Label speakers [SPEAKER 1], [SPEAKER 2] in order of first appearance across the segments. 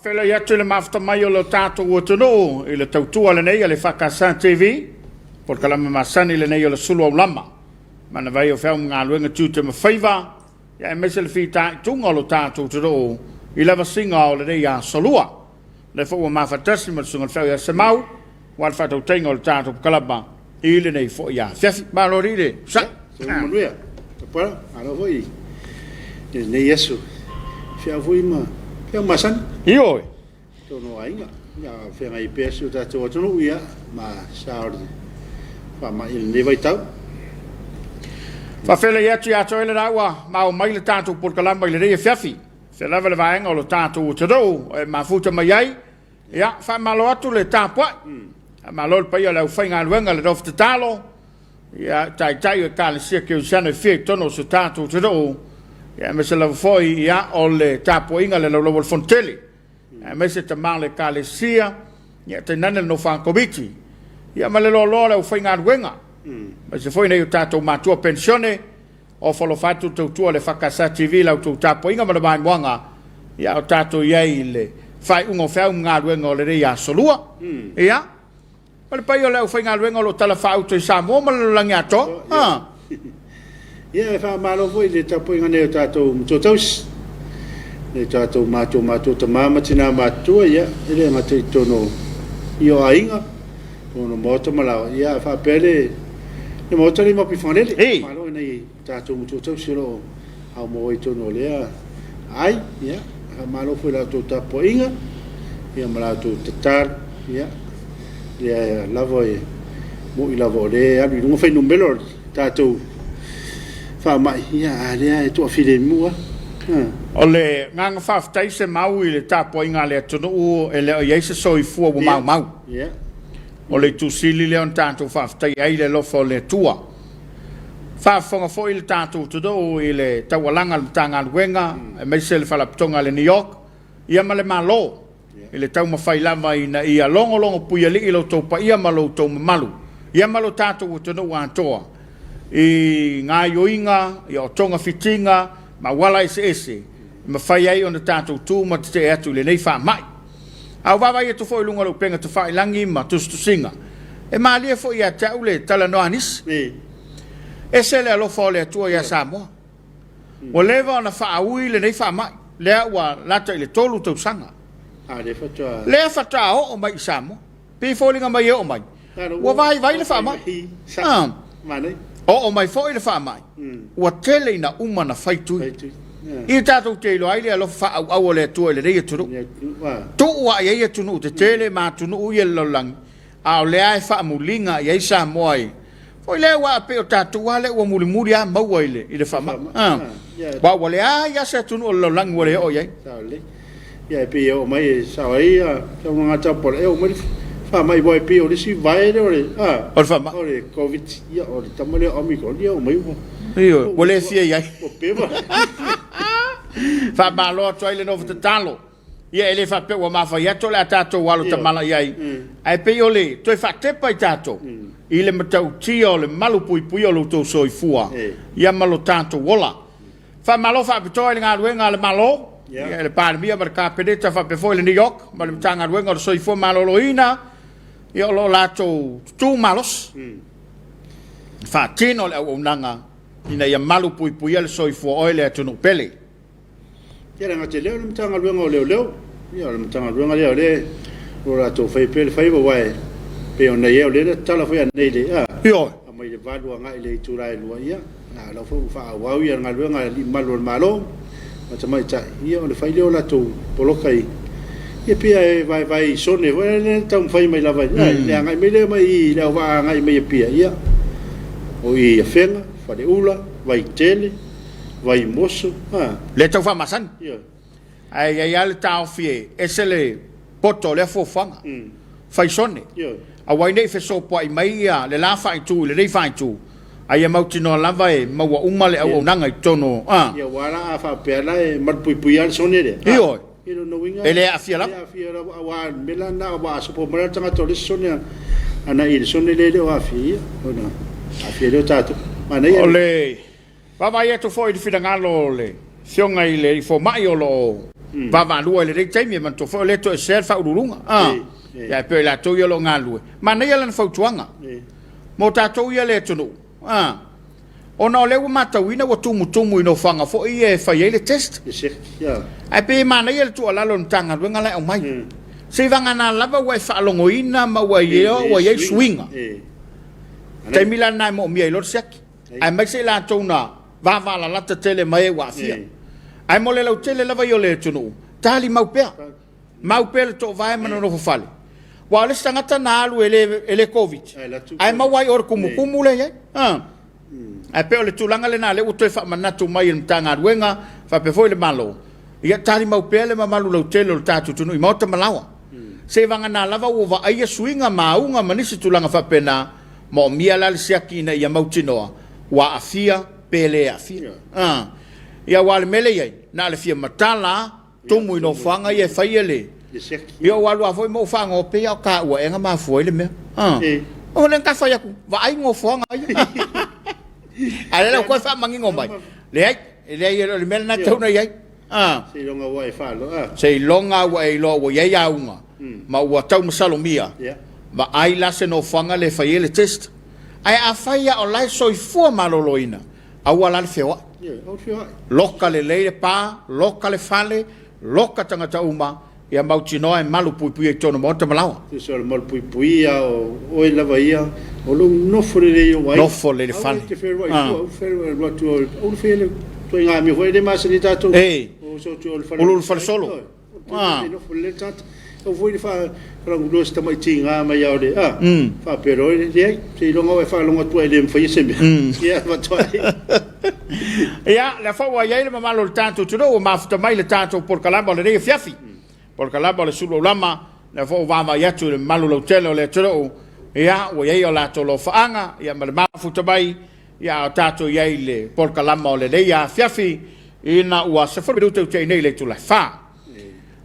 [SPEAKER 1] Feiloai atu i le mafuta mai o lo tatou atunuu i le tautua lenei a le EFKS TV, polokalame masani lenei o le sulu aulama. Manava ai o feau ma galuega tiute ma faiva, ia aemaise le fitaituga o lo tatou atunuu i le vasiga o lenei aso lua. O lea foi ua mafatasi ma le susuga i le feau ia Semau, aua le faatautaiga o le tatou polokalame i lenei foi afiafi. Malo alii le onosai.
[SPEAKER 2] Soifua manuia. Tapuala, malo foi i lenei aso. Feau foi ma feau masani.
[SPEAKER 1] Ioe.
[SPEAKER 2] Totonu o aiga. Ia feagai pea si o tatou atunuu ia ma sa o le faamai i lenei vaitau.
[SPEAKER 1] Faafeiloai atu ia te oe le la ua maua mai le tatou polokalame i lenei afiafi. Se lava le vaega o lo tatou atunuu e mafuta mai ai. Ia, faamalo atu le tapuai. Faamalo le paia o le aufaigaluega le nofo tatalo. Ia, taitai o Ekalesia Kerisiano e fia i totonu o si o tatou atunuu. Ia, aemaise lava foi, ia, o le tapuaiga le laulau o le Fonotele. Aemaise tama o le Ekalesia, ia, tainane le nofo a Komiti. Ia, ma le loaloa o le aufaigaluega. Aemaise foi nai o tatou matua penisione. Ofo alofa atu le tautua a le EFKS TV i la outou tapuaiga ma le maimoaga, ia o tatou i ai i le faaiuga o feau ma galuega o lenei aso lua. Ia, ma le paia o le aufaigaluega o lo o talafaauto i Samoa ma le lalolagi atoa. Ah.
[SPEAKER 2] Ia, e faamalo foi i le tapuaiga nei o tatou matua tausi, nei tatou matua matua tama ma tina matutua, ia, e le gata i totonu i o aiga, Totonu o maota ma laoa, ia faapea le le maota lea i Mapuifagalele.
[SPEAKER 1] Ei.
[SPEAKER 2] Malo i nai tatou matua tausi o lo o aumau ai i totonu o lea ai, ia faamalo foi i la outou tapuaiga, ia ma la outou tatalo, ia lea lava e moni lava o lea e alu i luga fuainumera o le tatou faamai, ia a o lea e toafilemu lava.
[SPEAKER 1] O le agaga faafetai Semau i le tapuaiga a le atunuu e le o i ai se soifua ua maumau. O le itu sili lea ona tatou faafetaia ai le alofa o le Atua. Faafofoga foi le tatou atunuu i le taualaga a le Matagaluega aemaise le Faalapotopotoga a le NEOC ia ma le Malo i le taumafai lava ina ia logologo puialii lo outou paia ma lo outou mamalu ia ma lo tatou atunuu atoa i gaoioiga, o togafitiga ma auala eseese e mafai ai ona tatou tu ma tetee atu i lenei faamai. A ou vaavaai atu foi i luga o le upega tafailagi ma tusitusiga, e malie foi ia te au le talanoa a nisi. Ese le alofa o le Atua ia Samoa. Ua leva ona faaui lenei faamai, lea ua lata i le 3 tausaga. Lea faatoa oo mai i Samoa. Pei e foliga mai e oo mai, ua vaivai le faamai. Oo mai foi le faamai, ua tele ina uma na fai tui. Ia tatou te iloa ai le alofa faaauau o le Atua i lenei atunuu. Tuu lava i ai atunuu tetele ma atunuu ia i le lalolagi, a o lea e faamuliga i ai Samoa i foi lea aua pei o tatou lava lea ua mulimuli lava maua i le faamai. Aua ua leai lava se atunuu o le lalolagi ua le oo i ai.
[SPEAKER 2] Ia e pei e oo mai e sao ai ia saunoaga a Taupala, e oo mai le faamai aua e pei o le isi vae lea o le a
[SPEAKER 1] O le faamai.
[SPEAKER 2] o le Covid, ia o le tama lea o Omicron, ia oo mai ua
[SPEAKER 1] Ioe, ua le fia i ai.
[SPEAKER 2] Ua peva.
[SPEAKER 1] Faamalo atu ai le nofo tatalo. Ia e le faapea ua mafai atu o le a tatou alo tamala i ai, ae pei o le toe faatepa i tatou i le matautia o le malu puipuia o lo outou soifua ia ma lo tatou ola. Faamalo faapitoa i le galuega a le Malo, yeah. le Palemia ma le Kapeneta faapea foi le NEOC ma le Matagaluega o le Soifua Maloloina, ia o lo o latou tutu malosi. Faatino le auaunaga ina ia malu puipuia le soifua oe le atunuu pele.
[SPEAKER 2] Ia le gata i lea o le Matagaluega o Leoleo, ia o le Matagaluega lea o lea o lo o latou faia pea le faiva aua e pei ona i ai o lea na tatala foi ananei le a
[SPEAKER 1] Ioe.
[SPEAKER 2] Mai le 8 agai i le itula e 2, ia A o la foi ua faaauau ia galuega a alii mamalu o le Malo ma tamaitai, ia o le fai lea o latou poloka i ia pei e vaevae i zone foi lea e taumafai mai lava i le agai mai lea mai i le auvaa agai mai Apia, ia o i Afega, Faleula, Vaitele, Vaimoso, a.
[SPEAKER 1] Lea e tau faamasani.
[SPEAKER 2] Ia.
[SPEAKER 1] Ae i ai lava le taofi e ese le poto o lea fuafuaga. Fai sone. Aua ai ne i fesopoai mai ia le la faaitu i lenei faaitu, a ia mautinoa lava e maua uma le auaunaga i totonu o, a.
[SPEAKER 2] Ia aua la a faapea la e malupuipuia lava le sone lea.
[SPEAKER 1] Ioe.
[SPEAKER 2] Ia lona uiga.
[SPEAKER 1] E le aafia lava.
[SPEAKER 2] E le aafia lava aua o le mea la lena aua a sopo mai la le tagata o le isi sone ana i le sone lea e le o aafia ia, ona aafia lea o tatou. Manaia.
[SPEAKER 1] O le Vaavaai atu foi i le finagalo o le Afioga i le Alii Fomai o lo o Vaavaalua i lenei taimi, e manatua foi o lea e toesea le Faauluuluga. A, ia ae pei o i latou ia o lo o galulue. Manaia lana fautuaga mo tatou ia le atunuu, a, ona o lea ua matauina ua tumutumu i nofoaga foi ia e fai ai le test. Ae pei e manaia le tuualalo a le Matagaluega la e aumai. Seivagana lava ua e faalogoina ma ua i ai suiga. Taimi la lena e moomia ai loa le siaki, aemaise i latou na vavalalata tele mai ua aafia. Ae mo le lautele lava ia o le atunuu, tali mau pea, mau pea le toovae ma nonofo fale. Aua o le isi tagata na alu e le, e le Koviti, ae maua ai o le tumutumu lea e i ai. Ae pei o le tulaga lena lea ua toe faamanatu mai e le Matagaluega faapea foi le Malo, ia tali mau pea le mamalu lautele o le tatou atunuu i maota ma laoa. Seivagana lava ua vaaia suiga ma auga ma nisi tulaga faapena, moomia la le siaki ina ia mautinoa ua aafia pe le aafia. Ia aua o le mea lea e i ai, na o le fia matala tumu i nofoaga ia e faia le Ia ua alu lava foi ma ou fagoa pei lava o taua ea na mafua ai le mea. O lea na ta fai atu, vaai nofoaga ia. A o lea la ua toe faamanino mai, leai, e leai e le o le mea lena e tatau ona i ai.
[SPEAKER 2] Seiloga ua e faaloa.
[SPEAKER 1] Seiloga ua e iloa ua i ai auga ma ua tau masalomia, vaai la se nofoaga lea e fai ai le test. Ae afai lava o la e soifua maloloina, aua la le feoai. Loka lelei le pa, loka le fale, loka tagata uma, ia mautinoa e malu puipuia i totonu o maota ma laoa.
[SPEAKER 2] Tusa o le malu puipuia o oe lava ia, o lou nofo lelei i ou aiga.
[SPEAKER 1] Nofo lelei i le fale.
[SPEAKER 2] Aua e te feoai fua, aua feoai alu atu, aua le faia le ituaiga amio foi lea e le masani ai tatou.
[SPEAKER 1] O uso atu i le fale. Uluulu falesolo.
[SPEAKER 2] Ah. Nofo lelei le tagata. Aua foi le faalagulua se tamai tiga mai a o le, a, faapea loa, leai, seiloga ua e faalogo atu e le mafaia se mea. Ia, avatu ai.
[SPEAKER 1] Ia, lea foi ua i ai le mamalu o le tatou atunuu ua mafuta mai le tatou polokalama o lenei afiafi. Polokalama o le Sulu Aulama, lea foi ua vaavaai atu i le mamalu lautele o le atunuu, ia, ua i ai o latou lofaaga, ia, ma le mafuta mai, ia, a o tatou i ai i le polokalama o lenei afiafi, ina ua 10 minute ua tea nei i le itula e 4.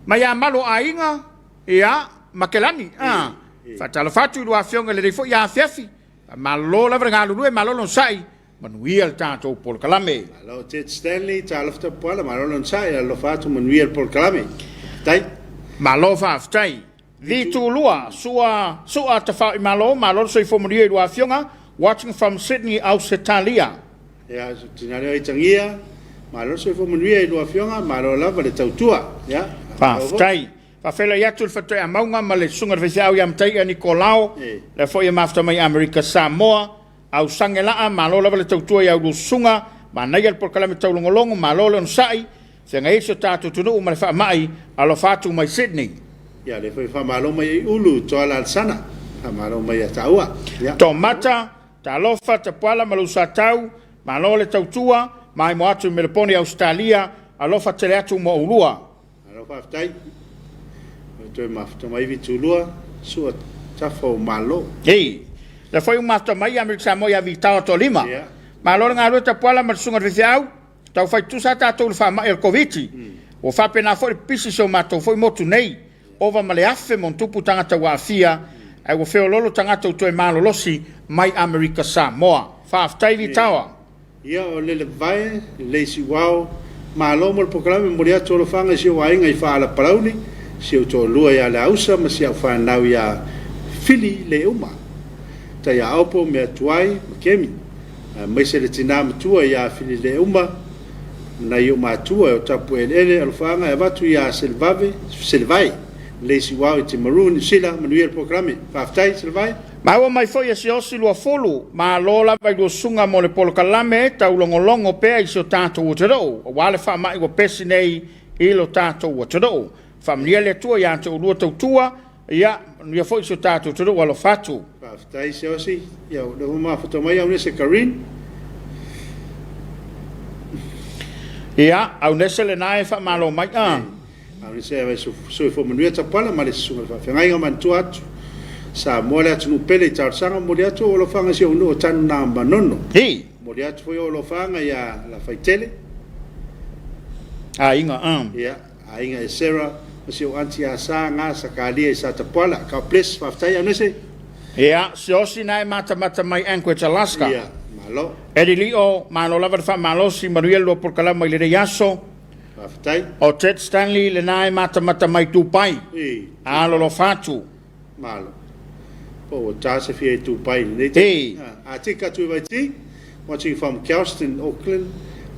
[SPEAKER 1] Mai ia malu o aiga, ia, ma Kelani, a, faatalofa atu i lua afioga i lenei foi afiafi, malo lava le galulue, malo le onosai, Manuia le tatou polokalame.
[SPEAKER 2] Malo Ted Stanley, talofa Tapuala, malo le onosai, alofa atu, manuia le polokalame. Faafetai.
[SPEAKER 1] Malo faafetai. Vitu 2, Sua, Sua Tafaoimalo, malo le soifua manuia i lua afioga, watching from Sydney, Ausetalia.
[SPEAKER 2] Ia, tina lea Aitagia, malo le soifua manuia i lua afioga, malo lava le tautua. Ia,
[SPEAKER 1] Faafetai. Faafeiloai atu le Fatoea Mauga ma le Susuga i le Faifeau ia Mataia Nikolao, lea foi e mafuta mai Amerika Samoa. Ausange laa, malo lava le tautua i a ulua susuga, manaia le polokalame taulogologo, malo le onosai, feagai ai si o tatou atunuu ma le faamai, alofa atu mai Sydney.
[SPEAKER 2] Ia lea foi faamalo mai ai Ulu Toala Alesana, faamalo mai ia taua. Ia.
[SPEAKER 1] Tomata, talofa, Tapuala ma lou Satau, malo le tautua, maimoa atu i Melepone Ausetalia, alofa tele atu mo oulua.
[SPEAKER 2] Malo faafetai. Ua toe mafuta mai Vitulua, sua tafa o Malo.
[SPEAKER 1] Ei, lea foi ua mafuta mai ia Amerika Samoa ia Vitao Toalima.
[SPEAKER 2] Yeah.
[SPEAKER 1] Malo le galue Tapuala ma le susuga i le faifeau, tau fai tutusa tatou i le faamai o le Koviti. Ua faapena foi le pipisi i si o matou foi motu nei. Ova ma le 1000 ma tupu tagata ua aafia, ae ua feoloolo tagata ua toe malolosi mai Amerika Samoa. Faafetai Vitaoa.
[SPEAKER 2] Ia o le Levae, le Siuao, malo mo le polokalame, momoli atu alofaga i si ou aiga i Faala Palauli, si ou toalua ia Leausa ma si au fanau ia Fili Leuma, Taiaopo, Meatuai ma Kemi, aemaise le tina matua ia Fili Leuma ma nai ou matua e o Tapueleele, alofaga e avatu ia Selevave, Selevae, le Siuao i Timaru, Niu Sila, manuia le polokalame. Faafetai Selevae.
[SPEAKER 1] Maua mai foi e Siaosi 20, malo lava i lua susuga mo le polokalame taulogologo pea i si o tatou atunuu, aua le faamai ua pesi nei i lo tatou atunuu. Faamanuia le Atua ia te oulua tautua, ia manuia foi si o tatou atunuu alofa atu.
[SPEAKER 2] Faafetai Siaosi, ia o lea ua mafuta mai Aunese Kareen.
[SPEAKER 1] Ia, Aunese lena e faamalo mai.
[SPEAKER 2] A o se soifua manuia Tapuala ma le susuga i le faafeagaiga manatua atu Samoa le atunuu pele i talosaga momoli atu ou alofaga i si ou nuu o Tanu na Manono.
[SPEAKER 1] Hi.
[SPEAKER 2] Momoli atu foi ou alofaga ia Lafaitele.
[SPEAKER 1] Aiga a.
[SPEAKER 2] Ia, aiga e Sarah ma si ou aunty ia Sa Nga Sakalia i Sa Tapuala. God bless. Faafetai Aunese.
[SPEAKER 1] Ia, Siaosi na e matamata mai Anchorage, Alaska.
[SPEAKER 2] Ia, malo.
[SPEAKER 1] Eddie Lio, malo lava le faamalosi, manuia le lua polokalama i lenei aso.
[SPEAKER 2] Faafetai.
[SPEAKER 1] O Ted Stanley lena e matamata mai Dubai.
[SPEAKER 2] Ei.
[SPEAKER 1] Alolofa atu.
[SPEAKER 2] Malo. Po ua ta se fia i Dubai i lenei taimi.
[SPEAKER 1] Ei.
[SPEAKER 2] Atika Tuivaiti, watching from Kelston, Auckland.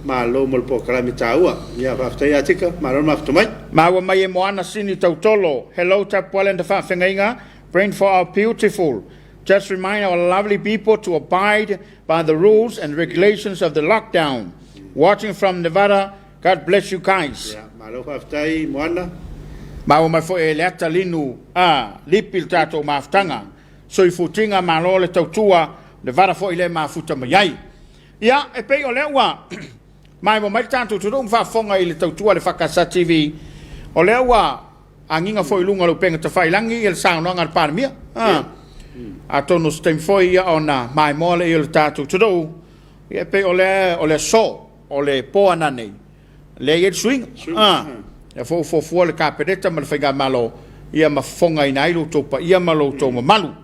[SPEAKER 2] Malo mo le polokalame taua. Ia, faafetai Atika, malo le mafuta mai.
[SPEAKER 1] Maua mai e Moana Sini Tautolo, Hello Tapuale and the Faafeagaiga, praying for our beautiful Just remind our lovely people to abide by the rules and regulations of the lockdown. Watching from Nevada, God bless you guys.
[SPEAKER 2] Ia, malo faafetai Moana.
[SPEAKER 1] Maua mai foi e Leata Linu a Lipi le tatou mafutaga. Soifutiga malo le tautua, Nevada foi lea e mafuta mai ai. Ia, e pei o lea ua maimoa mai le tatou atunuu ma faafofoga i le tautua a le FKS TV, o lea ua agiga foi i luga o le upega tafailagi ia le saunoaga a le Palemia. Ah. Atonu o se taimi foi ia ona maimoa lea o le tatou atunuu, ia e pei o le, o le aso, o le po ananei, lea e i ai le suiga. Ah. Lea foi ua fuafua le Kapeneta ma le Faigamalo ia ma fofogaina ai lo outou paia ma lo outou mamalu.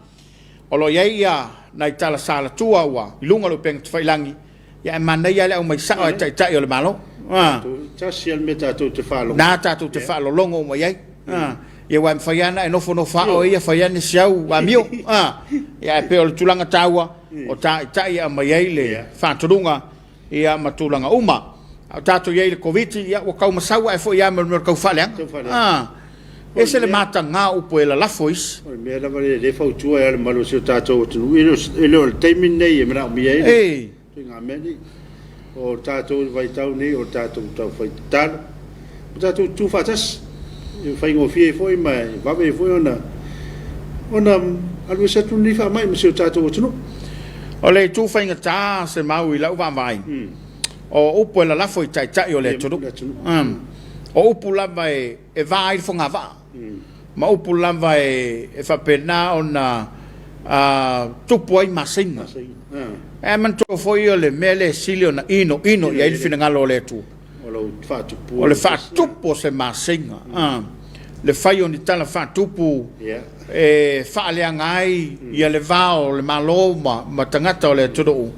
[SPEAKER 1] O lo o i ai ia nai tala salatua ua i luga o le upega tafailagi, ia ae manaia lava le aumai sao e Taitai o le Malo.
[SPEAKER 2] Tasi lava le mea tatou te faalogologo.
[SPEAKER 1] Na tatou te faalologo uma i ai. Ia aua e mafai lava ona e nofonofo lava oe ia fai ane si au amio. Ia ae pei o le tulaga taua, o Taitai e aumai ai le faatonuga ia ma tulaga uma. A o tatou i ai i le Koviti, ia ua tau masau ae foi lava ma le mea o le tau faaleaga. Ah, ese le mataga o upu e lalafo e isi.
[SPEAKER 2] O le mea lava lea e fautua ai le mamalu o si o tatou atunuu, e le o le taimi lenei e manaomia ai le ituaiga mea nei. O tatou i le vaitau nei, o tatou taufai tatalo, o tatou tutu faatasi, e faigofie ai foi ma e vave ai foi ona alu ese atu lenei faamai ma si o tatou atunuu.
[SPEAKER 1] O le itu faigata se mau i lau vaavaai, o upu e lalafo i taitai o le atunuu. O upu lava e va ai le fogavaa, ma upu lava e faapena ona tupu ai maseiga. Ae manatua foi o le mea lea e sili ona inoino i ai le finagalo o le Atua. O le faatupu o se maseiga, le fai o ni tala faatupu e faaleaga ai ia le va o le Malo ma tagata o le atunuu.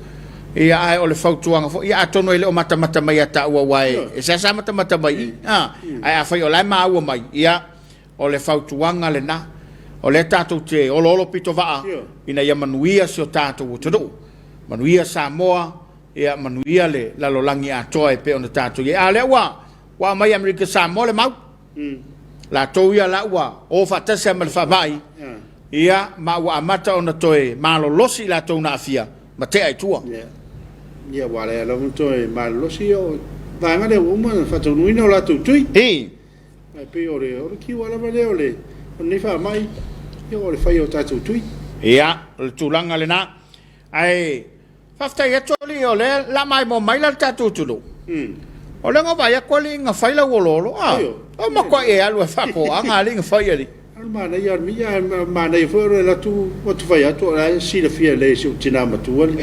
[SPEAKER 1] Ia, ae o le fautuaga foi, ia atonu e le o matamata mai ia taua, aua e seasea matamata mai i, ae afai o la e maua mai, ia, o le fautuaga lena. O lea tatou te oloolo pitovaa ina ia manuia si o tatou atunuu, manuia Samoa, Ia manuia le lalolagi atoa e pei ona tatou i ai. A o lea ua ua aumai Amerika Samoa le mau. Latou ia la ua o faatasi lava ma le faamai, ia ma ua amata ona toe malolosi i latou na aafia ma tea i tua.
[SPEAKER 2] Ia, aua lea lava ona toe malolosi ia o vaega lea ua uma ona faataunuuina o latou tui. Ae pei o le kiua lava lea o lenei faamai, ia o le fai o tatou tui.
[SPEAKER 1] Ia, o le tulaga lena. Ae Faafetai atu alii o lea la maimoa mai la le tatou atunuu. O lea na vaai atu alii na fai lau oloolo. Ah, o matua e alu e faatoaga alii na fai alii.
[SPEAKER 2] O le manaia o le mea, ae manaia foi o le alu atu atu fai atu o la e silafia lelei e si ou tina matua le.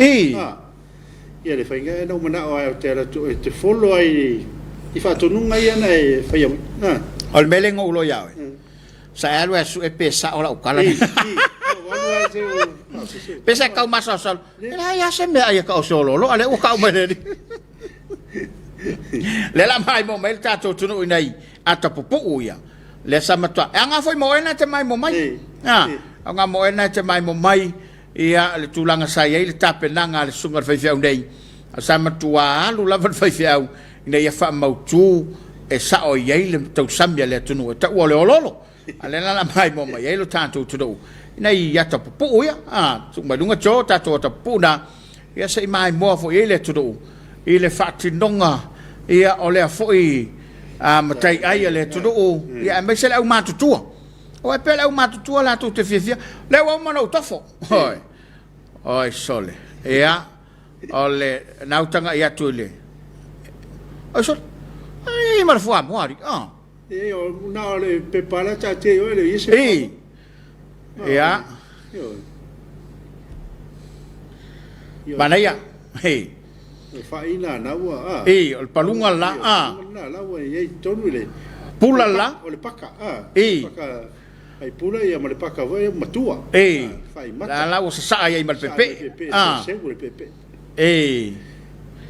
[SPEAKER 2] Ia le faiga ea na ou manao ai ou te alu atu e te follow ai i faatonuga ia na e faia mai.
[SPEAKER 1] O le mea lea na ou iloa ia oe. Sa e alu e sue pe sao lau tala. Pe sa kau masalosalo. E leai lava se mea ai e kau se oloolo, a lea ua kau mai le alii. Lea la maimoa mai le tatou atunuu i nai ata pupuu ia. Lea sa matua. E aoga foi mo oe na e te maimoa mai. Aoga mo oe na e te maimoa mai ia le tulaga sa i ai le tapenaga a le susuga i le faifeau nei. Sa matua alu lava le faifeau ina ia faamautu e sao i ai le tausami a le atunuu e taua o le oloolo. A lea la la maimoa mai ai lo tatou atunuu ina i ata pupuu ia, a, tuu mai luga Joe tatou ata pupuu na, ia se i maimoa foi i ai le atunuu i le faatinoga ia o lea foi a, mataiai a le atunuu, ia aemaise le aumatutua. Aua e pei o le aumatutua latou te fiafia, lea ua uma ona ou tofo. Oi, oi sole. Ia. O le na ou tagai atu i le Oi sole ai ma le fuamoa alii ah.
[SPEAKER 2] E o na o le pepa la taatia i oe le i se
[SPEAKER 1] I ia manaia
[SPEAKER 2] he E whai na na ua
[SPEAKER 1] a. I o le paluga la a.
[SPEAKER 2] Na la ua i ai tonu i le
[SPEAKER 1] pula la
[SPEAKER 2] o le paka a.
[SPEAKER 1] I
[SPEAKER 2] paka ai pula ia ma le paka foi matua.
[SPEAKER 1] Ei. La la ua sasaa ai ma le pepe.
[SPEAKER 2] Ah. Seu le pepe.
[SPEAKER 1] Ei.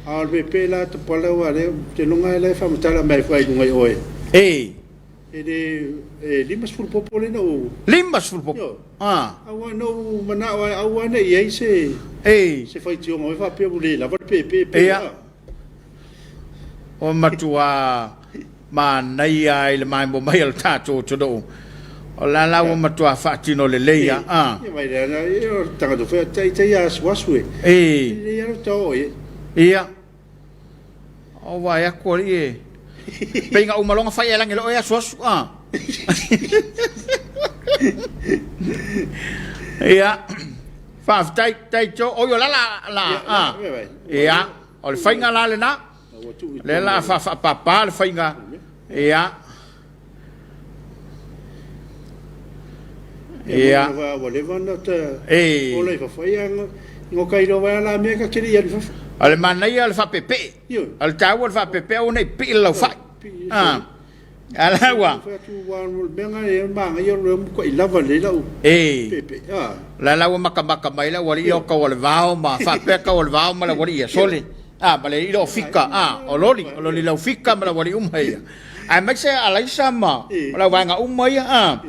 [SPEAKER 2] A o le peepee la Tapuala aua lea ou te iloga la e faamatala mai ai i luga i oe.
[SPEAKER 1] E.
[SPEAKER 2] E le, e 50 popo lea na ou.
[SPEAKER 1] 50 popo?
[SPEAKER 2] Ioe.
[SPEAKER 1] A.
[SPEAKER 2] Aua na ou manao lava aua ne i i ai se.
[SPEAKER 1] E.
[SPEAKER 2] Se faitioga mai faapea ua le lava le peepee pe
[SPEAKER 1] Ia.
[SPEAKER 2] a.
[SPEAKER 1] Ua matua manaia ai le maimoa mai a le tatou atunuu. O la la ua matua faatino lelei lava. A.
[SPEAKER 2] Ia mai lea, ia o le tagata foi a taitai asuasu e.
[SPEAKER 1] E.
[SPEAKER 2] E lelei lava le tao i ai.
[SPEAKER 1] Ia. O vaai atu alii e pei na uma loa ona fai e lagi loa e asuasu a. Ia, faafetai tai to oi o la la la a. Ia, o le faiga la lena. Lea la faafaapapa le faiga. Ia. Ia.
[SPEAKER 2] Ua leva ona ta ola i fafo. Ia, ngo ka iloa vai la mea ka kele i alu i fafo.
[SPEAKER 1] O le manaia o le faapeepee. O le taua o le faapeepee aua ne i pii le laufai. Ah. Ala ua.
[SPEAKER 2] Fai atu ua o le mea nga e manaia o le mukai lava lelei lau peepee. Ah.
[SPEAKER 1] La la ua makamaka mai le aualii o kau o le vao ma faapea kau o le vao ma le aualii ia sole. A ma le alii o fika, a o loli, o loli lau fika ma le aualii uma ia. Aemaise Alaisa ma o le auvaega uma ia, a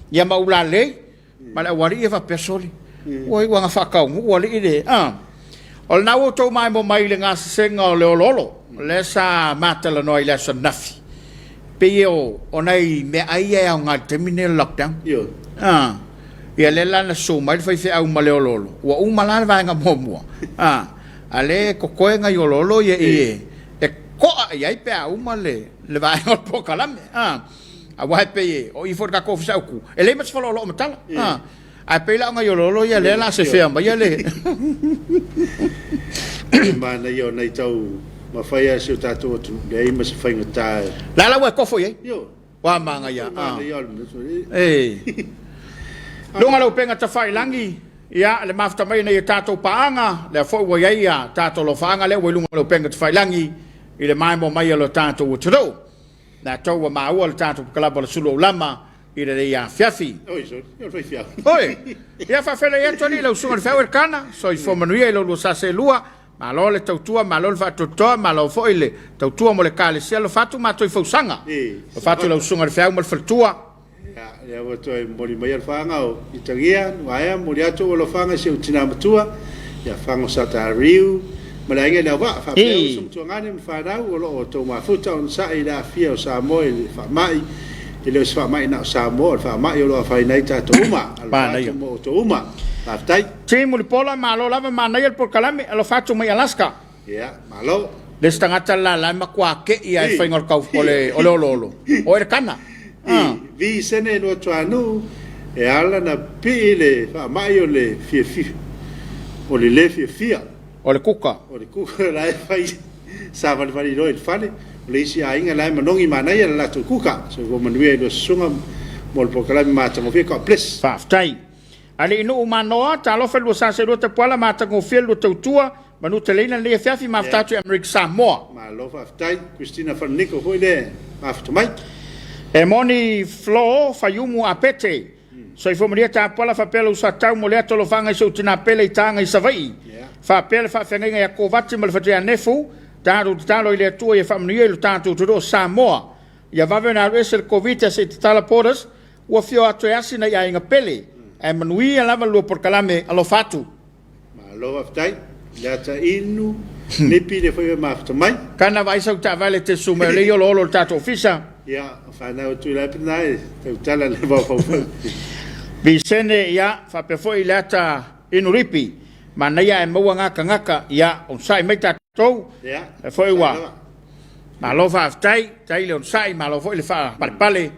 [SPEAKER 1] ia ma Ulalei ma le aualii ia faapea sole. Ua iu ina faataunuu alii le, a. O lena ua outou maimoa mai i le gasesega o le oloolo, lea sa matalanoa i le aso ananafi. Pei o, o nai meaai ia e aoga i le taimi lenei o le lockdown. A, ia lea la na susu mai le faifeau ma le oloolo, ua uma la le vaega muamua, a. A lea e totoe nai oloolo ia i e to'a i ai pe a uma le vaega o le polokalame. Aua e pei e, o i foi i le tatou Ofisa Autu, e leai ma se faleoloa o matala. Ae pei la o nai oloolo ia lea o le a sefea maia le.
[SPEAKER 2] O le manaia o nai tau mafai a si o tatou atunuu, leai ma se faigata e.
[SPEAKER 1] La la ua e kofo i ai?
[SPEAKER 2] Ioe.
[SPEAKER 1] Ua manaia, a. E. Luga o le upega tafailagi, ia, le mafuta mai nei e tatou paaga, lea foi ua i ai a tatou alofaaga lea ua i luga o le upega tafailagi i le maimoa mai a lo tatou atunuu. Latou ua maua le tatou kalaba o le sulu aulama i lenei afiafi.
[SPEAKER 2] Oi, sorry, o le faifeau.
[SPEAKER 1] Oi, ia faafeiloai atu alii lau susuga i le feau Elikana, soifua manuia i lo lua sa seelua. Malo le tautua, malo le faatoatoa, malo foi le tautua mo le Ekalesia. Alofa atu matou i Fausaga. Alofa atu lau susuga i le Feau ma le faletua.
[SPEAKER 2] Ia, lea ua toe momoli mai alofaga o Itagia, Nuaea, momoli atu ou alofaga i si ou tina matua, ia Fago Satariu, ma le aiga i Leauvaa, faapea uso ma tuagane ma fanau o lo o outou mafuta onosai i le aafia o Samoa i le faamai, e le o se faamai na o Samoa, o le faamai o lo o afaina ai tatou uma. Alofa atu mo outou uma. Faafetai.
[SPEAKER 1] Ti Mulipola, malo lava, manaia le polokalame, alofa atu mai Alaska.
[SPEAKER 2] Ia, malo.
[SPEAKER 1] Le isi tagata le la la e matua ke'i lava i le faiga o le tau, o le, o le oloolo, o Elekana.
[SPEAKER 2] I Visene Luatuanuu, e ala na pii le faamai o le fiafia, o le le fiafia.
[SPEAKER 1] O le kuka.
[SPEAKER 2] O le kuka la e fai savalivali loa i le fale, o le isi aiga la e manogi manaia le latou kuka. Soifua manuia i lua susuga mo le polokalame matagofie. God bless.
[SPEAKER 1] Faafetai. Alii nuu Manoa, talofa i lua sa seelua tapuala matagofie le lua tautua, manu teleina lenei afiafi, mafuta atu i Amerika Samoa.
[SPEAKER 2] Malo faafetai, Christina Falaniko foi le mafuta mai.
[SPEAKER 1] E moni Flo Faiumu Apete, soifua manuia tapuala faapea lou sa tau mo le ata alofaga i si ou tina pele i Taga i Savaii, faapea le faafeagaiga ia Kovati ma le Fatu ia Nefu, tatou tatalo i le Atua ia faamanuia i lo tatou atunuu o Samoa, ia vave ona alu ese le Koviti a se i tatala borders, Ua fio atu e asi nai aiga pele, ae manuia lava le lua polokalame, alofa atu.
[SPEAKER 2] Malo faafetai le ata inu lipi le foi mafuta mai.
[SPEAKER 1] Kana vaai sau taavale te susu mai o lea i oloolo o le tatou ofisa.
[SPEAKER 2] Ia, fanau atu i la pena e tautala le mafaufau.
[SPEAKER 1] Visene, ia, faapea foi le ata inu lipi. Manaia ae maua gakagaka, ia, onosai mai tatou.
[SPEAKER 2] Ia,
[SPEAKER 1] Lea foi ua malo faafetai, tai le onosai, malo foi le faapalepale.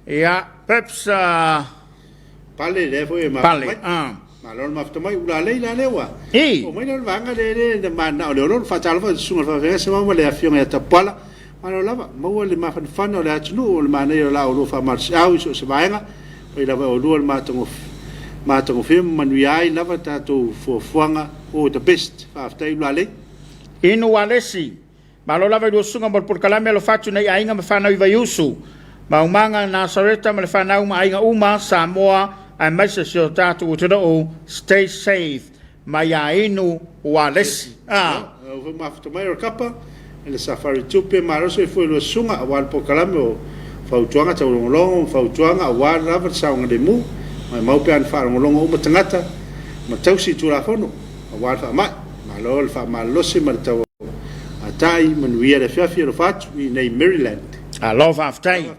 [SPEAKER 1] Ia, perhaps
[SPEAKER 2] Pale lea foi e mafuta
[SPEAKER 1] Pale,
[SPEAKER 2] mai.
[SPEAKER 1] ah.
[SPEAKER 2] Malo le mafuta mai, ula lei la lea ua.
[SPEAKER 1] I.
[SPEAKER 2] Oo mai lea o le vaega lea lea na mananao o le oloolo, faatalofa i le susuga i le faafeagaiga Semau ma le afioga ia Tapuala. Malo lava, maua le mafanafana o le atunuu o le manaia o la oulua faamalosiau i so o se vaega, pai lava e oulua le matagofie ma manuia ai lava tatou fuafuaga all the best. Faafetai ula lei.
[SPEAKER 1] Inu Alesi, Malo lava i lua susuga mo le polokalame alofa atu nei aiga ma fanau i Vaiusu, Maumaga, Nasareta ma le fanau ma aiga uma, Samoa aemaise si o tatou atunuu. Stay safe. Mai Ainu Ualesi.
[SPEAKER 2] A. Ua foi mafuta mai o le kapa i le Safari Tupe Malo Soifua i lua susuga aua le polokalame o fautuaga taulogologo ma fautuaga aua lava le saogalemu. Maimau pe ana faalogologo uma tagata ma tausi i Tulafono aua le faamai. Malo le faamalolosi ma le tau atai manuia le afiafi alofa atu i inei Maryland.
[SPEAKER 1] Malo faafetai.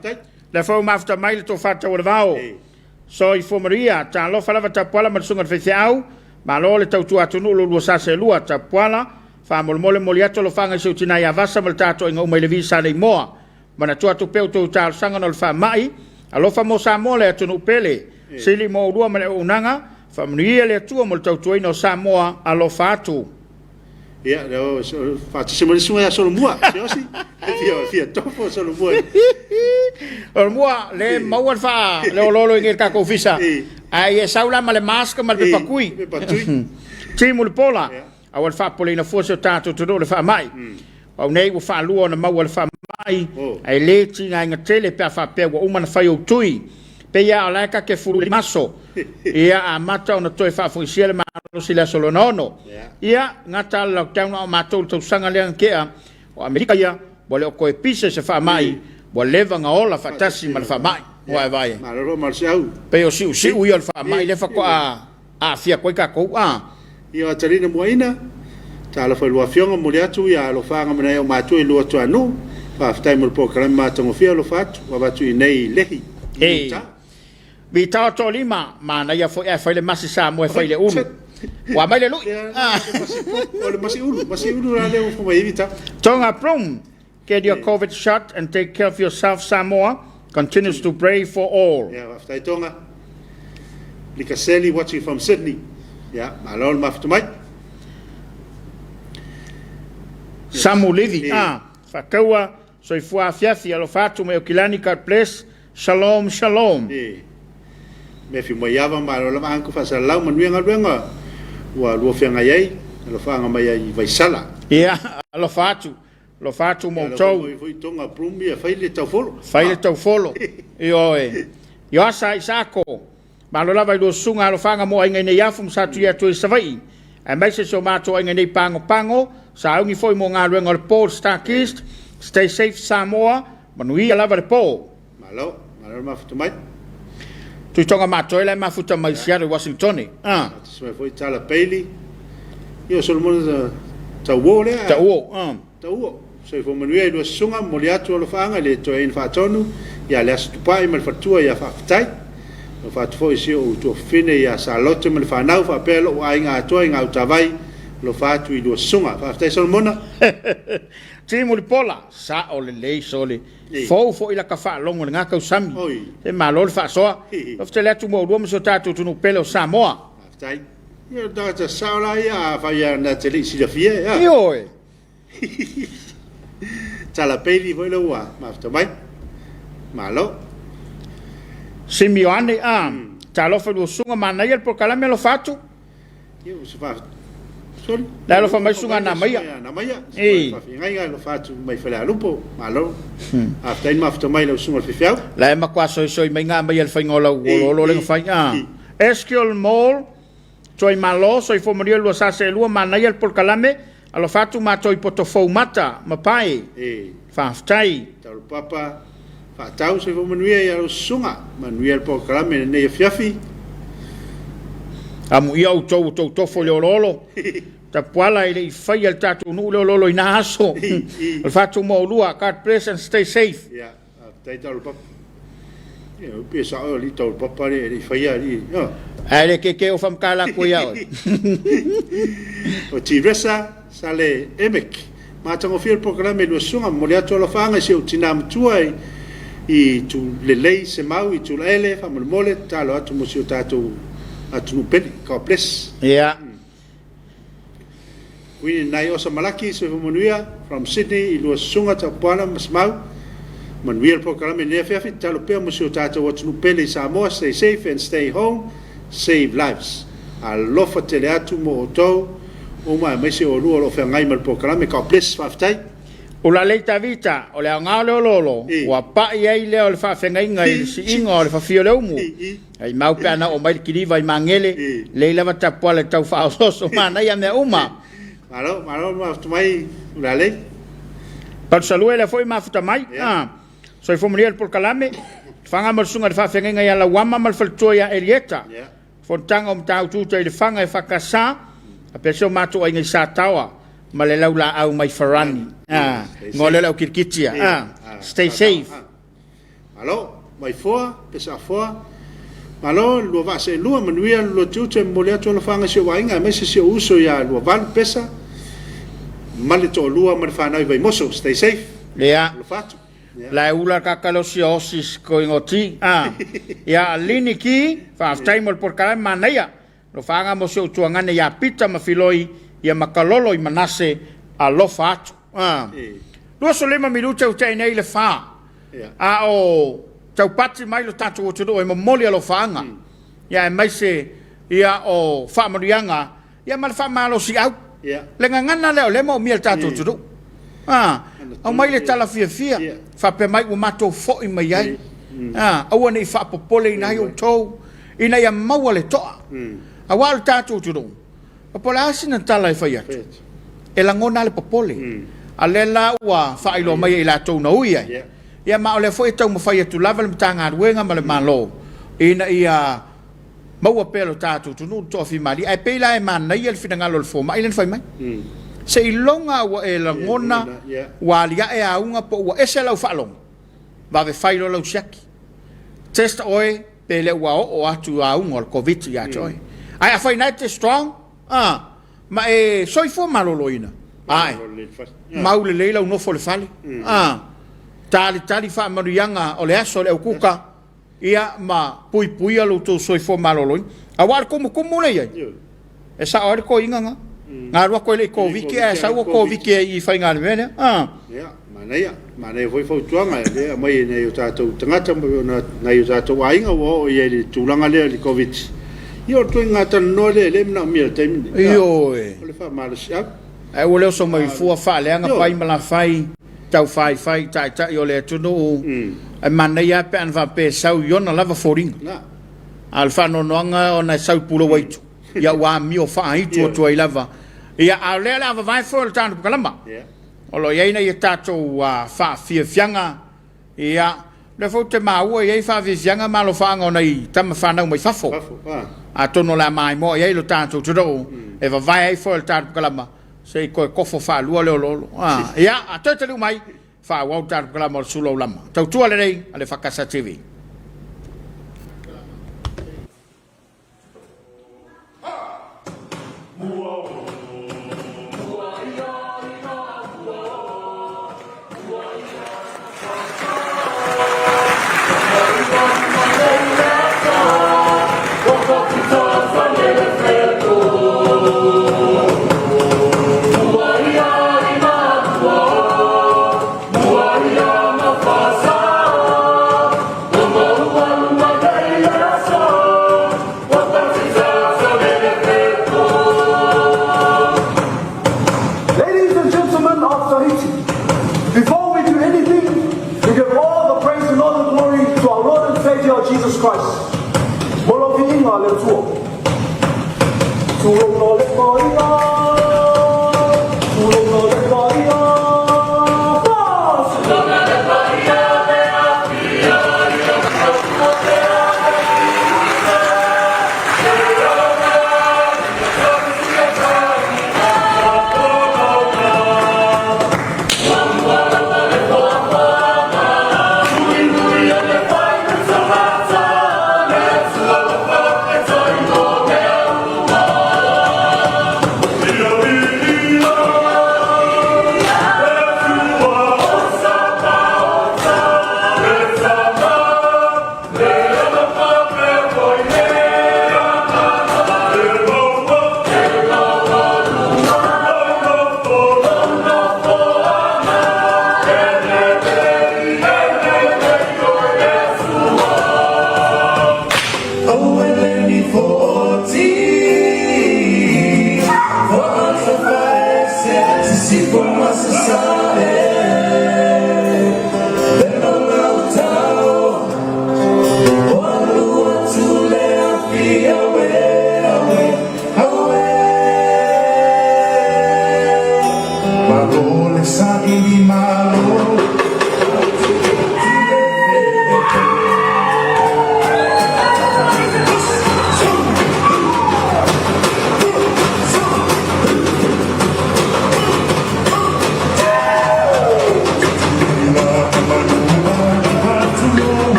[SPEAKER 1] Lea foi ua mafuta mai le tofa Taualevao. Soifua manuia, talofa lava Tapuala ma le susuga i le faifeau, malo le tautua atunuu lo lua sa seelua, Tapuala, faamolemole momoli atu alofaga i si ou tina ia Vasa ma le tatoaiga uma i le Visa Leimoa. Manatua atu pea outou talosaga ona o le faamai, alofa mo Samoa le atunuu pele, sili mo oulua ma le auaunaga, faamanuia le Atua mo le tautuaina o Samoa, alofa atu.
[SPEAKER 2] Ia, lea o faatasi mai le susuga ia Solomua, Siaosi. Fia, fia tofo Solomua.
[SPEAKER 1] Solomua, le maua le faa, le ololo i le tatou ofisa. Ae ia sau la ma le mask ma le pepa tui.
[SPEAKER 2] Pepa tui.
[SPEAKER 1] Timu le pola. Aua le faapopoleina fua si o tatou atunuu i le faamai. Au nei ua faalua ona maua le faamai, ae le tigaina tele pe a faapea ua uma ona fai ou tui. Pei lava o la e ta te fulu aso. Ia amata ona toe faafoisia le malosi i le aso lona ono. Ia, gata le lockdown a o matou i le tausaga lea na tea, o Amerika ia, ua le o toe pisa i se faamai, ua leva na ola faatasi ma le faamai. Ua e vaai ai? Pei o siusiu ia o le faamai lea faatoa aafia atu ai tatou, a.
[SPEAKER 2] Ia o Atalina Muaina, talofa i lua afioga, momoli atu ia alofaaga ma nai ou matua i lua atuanuu, faafetai mo le polokalame matagofie alofa atu, ua avatu i inei i Lehi, i Utah.
[SPEAKER 1] Vitao Toalima, manaia foi ae fai le masi Samoa e fai le ulu. Ua aumai le lui.
[SPEAKER 2] O le masi ulu, masi ulu la lea ua fai mai ai Vitao.
[SPEAKER 1] Tonga Broom, get your COVID shot and take care of yourself Samoa continues to pray for all.
[SPEAKER 2] Yeah, faafetai Tonga. Likaseli watching from Sydney. Yeah, malo le mafuta mai.
[SPEAKER 1] Samu Livi, ah, faataua soifua afiafi alofa atu mai Okilani, God bless. Shalom Shalom.
[SPEAKER 2] E mea fiu mai ava malo lava anko faasalalau manuia galuega ua lua feagai ai alofaaga mai ai i Vaisala.
[SPEAKER 1] Ia alofa atu alofa atu ma outou.
[SPEAKER 2] Ia foi tonga Broome ia fai le taufolo.
[SPEAKER 1] Fai le taufolo. Ioe. Ioasa Isaako. Malo lava i lua susuga alofaga mo aiga i Neiafu ma Satuiatua i Savaii, aemaise si o matou aiga i nei Pagopago, sauni foi mo galuega o le po i le Starkist. Stay safe Samoa, manuia lava le po.
[SPEAKER 2] Malo, malo le mafuta mai.
[SPEAKER 1] Tuitoga matoe la e mafuta mai Seattle i Washingtone.
[SPEAKER 2] Ah. Faatasi mai foi Tala Bailey. Ia o Solomona Tauo lea.
[SPEAKER 1] Tauo, ah.
[SPEAKER 2] Tauo. Soifua manuia i lua susuga, momoli atu alofaaga i le toeaina faatonu ia Leaso Tupai ma le faletua ia Faafetai. Alofa atu foi i si ou tuafafine ia Salote ma le fanau faapea lou aiga atoa i Gautavai, alofa atu i lua susuga. Faafetai Solomona.
[SPEAKER 1] Timu Lipola, sao lelei sole. Fou foi laka faalogo i lena tausami. Se malo le faasoa. Alofa tele atu mo oulua ma si o tatou atunuu pele o Samoa.
[SPEAKER 2] Faafetai. Ia o le tagata sao la ia afai lava na te le i silafia e.
[SPEAKER 1] Ioe.
[SPEAKER 2] Tala Bailey foi lea ua mafuta mai. Malo.
[SPEAKER 1] Simi Ioane, a. Talofa i lua susuga, manaia le polokalame alofa atu.
[SPEAKER 2] Ia, ua se fa... Sorry.
[SPEAKER 1] Le alofa mai susuga Namaia.
[SPEAKER 2] Namaia. Faafeagaiga alofa atu mai Falealupo. Malo. Faafetai le mafuta mai lau susuga i le faifeau.
[SPEAKER 1] La e matua soisoi mai ngā mai le faiga o lau oloolo le fai. A. Eskiol Mall, Tuaimalo, Soifua Manuia 242, manaia le polokalame, alofa atu matou i Potofou Mata, Mapae. Faafetai.
[SPEAKER 2] Taulupapa, Faatau Soifua Manuia i lau susuga, manuia le polokalame i lenei afiafi.
[SPEAKER 1] Amuia outou ua tou tofo i le oloolo. Tapuala e le i faia le tatou nuu le oloolo i na aso. O le faatumoulua, God bless and stay safe.
[SPEAKER 2] Yeah. Faafetai Taulapapa. Ia, pe sao e alii Taulapapa le le i faia alii. Oh.
[SPEAKER 1] Ae le keke o whamkala koe ia oe.
[SPEAKER 2] O Tiresa Sale Emek. Matagofie le polokalame i lua susuga, momoli atu alofaaga i si ou tinā matua i i Tulelei Semau i Tulaele, faamolemole tatalo atu mo si o tatou atunuu pele. God bless.
[SPEAKER 1] Ia.
[SPEAKER 2] Queen Nai Osa Malaki, Soifua Manuia, from Sydney i lua susuga Taupuana ma Semau. Manuia le polokalame i lenei afiafi, tatalo pea mo si o tatou atunuu pele i Samoa, stay safe and stay home, save lives. Alofa tele atu mo outou uma aemaise oulua o lo o feagai ma le polokalame. God bless, faafetai.
[SPEAKER 1] Ulalei Tavita, o le aoga o le oloolo, ua pa'i ai lea o le faafeagaiga i le siiga o le fafie o le umu. Aimau pe ana oo mai le kiliva i Magele, lei lava tapuala e tau faaosooso manaia mea uma.
[SPEAKER 2] Malo, malo mafuta mai Ulalei.
[SPEAKER 1] Palusalue lea foi mafuta mai. Ah, soifua manuia le polokalame. Faga ma le susuga i le faafeagaiga ia Lauama ma le faletua ia Elieta. Fonotaga o Matautu-uta i Lefaga e FKS, faapea si o matou aiga i Sataoa ma le laulaau mai Farani. Ah, ngoa lea o le au kilikiti ia. Ah, stay safe.
[SPEAKER 2] Malo, Vaifoa, Pesaafoa, malo le lua vaa seelua, manuia le lua tiute, e momoli atu alofaga i si ou aiga aemaise si ou uso ia Luavalu Pesa ma le toalua ma le fanau i Vaimoso. Stay safe.
[SPEAKER 1] Ia.
[SPEAKER 2] Alofa atu.
[SPEAKER 1] La e ula kaka lo sia osi ko ti. Ah. Ia lini ki, faafetai mo le polokalame manaia. Alofaga mo si ou tuagane ia Pita ma Filoi ia Makalolo i Manase alofa atu. Ah. 25 minute ua tea nei le fa. A o taupati mai lo tatou atunuu e momoli alofaaga. Ia aemaise ia o faamanuiaga Ia ma le faamalosiau. Le gagana lea o lea e maomia e le tatou atunuu. A, aumai le tala fiafia, faapea mai ua matou foi mai ai. A, aua ne i faapopoleina ai outou, ina ia maua le toa. Aua o le tatou atunuu, po o le a sina tala e fai atu, e lagona lava le popole. A o lea la ua faailoa mai e i latou na ui ai, ia ma o lea foi e taumafai atu lava le Matagaluega ma le Malo ina ia maua pea lo tatou atunuu le toafimalie. Ae pei la e manaia le finagalo o le fomai lea na fai mai. Seiloga ua e lagona ua aliae auga po ua ese lau faalogo, vave fai loa lau siaki. Test oe pe le ua oo atu auga o le Koviti ia te oe. Ae afai na e te strong, ma e soifua maloloina, ae mau lelei lau nofo i le fale. Talitali faamanuiaga o le aso o le aukuka. Ia ma puipuia lo outou soifua maloloina. Aua o le tumutumu lea e i ai, e sao ai le toeaina na. Na alu atu e le i Koviti ae sau ua Koviti ai i faiga le mea lea.
[SPEAKER 2] A. Ia, manaia, manaia foi fautuaga lea e aumai e nai o tatou tagata ma nai o tatou aiga ua oo i ai i le tulaga lea i le Koviti. Ia o le ituaiga talanoa lea lea e manaomia i le taimi lenei.
[SPEAKER 1] Ioe.
[SPEAKER 2] O le faamalosiau.
[SPEAKER 1] Ae ua le oso mai fua faaleaga pai ma lafai. Taufaifai i taitai o le atunuu, ae manaia lava pe ana faapea e sau i ona lava foliga. A o le faanoanoaga ona e sau i pulou aitu, ia ua amio faaaitu atu ai lava. Ia, a o lea o le a vavae foi o le tatou kalama. O lo o i ai nai a tatou faafiafiaga, ia, o lea foi ou te maua e i ai faafiafiaga ma alofaaga o nai tama fanau mai fafo. Atonu o le a maimoa i ai lo tatou atunuu e vavae ai foi o le tatou kalama. Se i toe kofo faalua le oloolo. Ah, ia, a toe taliu mai, faaauau le tatou polokalama o le Sula Ulama. Tautua lelei a le Fakasa TV.
[SPEAKER 3] Ladies and gentlemen of Tahiti, before we do anything, we give all the praise and all the glory to our Lord and Savior Jesus Christ. Mo lau viiga le Atua. Tulouna le paia, tulouna le paia,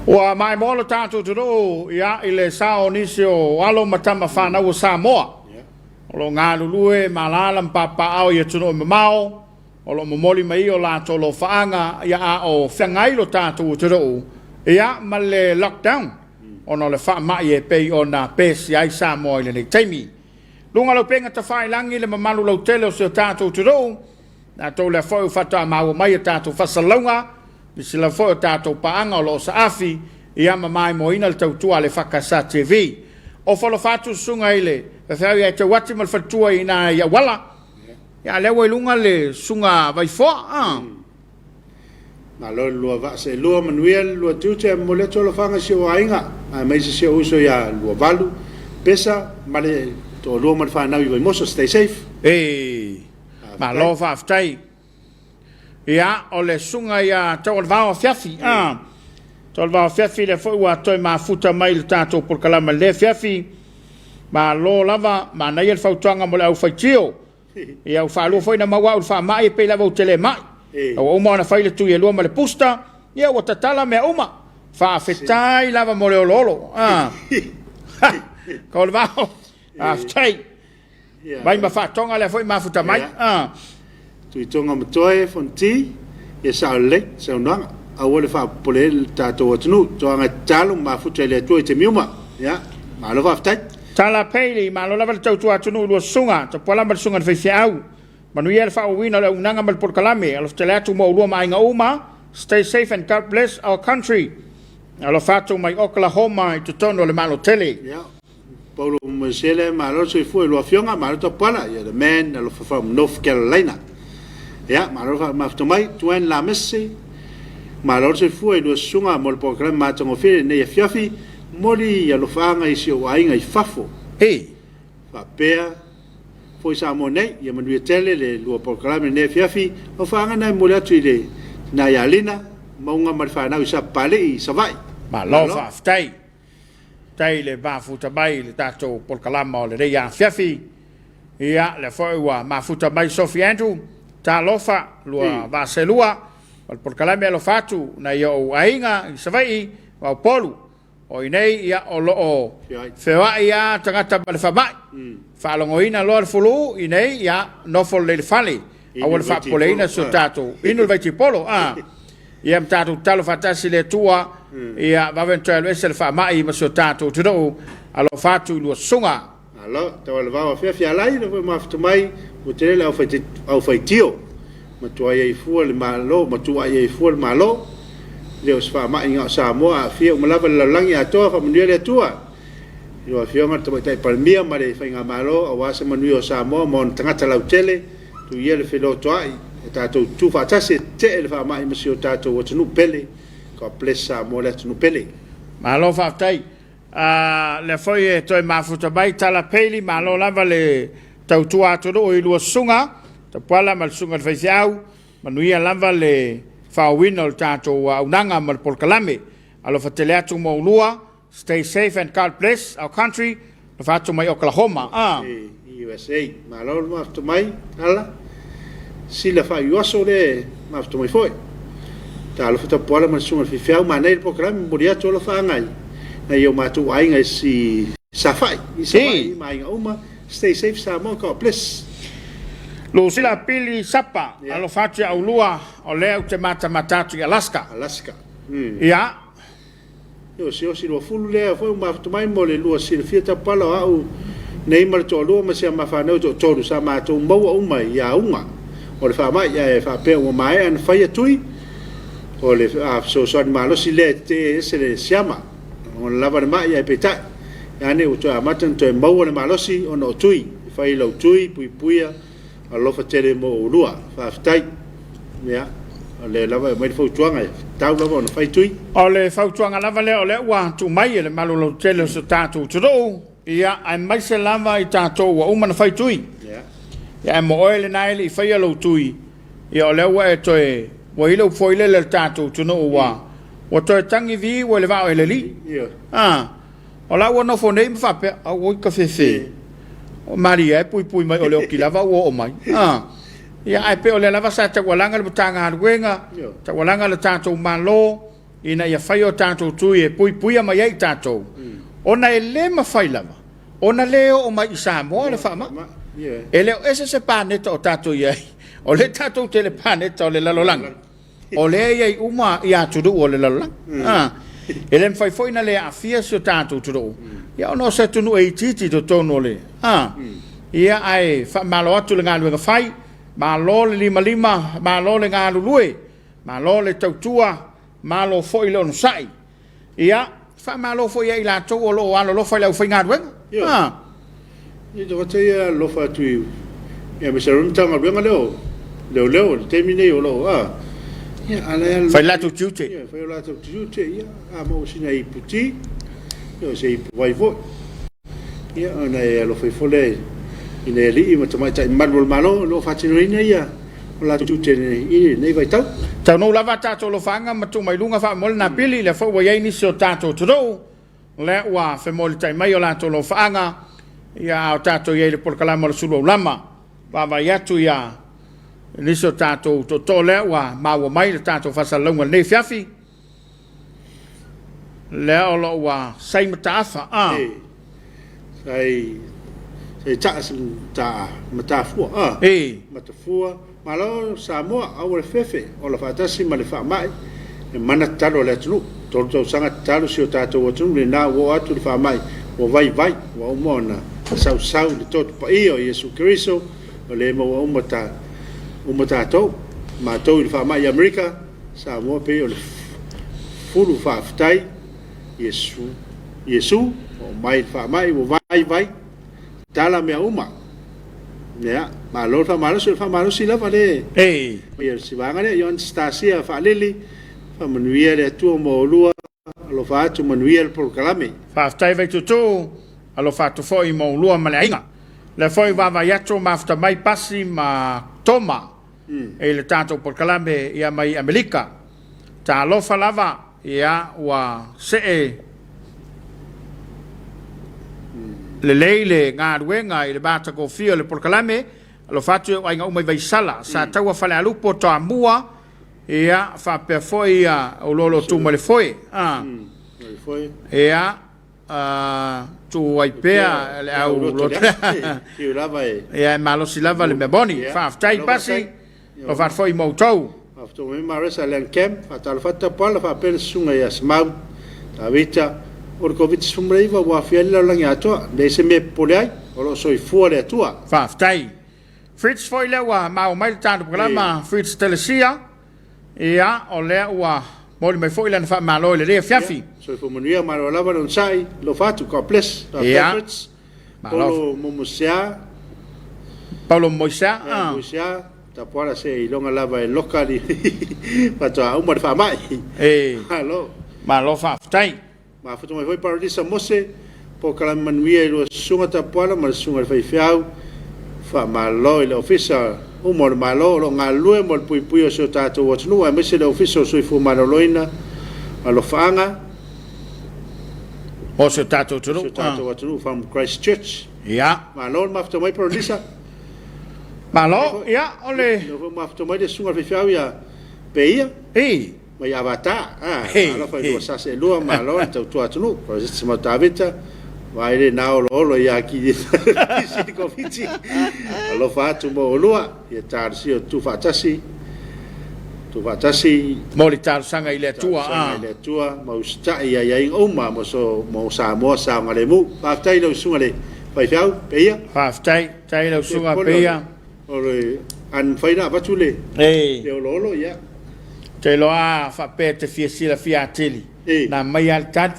[SPEAKER 1] Ua maimoa lo tatou atunuu ia i le sao o nisi o alo ma tama fanau o Samoa o lo o galulue ma alaala ma papaaao i atunuu e mamao o lo o momoli mai o latou alofaaga ia a o feagai lo tatou atunuu ia ma le lockdown ona o le faamai e pei ona pesia ai Samoa i lenei taimi. Luga o le upega tafailagi le mamalu lautele o si o tatou atunuu, tatou lea foi ua faatoa maua mai a tatou faasalalauga, nisi lava foi o tatou paaga o lo o saafi ia ma maimoaina le tautua a le EFKS TV. Ofo alofa atu le susuga i le faifeau ia Teuati ma le faletua i ina i Auala. Ia a lea ua i luga le susuga Vaifoa. Ah.
[SPEAKER 2] Malo i le lua vaa seelua, manuia le lua tiute ae momoli atu alofaga i si ou aiga aemaise si ou uso ia Luavalu, Pesa ma le toalua ma le fanau i Vaimoso. Stay safe.
[SPEAKER 1] Ee, malo faafetai. Ia, o le susuga ia Taualevao Afiafi. Ah, Taualevao Afiafi lea foi ua toe mafuta mai i le tatou polokalame i lenei afiafi. Malo lava, manaia le fautuaga mo le aufaitio. Ia, ua faalua foi ona maua au i le faamai, e pei lava ou te le mai. A ua uma ona fai le tui e lua ma le booster, ia ua tatala mea uma. Faafetai lava mo le oloolo. Ah. Taualevao, faafetai. Mai ma faatoga lea foi mafuta mai. Ah.
[SPEAKER 2] Tuitoga Matoe Fonti, ia sao lelei saunoaga. Aua le faapopole ai le tatou atunuu. Toaga e tatalo ma mafuta i le Atua i taimi uma. Ia, malo faafetai.
[SPEAKER 1] Tala Paley, Malo lava le tautua atunuu i lua susuga, Tapuala ma le susuga i le faifeau. Manuia le faaauauina o le auaunaga ma le polokalame. Alofa tele atu mo oulua ma aiga uma. Stay safe and God bless our country. Alofa atu mai Oklahoma i totonu o le Malo tele.
[SPEAKER 2] Ia, Paulo Moesele, malo le soifua i lua afioga, malo Tapuala. Ia, the man, alofa from North Carolina. Ia, malo le faamafuta mai. Tuan Lamese, malo le soifua i lua susuga mo le polokalame matagofie i lenei afiafi. Momoli alofaaga i si ou aiga i fafo.
[SPEAKER 1] Hey.
[SPEAKER 2] Faapea foi Samoa nei, ia manuia tele le lua polokalame i lenei afiafi. Alofaaga na e momoli atu i le tina ia Lina, Mauga ma le fanau i Sapapalii i Savaii.
[SPEAKER 1] Malo
[SPEAKER 2] Malo.
[SPEAKER 1] faafetai. Faafetai i le mafuta mai i le tatou polokalama o lenei afiafi. Ia, lea foi ua mafuta mai Sophie Andrew, talofa, lua vaaselua, o le polokalame alofa atu nai ou aiga i Savaii ma Upolu. O i nei, ia, o lo o feoai lava tagata ma le faamai. Faalogoina loa le fulu i nei, ia, nofo lelei i le fale. Aua le faapopoleina si o tatou, inu le vaitipolo, a. Ia ma tatou tatalo faatasi i le Atua, ia vave ona toe alu ese le faamai ma si o tatou atunuu. Alofa atu i lua susuga.
[SPEAKER 2] Malo, Taualavao afiafi alai le foi mafuta mai, ua tele le aufaitio, matuai ai fua le Malo, matuai ai fua le Malo, le o se faamai na o Samoa, aafia uma lava le lalolagi atoa, faamanuia le Atua i lau Afioga le Tamaitai Palemia ma le Faigamalo aua se manuia o Samoa ma ona tagata lautele, tuu ia le felotoai, ia tatou tutu faatasi e tetee le faamai ma si o tatou atunuu pele, God bless Samoa le atunuu pele.
[SPEAKER 1] Malo faafetai. A lea foi e toe mafuta mai Tala Paley, malo lava le tautua atunuu i lua susuga, Tapuala ma le susuga i le faifeau, manuia lava le faaauauina o le tatou auaunaga ma le polokalame. Alofa tele atu mo oulua, stay safe and God bless our country, alofa atu mai Oklahoma. A.
[SPEAKER 2] USA. Malo le mafuta mai, Tala. Sila faaiuaso le mafuta mai foi. Talofa Tapuala ma le susuga i le faifeau, manaia le polokalame, momoli atu alofaaga i nai o matou aiga i Safai, i Savaii ma aiga uma. Stay safe Samoa, God bless.
[SPEAKER 1] Lusila Pili Sapa, alofa atu ia oulua, o lea ou te matamata atu i Alaska.
[SPEAKER 2] Alaska.
[SPEAKER 1] Ia.
[SPEAKER 2] E osiosi 20 lea foi ua mafuta mai mo le lua silafia tapala o au nei ma le toalua ma si a ma fanau e toatolu sa matou maua uma i auga o le faamai ae faapea ua maea ona faia tui o le fesoasoani malosi lea e tetee ese le siama ona lava le mai ae peitai ane ua toe amata ona toe maua le malosi ona o tui e fai lau tui puipuia Alofa tele mo oulua. Faafetai. Ia, o lea lava e aumai le fautuaga, e tatau lava ona fai tui.
[SPEAKER 1] O le fautuaga lava lea o lea ua tuu mai e le malolautele o si o tatou atunuu, ia, aemaise lava i tatou ua uma ona fai tui. Ia, ae mo oe lena e le i faia lou tui, ia o lea ua e toe, ua i ai le upu foi lele a le tatou atunuu ua, ua toe tagi viu e le vaa o Eleli. A. O la ua nofo nei ma faapea, auoi ka fefe, o malie e puipui mai o le oki lava ua oo mai. Ah. Ia, ae pei o lea lava sa taualaga le Matagaluega, taualaga le tatou Malo, ina ia fai o tatou tui e puipuia mai ai i tatou, ona e le mafai lava ona le oo mai i Samoa le faamai. E le o ese se paneta o tatou i ai, o lea tatou te i le paneta o le lalolagi. O lea e i ai uma i atunuu o le lalolagi. Mm. E le mafai foi na le aafia si o tatou atunuu. Mm. Ia ona o se atunuu e itiiti i totonu o le... Ah. Mm. Ia ae faamalo atu le galuega fai, malo le limalima, malo le galulue, malo le tautua, malo foi le onosai. Ia, faamalo foi ia i latou o lo o alolofa i le aufaigaluega.
[SPEAKER 2] Ioe. Ah. Ia tagata ia e alolofa atu i ia aemaise lava le Matagaluega lea o Leoleo i le taimi nei o lo o a ia a la e alolofa
[SPEAKER 1] Fai latou tiute.
[SPEAKER 2] Ia fai o latou tiute ia a maua sina ipu ti ia o se ipu vai foi ia ona e alofa ifo lea i nai alii ma tamaitai mamalu o le Malo o lo o faatinoina ia o latou tiute i lenei vaitau.
[SPEAKER 1] Taunuu lava a tatou alofaaga ma tuu mai luga faamolemole nā pili, lea foi ua i ai nisi o tatou atunuu lea ua femolitai mai o latou alofaaga, ia a o tatou i ai i le polokalama o le sulu aulama. Vaavaai atu ia nisi o tatou tootoo lea ua maua mai le tatou faasalalauga i lenei afiafi, lea o lo o ua sai mataafa, a.
[SPEAKER 2] Sai sai taa se ta matafua a.
[SPEAKER 1] E.
[SPEAKER 2] Matafua malo Samoa aua le fefe ola faatasi ma le faamai E mana tatalo a le atunuu. 3 tausaga tatalo si o tatou atunuu lena ua oo atu le faamai ua vaivai, ua uma ona sausau i le toto paia o Iesu Keriso, ua le maua uma ta uma tatou, matou i le faamai i Amerika, Samoa pei o le fulu faafetai Iesu, Iesu ua oo mai le faamai ua vaivai, Tala mea uma. Ia, malo le faamalosi, o le faamalosi lava le
[SPEAKER 1] Ei.
[SPEAKER 2] Ia, si vaega lea, Ioane Tasia Faalili, faamanuia le Atua mo oulua, alofa atu, manuia le polokalame.
[SPEAKER 1] Faafetai Vaituutuu, alofa atu foi mo oulua ma le aiga. O lea foi ua vaavaai atu mafuta mai Pasi ma Toma i le tatou polokalame ia mai Amelika. Talofa lava, ia ua see lelei le galuega i le matagofie o le polokalame. Alofa atu i ou aiga uma i Vaisala, Sataua, Falealupo, Toamua, ia faapea foi ia Uloolo Tumalefoe. Ah. Ia tuu ai pea le au loto. Ia e malosi lava le mea moni. Faafetai Pasi. Alofa atu foi mo outou.
[SPEAKER 2] Faafetai mai Maresa Leanne Camp, faatalofa atu Tapuala faapea le susuga ia Semau Tavita. O le Koviti-19 ua aafia ai le lalolagi atoa, e leai se mea e popole ai, o lo o soifua le Atua.
[SPEAKER 1] Faafetai. Fritz foi lea ua maua mai le tatou polokalama, Fritz Telesia. Ia, o lea ua momoli mai foi lana faamalo i lenei afiafi.
[SPEAKER 2] Ia, soifua manuia, malo lava le onosai, alofa atu, God bless. Faafetai Fritz.
[SPEAKER 1] Malo.
[SPEAKER 2] Paulo Momosia.
[SPEAKER 1] Paulo Momoisia.
[SPEAKER 2] Ah. Momosia, tapuala se iloga lava e loka li faatoa uma le faamai.
[SPEAKER 1] E.
[SPEAKER 2] Malo.
[SPEAKER 1] Malo faafetai.
[SPEAKER 2] Mafuta mai foi Paradisa Mose, polokalame manuia i lua susuga Tapuala ma le susuga i le faifeau. Faamalo i le Ofisa uma o le Malo o lo o galulue mo le puipuia o si o tatou atunuu aemaise le Ofisa o Soifua Maloloina ma Alofaaga.
[SPEAKER 1] O si o tatou atunuu.
[SPEAKER 2] Si o tatou atunuu from Christchurch.
[SPEAKER 1] Ia.
[SPEAKER 2] Malo le mafuta mai Paradisa.
[SPEAKER 1] Malo, ia, o le...
[SPEAKER 2] Lea foi mafuta mai le susuga i le faifeau ia Peia.
[SPEAKER 1] I.
[SPEAKER 2] Mai Avatar. Ah, alofa i lua sase e lua, malo le tautua atunuu. Paradisa Simao Tavita, vaai le na oloolo ia ki si Koviti. Alofa atu mo olua, ia talosia tu faatasi. Tuufaatasi.
[SPEAKER 1] Mo le talosaga i le Atua.
[SPEAKER 2] Talosaga i le Atua ma usitai i aiaiga uma mo so mo Samoa saogalemu. Faafetai i lau susuga le faifeau, Peia.
[SPEAKER 1] Faafetai, faafetai i lau susuga Peia.
[SPEAKER 2] O le a mafai ona avatu le
[SPEAKER 1] le
[SPEAKER 2] oloolo, ia.
[SPEAKER 1] Ou te iloa a faapea e te fia silafia atili, na aumai lava le tali.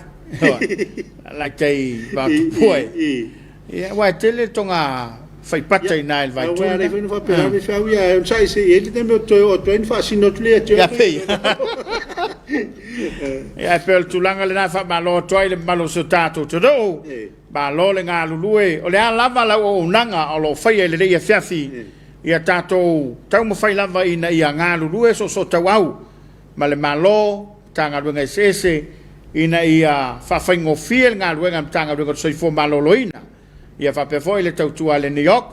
[SPEAKER 1] Laitai vaotupua e. Ia, aua e tele toga faipata i ina i le vaituli.
[SPEAKER 2] Aua e alai foi na faapea ave feau ia e onosai se i ai le taimi ou te toe oo atu ai ona faasino atu lea ia te
[SPEAKER 1] oe. Ia, e pei o le tulaga lena e faamalo atu ai i le mamalu o si o tatou atunuu. Malo le galulue. O le a lava lau auaunaga o lo o faia i lenei afiafi, ia tatou taumafai lava ina ia galulue soosootauau ma le Malo, Matagaluega eseese ina ia faafaigofie le galuega a le Matagaluega o le Soifua Maloloina, ia faapea foi le tautua a le NEOC,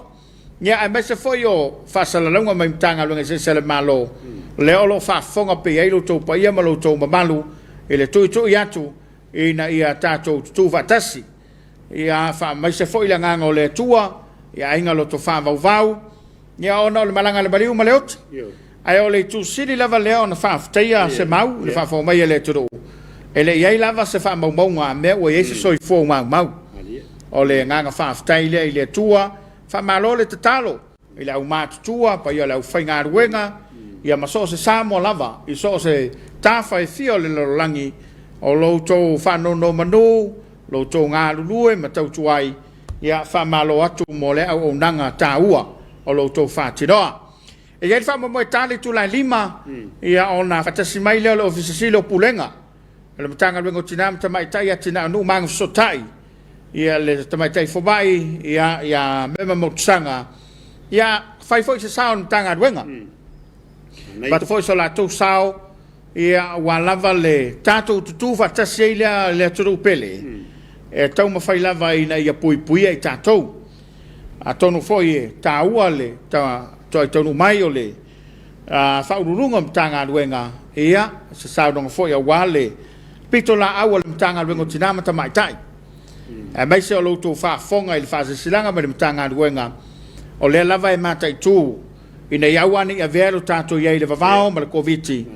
[SPEAKER 1] ia aemaise foi o faasalalauga mai Matagaluega eseese a le Malo, lea o lo o faafofoga pea i ai lo outou paia ma lo outou mamalu i le tuitui atu ina ia tatou tutu faatasi. Ia faamaise foi le agaga o le Atua i aiga loto faavauvau, Ia ona o le malaga a le maliu ma le oti. Ae o le itu sili lava lea ona faafetaia se mau i le faafofoga mai a le atunuu, e le i ai lava se faamaumauga a mea ua i ai se soifua maumau. O le agaga faafetai lea i le Atua. Faamalo le tatalo i le aumatutua, paia o le aufaigaluega, ia ma so o se Samoa lava i so o se tafa e fia o le lalolagi, o lo outou faanonomanu, lo outou galulue ma tautua ai, Ia, faamalo atu mo lea auaunaga taua o lo outou faatinoa. E i ai le faamoemoe tali itula e 5, ia ona faatasi mai lea o le Ofisa Sili o Pulega o le Matagaluega o Tina ma Tamaitai, Atinae o Nuu ma Agafesootai, ia le Tamaitai Fomai, ia, ia Mema Motusaga, ia fai foi se sao o le Matagaluega. Avatu foi so latou sao Ia, ua lava le tatou tutū faatasi ai lea le atunuu pele, e taumafai lava ina ia puipuia i tatou. Atonu foi e taua le toe taunuu mai o le Faauluuluga o Matagaluega, ia, se saunoaga foi aua le pitolaau a le Matagaluega o Tina ma Tamaitai, aemaise o lo outou faafofoga i le faasilasilaga mai le Matagaluega, o lea lava e mataitu ina ia aua ne i avea lo tatou i ai i le vavao ma le Koviti.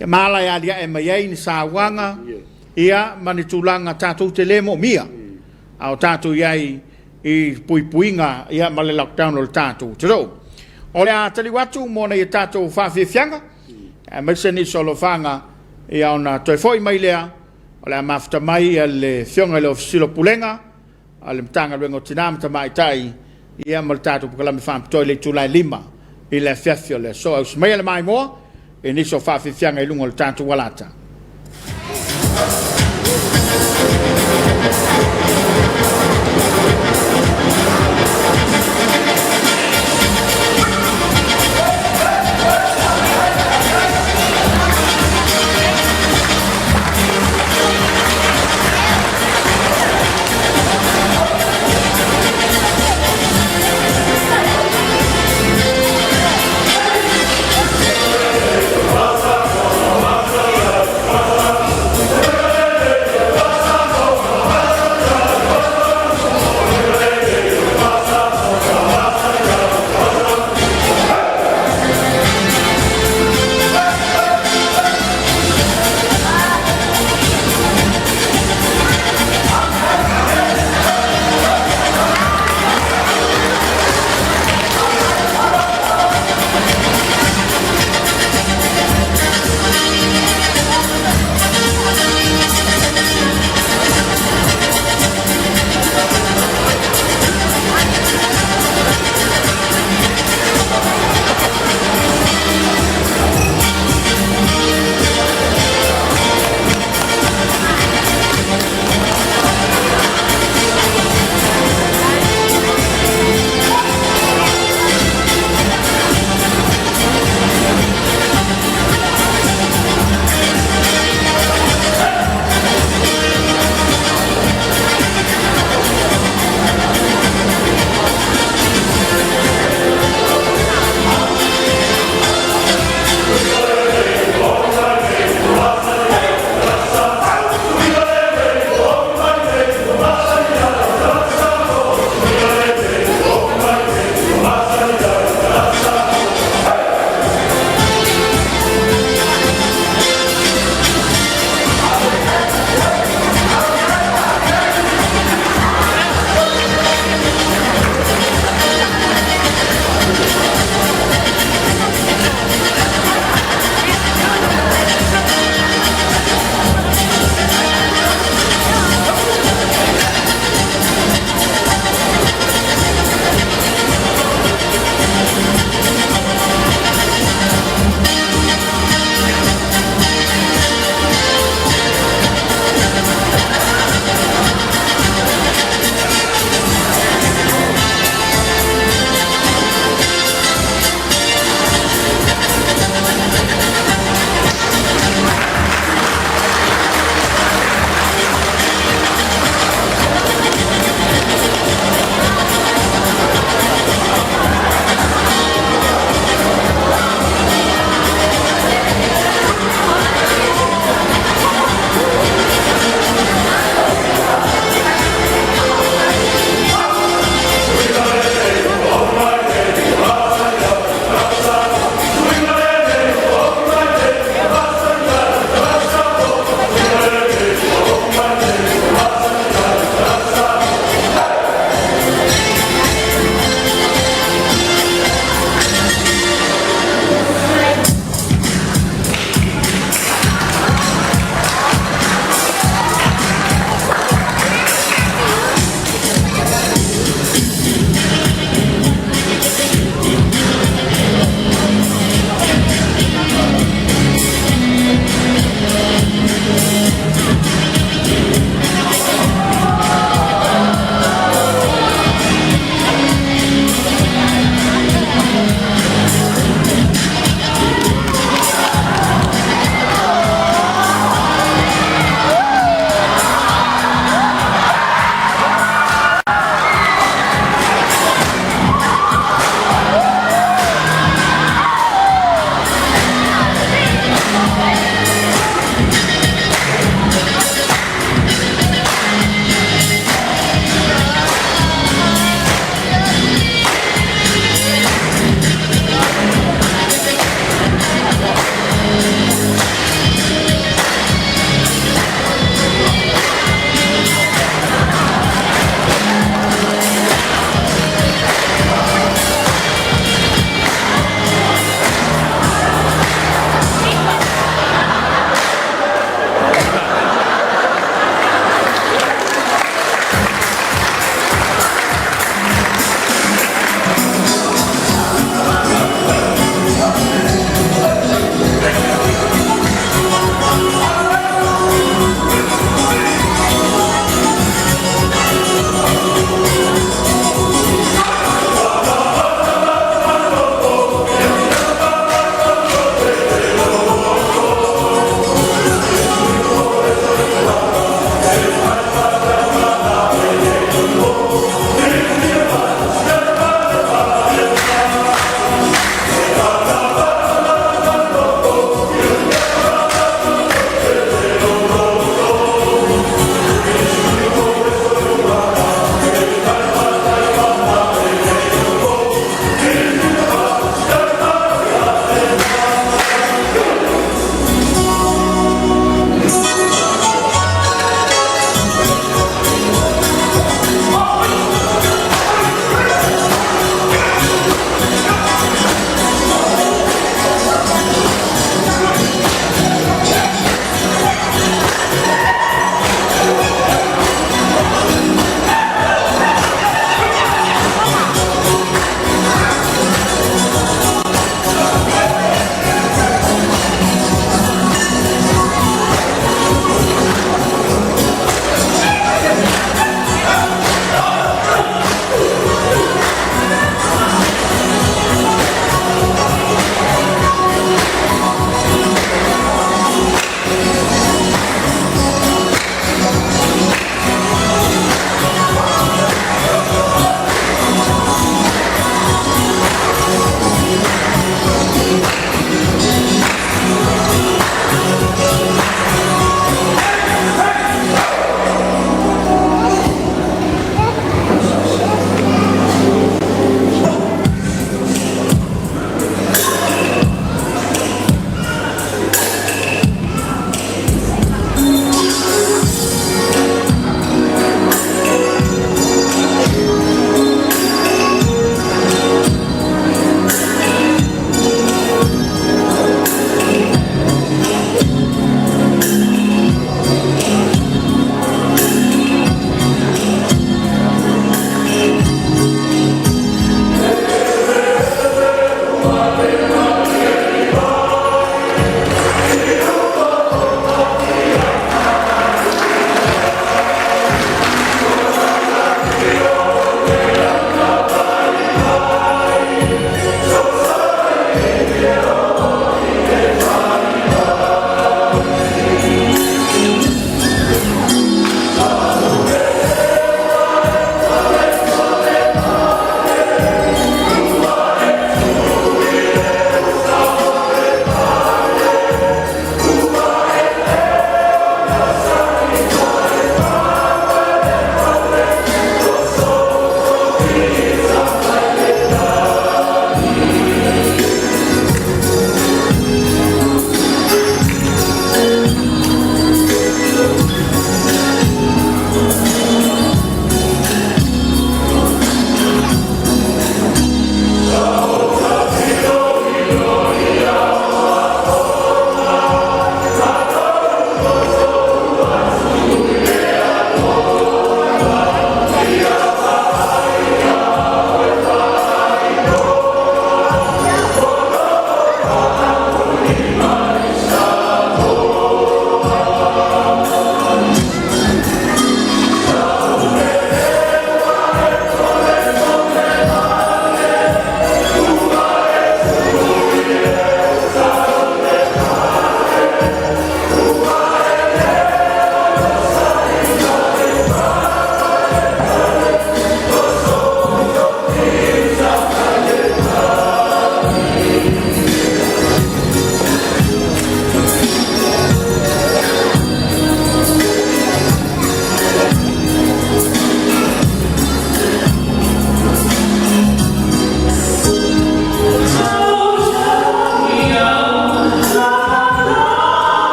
[SPEAKER 1] Ia ma ala e aliae mai ai ni sauaga, ia, ma ni tulaga tatou te le moomia, a o tatou i ai i puipuiga, ia, ma le lockdown o le tatou atunuu. O le a taliu atu mo nai a tatou faafiafiaga, aemaise nisi o alofaga, ia, ona toe foi mai lea, o le a mafuta mai le Afioga i le Ofisa Sili o Pulega a le Matagaluega o Tina ma Tamaitai, ia, ma le tatou polokalame faapitoa i le itula e 5 i le afiafi o le aso. Ausi maia le maimoa i nisi o faafiafiaga i luga o le tatou alata.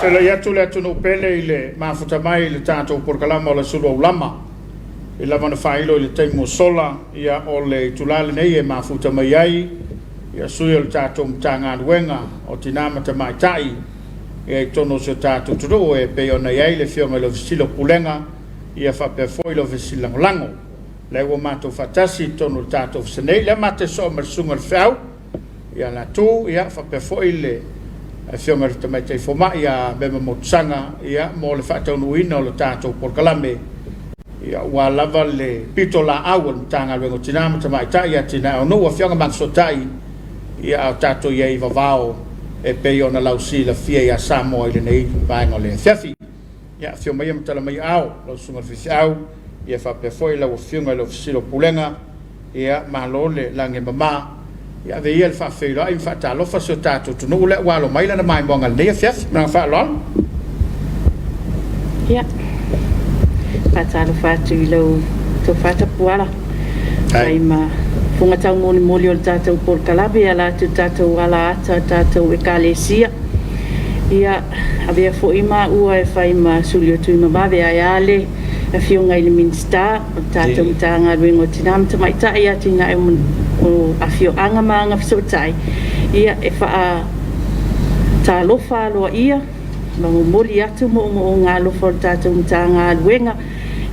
[SPEAKER 1] Feiloai atu le atunuu pele i le mafuta mai i le tatou polokalama o le Aso Aulama. E lava ona faailo i le taimi ua sola, ia o le itula lenei e mafuta mai ai ia sui o le tatou Matagaluega o Tina ma Tamaitai ia i totonu o si o tatou atunuu e pei ona i ai le Afioga i le Ofisa Sili o Pulega ia faapea foi le Ofisa Sili Lagolago. Lea ua matou faatasi i totonu o le tatou ofisa nei, lea matou te sosoo ma le Susuga i le Feau ia Latu, ia faapea foi le Afioga i le Tamaitai Fomai ia Mema Motusaga ia mo le faataunuuina o le tatou polokalame ia aua lava le pitolaau a le Matagaluega o Tina ma Tamaitai, Atinae o Nuu, Afioga ma Agafesootai, ia a o tatou i ai i vavao e pei ona lausilafia ia Samoa i lenei vaega o le afiafi. Ia, afio maia ma tala mai aao lau Susuga i le Faifeau, ia faapea foi lau Afioga i le Ofisa Sili o Pulega, ia malo le lagi e mama. Ia ave ia le faafeiloai ma faatalofa si o tatou atunuu lea ua alo mai lana maimoaga i lenei afiafi. Ma le agaga faaaloalo.
[SPEAKER 4] Ia, faatalofa atu i lau tofa Tapuala, fai ma fofoga taumolimoli o le tatou polokalame e ala atu i le tatou alaata o le tatou Ekalesia. Ia, avea foi maua e fai ma suli o Tuimavave, ae a le Afioga i le Minisita o le tatou Matagaluega o Tina ma Tamaitai, Atinae o Afioaga ma Agafesootai, ia, e faatalofa aloaia ma momoli atu moomooga alofa o le tatou Matagaluega.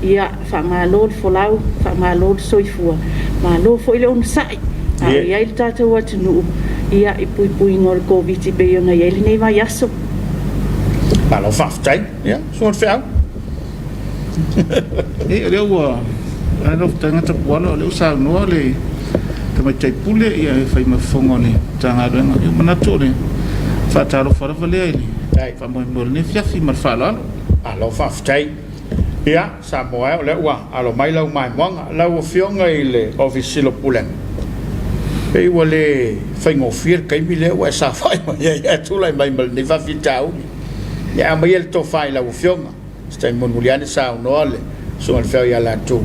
[SPEAKER 4] Ia, faamalo le folau, faamalo le soifua, malo foi le onosai a o i ai le tatou atunuu ia i puipuiga o le Koviti pei ona i ai lenei vaiaso.
[SPEAKER 1] Malo faafetai. Ia, Susuga i le Feau.
[SPEAKER 5] Ia, o lea ua lau fetalaiga Tapuala, o lea ua saunoa le Tamaitai Pule ia e fai ma fofoga o le Matagaluega. Ia, manatu o le faatalofa lava lea i le faamoemoe o lenei afiafi ma le faaaloalo.
[SPEAKER 1] Malo faafetai. Ia, Samoa e, o lea ua alo mai lau maimoaga. Lau Afioga i le Ofisa Sili o Pulega, pei ua le faigofie le taimi lea ua e saofai mai ai ae tulai mai ma lenei faafitauli. Ia aumaia le tofa i lau Afioga, se taimi mulimuli ane saunoa le Susuga i le Feau ia Latu,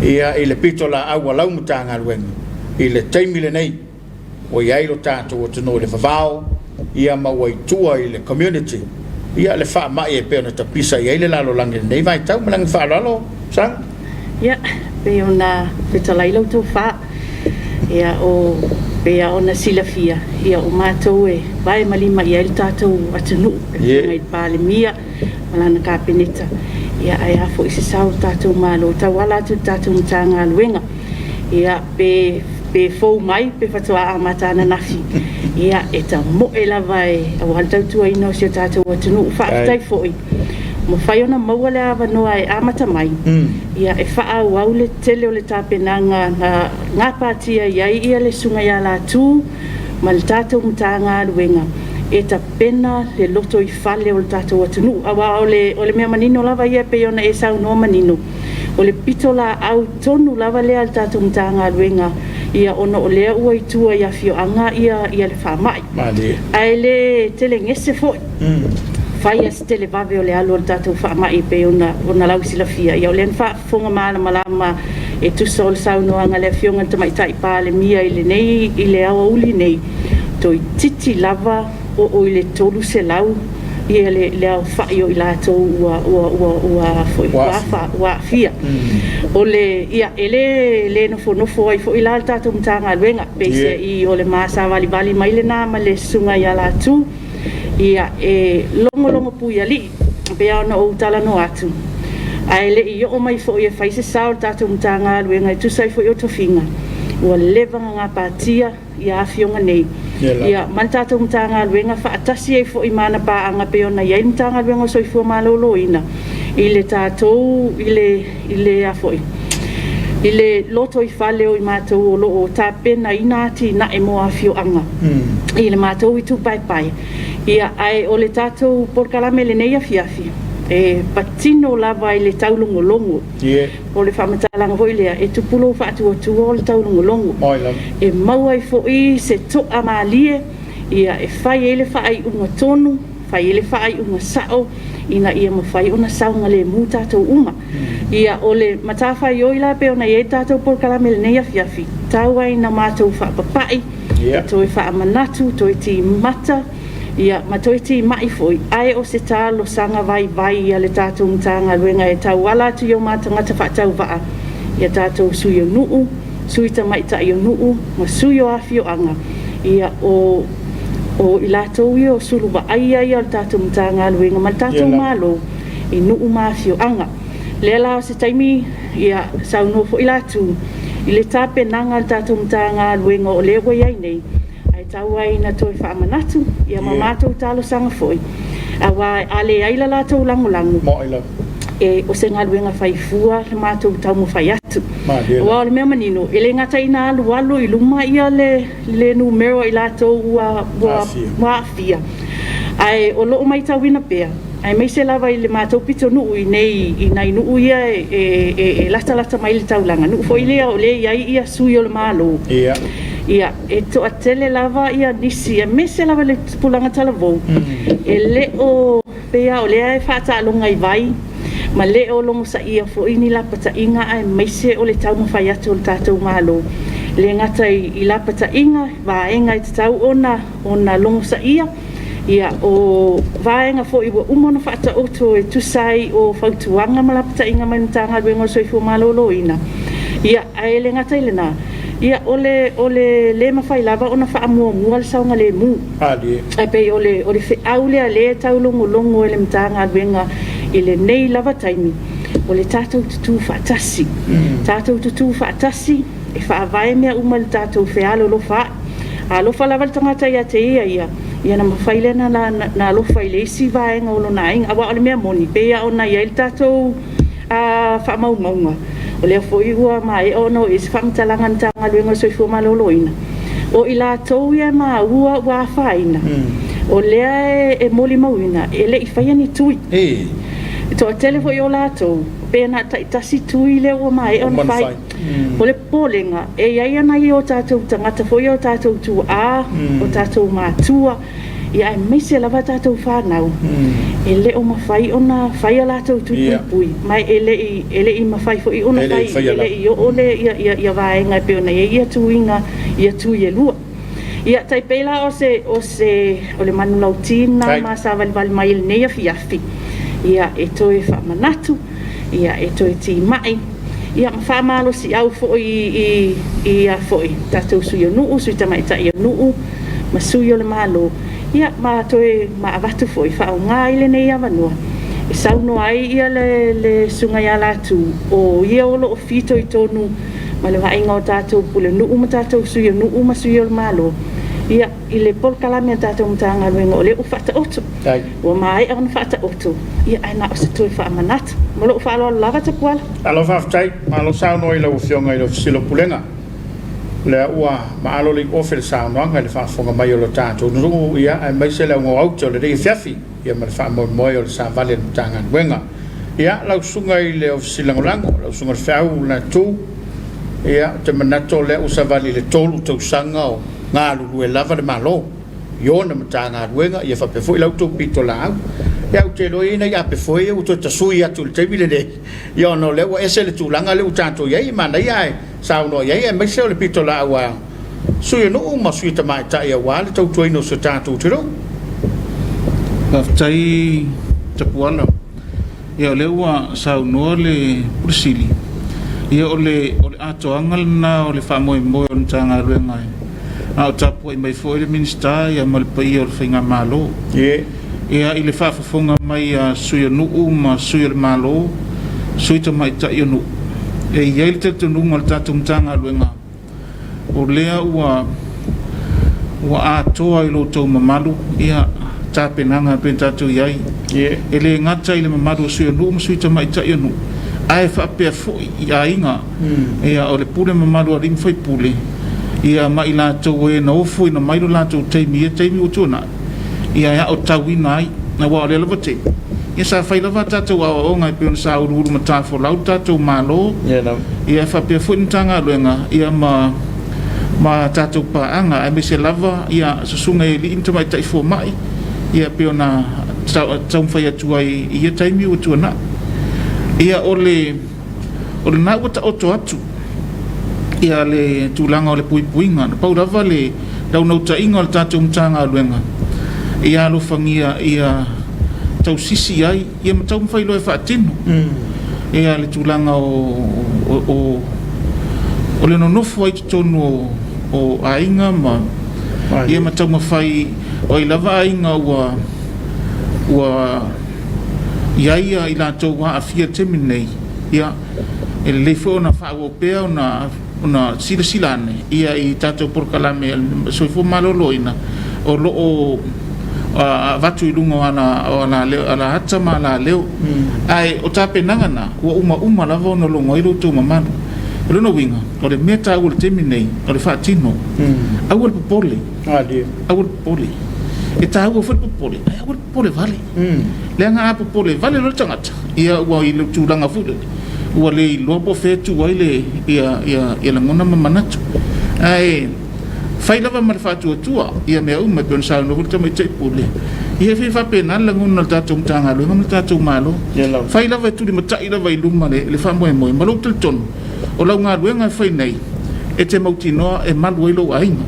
[SPEAKER 1] ia i le pitolaau a lau Matagaluega i le taimi lenei ua i ai lo tatou atunuu i le vavao, ia ma ua i tua i le community ia le faamai e pei ona tapisa i ai le lalolagi i lenei vaitau. Ma le agaga faaaloalo, Saga.
[SPEAKER 4] Ia, pei ona fetalai lau tofa, ia o pei lava ona silafia, ia o matou e vae ma lima i ai le tatou atunuu, le Afioga i le Palemia ma lana Kapeneta, ia ae a foi se sao o le tatou Malo e tauala atu i le tatou Matagaluega. Ia, pe pe fou mai pe faatoa amata ananafi, ia e tamoe lava e aua le tautuaina o si o tatou atunuu. Faafetai foi ua mafai ona maua le avanoa e amata mai, ia e faaauau le tele o le tapenaga na gapatia i ai ia le Susuga ia Latu ma le tatou Matagaluega e tapena le lotoifale o le tatou atunuu. Aua o le o le mea manino lava ia e pei ona e saunoa manino, o le pitolaau tonu lava lea a le tatou Matagaluega, ia ona o lea ua i tua i afioaga ia le faamai. Ae le telegese foi, fai lava si televave o le alu o le tatou faamai e pei ona lausilafia. Ia o lea na faafofoga malamalama e tusa o le saunoaga a le Afioga i le Tamaitai Palemia i lenei i le aoauli nei, toeitiiti lava oo i le 300 ia le le aofai o i latou ua ua ua ua foi ua afa ua aafia. O le ia e le le nofonofo ai foi la le tatou Matagaluega peiseai o le ma savalivali mai lena ma le Susuga ia Latu ia e logologo puialii e pei lava ona ou talanoa atu ae le i oo mai foi e fai se sao o le tatou Matagaluega e tusa ai foi o tofiga ua leva ona gapatia ia Afioga nei ia ma le tatou Matagaluega faatasi ai foi ma ana paaga pei ona i ai le Matagaluega o le Soifua Maloloina i le tatou i le i le a foi i le lotoifale o i matou o lo o tapenaina atinae mo afioaga i le matou itu paepae. Ia, ae o le tatou polokalame i lenei afiafi, e patino lava i le taulogologo. O le faamatalaga foi lea, e tupu lou faatuatua o le taulogologo. E maua ai foi se toa malie ia, e fai ai le faaiuga tonu, fai ai le faaiuga sao ina ia mafai ona saogalemu tatou uma. Ia, o le matafaioi la pei ona i ai le tatou polokalame i lenei afiafi, tau ai ina matou faapapai, toe faamanatu, toe timata. Ia, ma toe timai foi, ae o se talosaga vaivai a le tatou Matagaluega e tauala atu i o ma tagata faatauvaa, ia tatou sui o nuu, sui tamaitai o nuu ma sui o afioaga, ia o o i latou ia o sulu vaaia ia o le tatou Matagaluega ma le tatou Malo i nuu ma afioaga. O lea la o se taimi ia saunoa foi Latu i le tapenaga a le tatou Matagaluega o lea ua i ai nei, ae tau lava ina toe faamanatu ia ma matou talosaga foi, aua a leai la latou lagolago, e, o se galuega fai fua le matou taumafai atu. Aua o le mea manino, e le gata ina alualu i luma ia le, le numera o i latou ua, ua, ua aafia, ae o lo o matauina pea, aemaise lava i le matou pitonuu i inei i nai nuu ia e, e, e latalata mai i le taulaga, nuu foi lea o lea e i ai ia sui o le Malo. Ia, e toatele lava ia nisi, aemaise lava le tupulaga talavou, e le o, pei lava o lea e faataaloga i vai, ma le o logosaia foi ni lapataiga aemaise o le taumafai atu o le tatou Malo. E le gata i lapataiga, vaega e tatau ona, ona logosaia, ia, o vaega foi ua uma ona faataoto e tusa ai o fautuaga ma lapataiga mai le Matagaluega o le Soifua Maloloina. Ia, ae le gata i lena, ia, o le, o le le mafai lava ona faamuamua le saogalemu. Ae pei o le, o le feau lea lea e taulogologo e le Matagaluega i lenei lava taimi, o le tatou tutū faatasi. Tatou tutū faatasi e faavae mea uma i le tatou fealolofa a'i. A alofa lava le tagata ia te ia ia, ia ona mafai lea ona alofa i le isi vaega o lona aiga. Aua o le mea moni, pei lava ona i ai le tatou faamaumauga, o lea foi ua maea ona oo i ai se faamatalaga a le Matagaluega o le Soifua Maloloina, o i latou ia e maua ua afaina, o lea e molimauina e le i faia ni tui. E toatele foi o latou, pe na o le taitasi tui lea ua maea ona fai. O le popolega, e i ai nai o tatou tagata foi ia o tatou tuaa, o tatou matua, ia aemaise lava tatou fanau, e le o mafai ona fai a latou tui puipui, ma e le i, e le i mafai foi ona fai, e le i oo le, ia, ia, ia vaega e pei ona i ai ia tuiga, ia tui e lua. Ia, tai pei la o se, o se, o le manulauti lena ma savalivali mai i lenei afiafi, ia, e toe faamanatu, ia, e toe timai, ia, ma faamalosiau foi i, i, a foi, tatou sui o nuu, sui tamaitai o nuu, ma sui o le Malo, ia, ma toe, ma avatu foi, faaaoga ai lenei avanoa e saunoa ai ia le, le Susuga ia Latu, o ia o lo o fitoitonu ma le vaaiga o tatou pulenuu ma tatou sui o nuu ma sui o le Malo, ia, i le polokalame a le tatou Matagaluega o lea ua faataoto. Ua maea ona faataoto, ia, ae na o se toe faamanatu. Ma lou faaaloalo lava Tapuala.
[SPEAKER 1] Malo faafetai, malo saunoa i lau Afioga i le Ofisa Sili o Pulega. O lea ua maalo le iuofe i le saunoaga i le faafofoga mai o lo tatou nuu, ia, aemaise le augoaute o lenei afiafi, ia ma le faamoemoe o le savali a le Matagaluega. Ia, lau Susuga i le Ofisa Sili Lagolago, lau Susuga i le Feau Latu, ia, ou te manatu o lea ua savali i le 3 tausaga o galulue lava le Malo i ona Matagaluega, ia faapea foi la outou pitolaau. Ia, ou te iloa e i ai nai ape foe ia ua toe tasui atu i le taimi lenei, ia ona o lea ua ese le tulaga lea ua tatou i ai, e manaia ae saunoa i ai, aemaise o le pitolaau a sui o nuu ma sui tamaitai aua le tautuaina o si o tatou atunuu.
[SPEAKER 5] Faafetai Tapuala. Ia o lea ua saunoa le Pule Sili, ia o le o le atoaga lena o le faamoemoe o le Matagaluega a o tapuai mai foi le Minisita ia ma le paia o le Faigamalo. Ia i le faafofoga mai a sui o nuu ma sui o le Malo, sui tamaitai o nuu, e i ai le talitonuga o le tatou Matagaluega, o lea ua ua atoa i lo outou mamalu ia tapenaga e pei ona tatou i ai. E le gata i le mamalu o sui o nuu ma sui tamaitai o nuu, ae faapea foi i aiga, ia o le pule mamalu a alii ma faipule, ia ma i latou e na ofoina mai lo latou taimi i ia taimi ua tuanai, ia e aotauina ai, aua o lea lava taimi, ia sa fai lava a tatou aoaoga e pei ona sa uluulu matafolau le tatou Malo, ia e faapea foi le Matagaluega ia ma ma tatou paaga, aemaise lava ia susuga i alii ma tamaitai fomai, ia e pei ona taumafai atu ai i ia taimi ua tuanai. Ia o le O lena ua taoto atu ia le tulaga o le puipuiga. Na pau lava le naunautaiga o le tatou Matagaluega, Ia alofagia ia tausisi i ai ia ma taumafai loa e faatino ia le tulaga o o le nonofo ai i totonu o aiga ma ia ma taumafai o ai lava aiga ua ua i ai i latou ua aafia i le taimi lenei, ia e lelei foi ona faaauau pea ona ona silasila ane ia i tatou polokalame a le Soifua Maloloina o lo o avatu i luga o alaata ma alaleo. Ae o tapenaga na, ua umauma lava ona logo ai lo outou mamalu. O lona uiga, o le mea taua i le taimi lenei, o le faatino. Aua le popole, aua le popole. E taua foi le popole, ae aua le popole vale. Leaga a popole vale loa le tagata, ia ua i le tulaga foi lele, ua le iloa po o fea e tuu ai le, ia, ia, ia lagona ma manatu. Ae fai lava ma le faatuatua ia mea uma, e pei ona saunoa foi le Tamaitai Pule, ia e fia faapena le lagona o le tatou Matagaluega ma le tatou Malo. Fai lava e tulimatai lava i luma le, le faamoemoe, ma lou talitonu, o lau galuega e fai nei, e te mautinoa e malu ai lou aiga.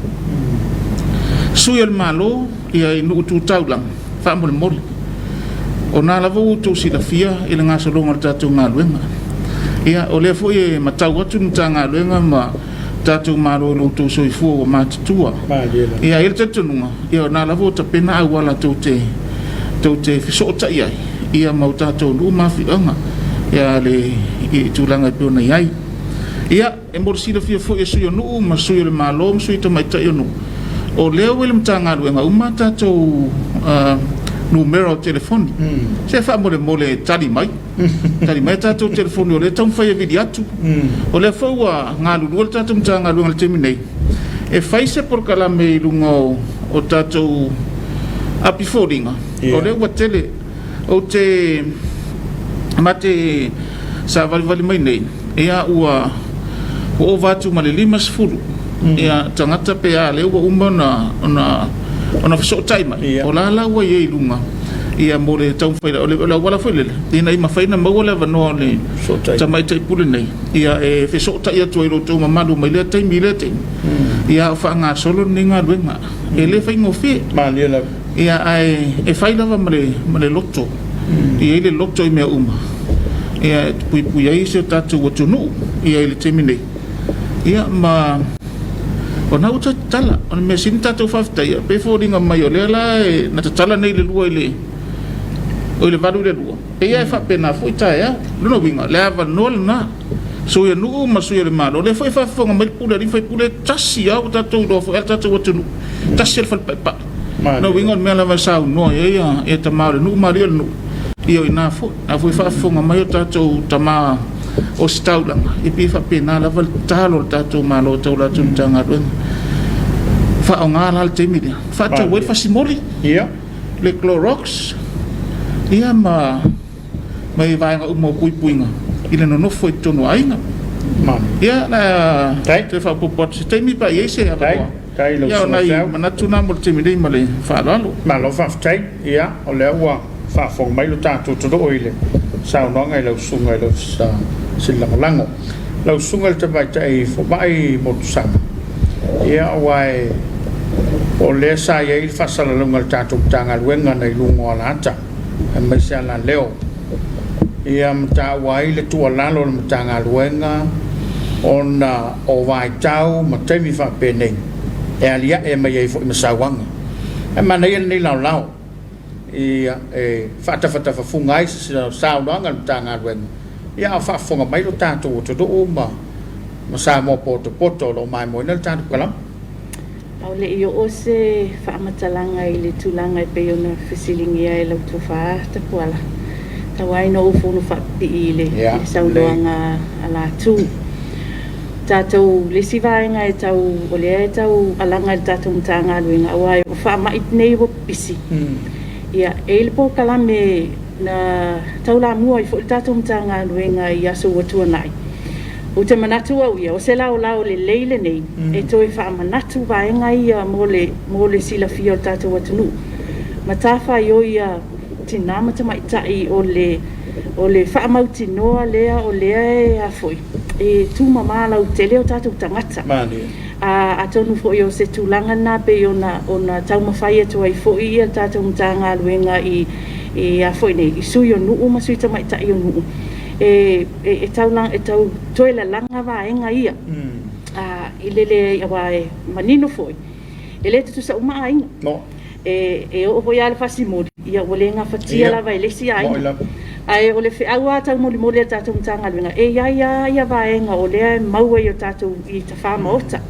[SPEAKER 5] Sui o le Malo, ia i nuu tu taulaga, faamolemole. O na lava ua outou silafia i le gasologa o le tatou galuega. Ia, o lea foi e matau atu le Matagaluega ma tatou Malo i lo outou soifua ua matutua. Ia, e i ai le talitonuga, ia o na lava ua tapena auala tou te, tou te fesootai ai, ia ma o tatou nuu ma afioaga, ia le, i tulaga e pei ona i ai. Ia. E mo le silafia foi e sui o nuu ma sui o le Malo ma sui tamaitai o nuu, o lea ua i le Matagaluega uma a tatou numera o telefoni. Se faamolemole e tali mai, tali mai a tatou telefoni o lea e taumafai e vili atu. O lea foi ua galulue le tatou Matagaluega i le taimi nei e fai se polokalame i luga o tatou api foliga, o lea ua tele. Ou te ma te savalivali mai nei, ia ua ova atu ma le 50 ia tagata pe a lea ua uma ona ona ona fesootai mai. O la la ua i ai i luga ia mo le taumafai o le auala foi lele ina ia mafai ona maua le avanoa o le tamaitai pule nei ia e fesootai atu ai i lo outou mamalu mai lea taimi i lea taimi ia a o faagasolo lenei galuega. E le faigofie.
[SPEAKER 1] Malie lava.
[SPEAKER 5] Ia, ae e fai lava ma le, ma le loto. E i ai le loto i mea uma, ia, e puipui ai si o tatou atunuu, ia, i le taimi nei. Ia, ma o lena ua toe tatala. O le mea sili ona tatou faafetaia, e pei e foliga mai o lea la e, na tatala nei i le 2 i le, oi le 8 i le 2, pei lava e faapena foi taeao. O lona uiga, le avanoa lena. Sui o nuu ma sui o le Malo. O lea foi e faafofoga mai le pule a alii ma faipule, e tasi lava ua tatou iloa foi lava le tatou atunuu, tasi lava le fale paepae. O lona uiga o le mea lava e saunoa i ai ia tama o le nuu ma alii o le nuu, ia o i ina foi. A foi e faafofoga mai o tatou tama o ositaulaga, e pei e faapena lava le tatalo a le tatou Malo e tauala atu i le Matagaluega. Faaaoga la le taimi lea, faatau ai le fasimoli, le Clorox, ia ma mai vaega uma o puipuiga i le nonofo i totonu o aiga. Ia, o le a toe faaopoopo atu se taimi pe a i ai se avanoa. Ia, o nai manatu na mo le taimi nei ma le faaaloalo.
[SPEAKER 1] Malo faafetai. Ia, o lea ua faafofoga mai lo tatou atunuu i le saunoaga i lau Susuga i le Ofisa Sili Lagolago. Lau Susuga i le Tamaitai Fomai Motusaga, ia aua o lea sa i ai le faasalalauga a le tatou Matagaluega na i luga o alaata, aemaise alaleo, ia ma taua ai le tuualalo a le Matagaluega ona o vaitau ma taimi faapenei e aliae mai ai foi ma sauaga. Ae manaia lenei laolao ia e faatafatafafuga ai se saunoaga a le Matagaluega, ia a o faafofoga mai lo tatou atunuu ma Samoa potopoto o lo o maimoaina le tatou kalama.
[SPEAKER 4] A o le i oo se faamatalaga i le tulaga e pei ona fesiligia e lau tofa Tapuala, tau ai ina ou fono faapipii i le saunoaga a Latu. Tatou, le isi vaega e tau, o lea e tau alaga i le tatou Matagaluega, aua o faamai nei ua pipisi, ia, e i ai le polokalame na taulamua ai foi le tatou Matagaluega i aso ua tuanai. Ou te manatu au ia, o se laolao lelei lenei e toe faamanatu vaega ia mo le, mo le silafia o le tatou atunuu. Matafaioi a tina ma tamaitai o le, o le faamautinoa lea o lea e a foi, e tumama lautele o tatou tagata. Atonu foi o se tulaga lena pei ona ona taumafai atu ai foi ia le tatou Matagaluega i i a foi nei i sui o nuu ma sui tamaitai o nuu e e tau e tau toe lalaga vaega ia i le leai aua e manino foi e le tutusa uma aiga. E, e oo foi lava i le fasimoli, ia ua le gafatia lava e le isi aiga. Ae o le feau lava taumolimoli a le tatou Matagaluega, e i ai lava ia vaega o lea e maua i o tatou i tafa maota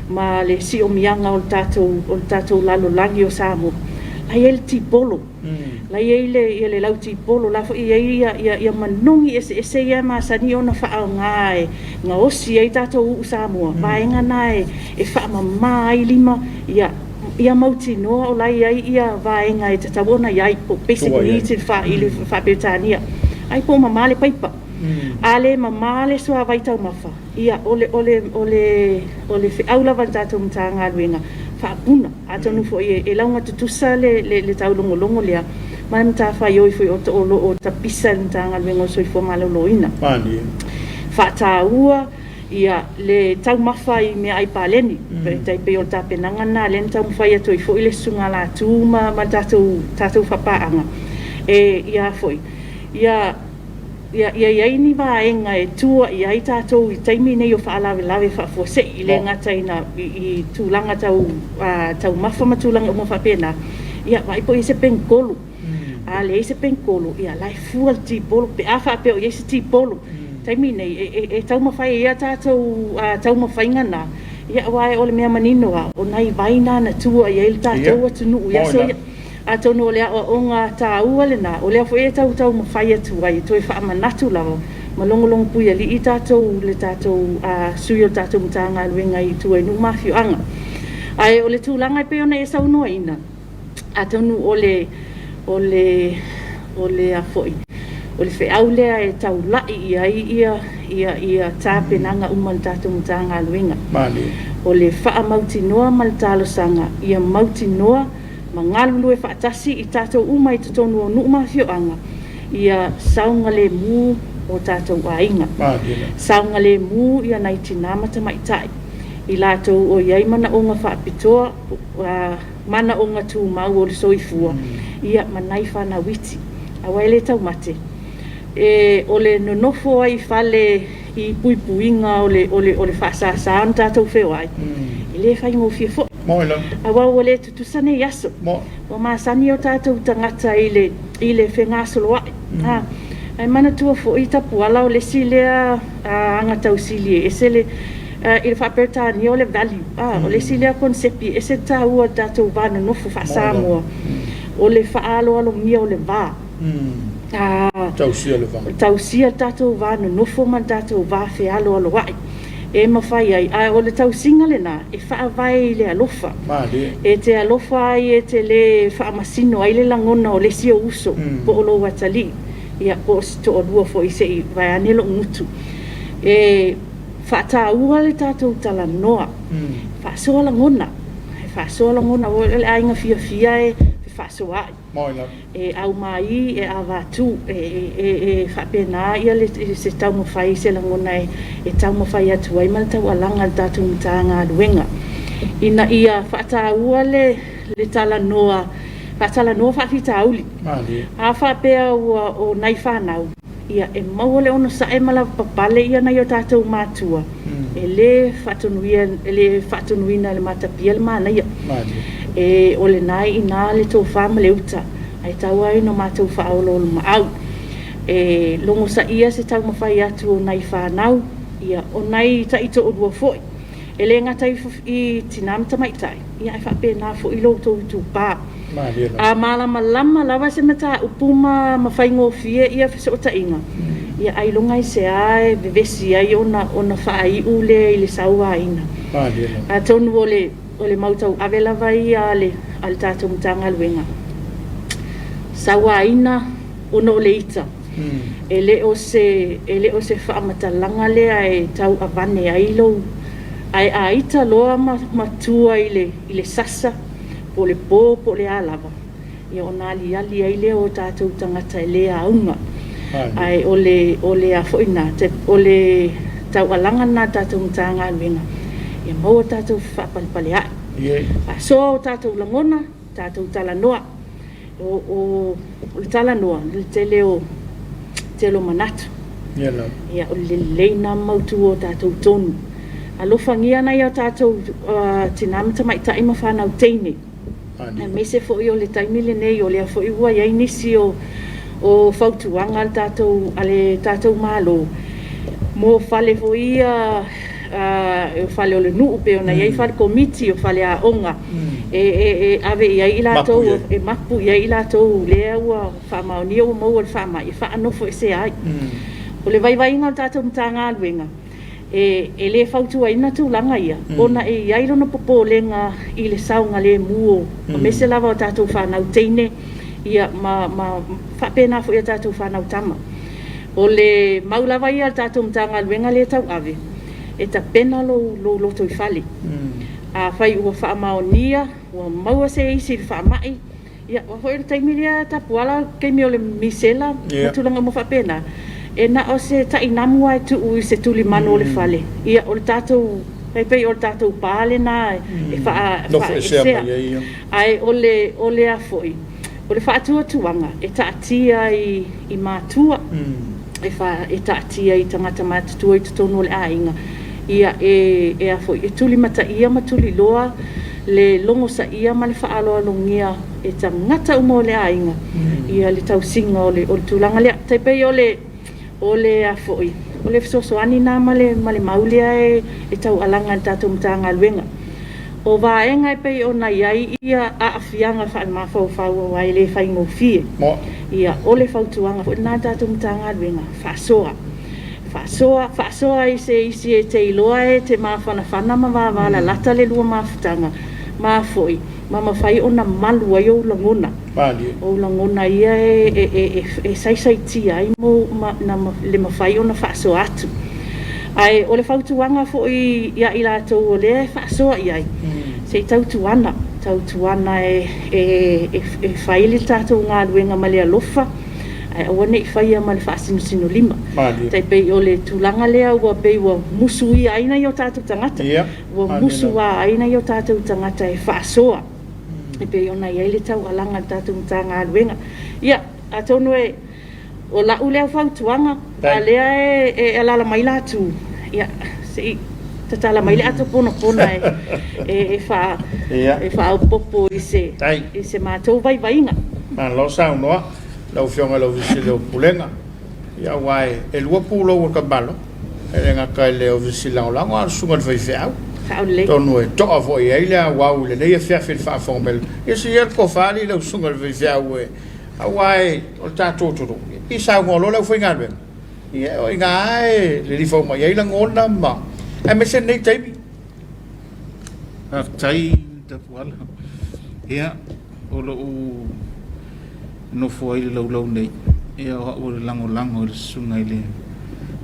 [SPEAKER 4] ma le siomiaga o le tatou, o le tatou lalolagi o Samoa, la e i ai le tipolo. La e i ai le, ia le lautipolo, la foi e i ai ia, ia, ia manogi eseese ia e masani ona faaaoga e gaosi ai tatou uu Samoa, vaega na e, e faamama ai lima, ia, ia mautinoa o la e i ai ia vaega e tatau ona i ai, po o basic needs i le faa-Peretania. Ai po o mama le paipa. A le mama le suavai taumafa, ia o le, o le, o le, o le feau lava a le tatou Matagaluega, faapuna. Atonu foi e laugatutusa le, le, le taulogologo lea ma le matafaioi foi o, o lo o tapisa e le Matagaluega o le Soifua Maloloina. Faataua ia le taumafa i meaai paleni, tai pei o le tapenaga lena lea na taumafai atu ai foi le Susuga Latu ma ma le tatou tatou faapaaga e ia foi ia ia ia i ai ni vaega e tua i ai tatou i taimi nei o faalavelave faafuasei, e le gata ina i tulaga tau taumafa ma tulaga uma faapena, ia vaai po o i ai se penitolu. A leai se penitolu, ia la e fua le tipolo pe a faapea o i ai se tipolo. Taimi nei, e, e, e taumafai ai a tatou taumafaiga na, ia aua o le mea manino lava, o nai vai na na tua i ai le tatou atunuu i aso ia. Atonu o le aoaoga taua lena, o lea foi e tau taumafai atu ai e toe faamanatu lava ma logologo puialii tatou le tatou sui o le tatou Matagaluega i tua i nuu ma afioaga. Ae o le tulaga e pei ona e saunoaina, atonu o le o le o le a foi o le feau lea e taulai i ai ia ia ia tapenaga uma a le tatou Matagaluega. O le faamautinoa ma le talosaga ia mautinoa ma galulue faatasi i tatou uma i totonu o nuu ma afioaga ia saogalemu o tatou aiga. Saogalemu ia nai tinā ma tamaitai i latou o i ai manaoga faapitoa manaoga tumau o le soifua, ia, ma nai fanau iti. Aua e le taumate, e, o le nonofo ai i fale i puipuiga o le, o le, o le faasasa ona tatou feoai, e le faigofie foi. Aua ua le tutusa nei aso. Ua masani o tatou tagata i le, i le fegasoloai. A, ae manatua foi Tapuala o le isi lea agatausili e ese le, i le faa-Peretania o le value. A, o le isi lea konesepi e ese le taua o le tatou va nonofo faa-Samoa, o le faaaloalomia o le va. A,
[SPEAKER 1] tausia le va.
[SPEAKER 4] Tausia le tatou va nonofo ma le tatou va fealoaloai e mafai ai, ae o le tausiga lena e faavae i le alofa. E te alofa ai e te le faamasino ai le lagona o le isi ou uso po o lou atalii, ia po o se toalua foi se i vaeane lou gutu. E faataua le tatou talanoa, faasoa lagona, e faasoa lagona, o le aiga fiafia e fefaasoaai, e aumai, e avatu, e, e, e faapena ia le, se taumafai, se lagona e, e taumafai atu ai ma le taualaga a le tatou Matagaluega ina ia faataua le, le talanoa, faatalanoa faafitauli. A faapea ua o nai fanau, ia e maua le onosai ma lavapapale ia nai o tatou matua, e le faatonuia, e le faatonuina e le matapia le manaia. E, o lena e i ina le tofa ma le uta, ae tau ai ina matou faaoloolomaau. E logosaia se taumafai atu o nai fanau, ia, o nai taitoalua foi, e le gata i, i tinā ma tamaitai, ia ae faapena foi lo outou itupa. A malamalama lava se mataupu ma, ma faigofie ia fesootaiga, ia ailoga i se a e vevesi ai ona, ona faaiu lea i le sauaina. Atonu o le, o le mau tauave lava ia a le, a le tatou Matagaluega, sauaina ona o le ita, e le o se, e le o se faamatalaga lea e tau avane ai lou, ae a ita loa ma, ma tua i le, i le sasa, po o le po po o le a lava, ia ona aliali ai lea o tatou tagata e le auga. Ae o le, o le a foi na, o le taualaga lena a le tatou Matagaluega, Ia maua tatou fefaapalepalea'i. Faasoa o tatou lagona, tatou talanoa. O, o, o le talanoa, le tele o, tele o manatu. Ia, o le lelei lena mautu o tatou tonu. Alofagia nai o tatou tinā ma tamaitai ma fanau teine. Aemaise foi o le taimi lenei o lea foi ua i ai nisi o o fautuaga a le tatou a le tatou Malo mo fale foi ia o fale o le nuu pei ona i ai fale komiti, o fale aoga e e e ave i ai i latou e mapu i ai i latou lea ua faamaonia ua maua i le faamai e faanofoesea ai. O le vaivaiga o le tatou Matagaluega, E, e le fautuaina tulaga ia, ona e i ai lona popolega i le saogalemu o, aemaise lava o tatou fanau teine, ia, ma, ma faapena foi i a tatou fanau tama. O le mau lava ia a le tatou Matagaluega lea e tauave, e tapena lou, lou lotoifale. Afai ua faamaonia, ua maua se isi i le faamai, Ia, aua foi o le taimi lea Tapuala, o le taimi o le misela ma tulaga uma faapena, e na o se tainamu lava e tuu i se tulimanu o le fale. Ia, o le tatou, e pei o le tatou pa lena e faaesea. Ae o le, o le a foi, o le faatuatuaga e taatia i matua. e, fa, e taatia i tagata matutua i totonu o le aiga, ia e, e a foi, e tulimataia ma tuliloa le logosaia ma le faaaloalogia e tagata uma o le aiga, ia le tausiga o le, o le tulaga lea. Tai pei o le, o le a foi, o le fesoasoani na ma le, ma le mau lea e, e taualaga e le tatou Matagaluega. O vaega e pei ona i ai ia aafiaga faalemafaufau aua e le faigofie. Ia, o le fautuaga foi lena a le tatou Matagaluega, faasoa. Faasoa, faasoa i se isi e te iloa e te mafanafana ma vavalalata le lua mafutaga, ma foi, ma mafai ona malu ai ou lagona. Ou lagona ia e saisaitia ai ma le mafai ona faasoa atu. Ae o le fautuaga foi ia i latou o lea e faasoa i ai, se i tautuana, tautuana e fai le tatou galuega ma le alofa, ae aua ne i faia ma le faasinosinolima. Tai pei o le tulaga lea ua pei ua musuia ai nai o tatou tagata, ua musua ai nai o tatou tagata e faasoa. E pei ona i ai le taualaga a le tatou Matagaluega. Ia, atonu e, o lau lea fautuaga, a lea e, e alaala mai Latu, ia, se i tatala mai le ato ponapona e, e, e, faa, e faaopoopo i se, i se matou vaivaiga.
[SPEAKER 1] Malo saunoa lau Afioga i le Ofisa Sili o Pulega. Ia, aua e lua pulou o le tamalo, e le gata i le Ofisa Sili Lagolago, a o le susuga i le faifeau. Atonu e toa foi i ai le auau i lenei afiafi i le faafofoga mai. Ia se i i ai le tofa alii lau susuga i le faifeau e, aua o le tatou atunuu, i saunoa loa le aufaigaluega, ia o i ina lava e lilifa uma i ai lagona ma, aemaise lenei taimi.
[SPEAKER 5] Faafetai Tapuala. Ia, o lou nofo ai i le laulau nei, ia o au o le lagolago i le susuga i le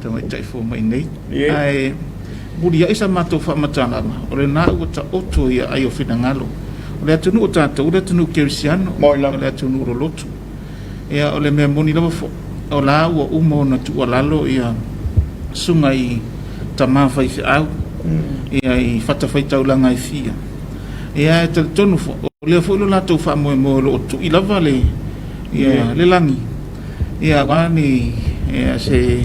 [SPEAKER 5] tamaitai fomai nei. Ae muliai sa matou faamatalaga, o lena ua taoto i aai o finagalo. O le atunuu o tatou, o le atunuu kerisiano, o le atunuu loloto. Ia, o le mea moni lava foi, o la ua uma ona tuualalo ia susuga i tama faifeau, ia i fatafaitaulaga e fia. Ia e talitonu foi, o lea foi lo latou faamoemoe o lo o tui lava le, ia, le lagi, ia, aua ni, ia, se,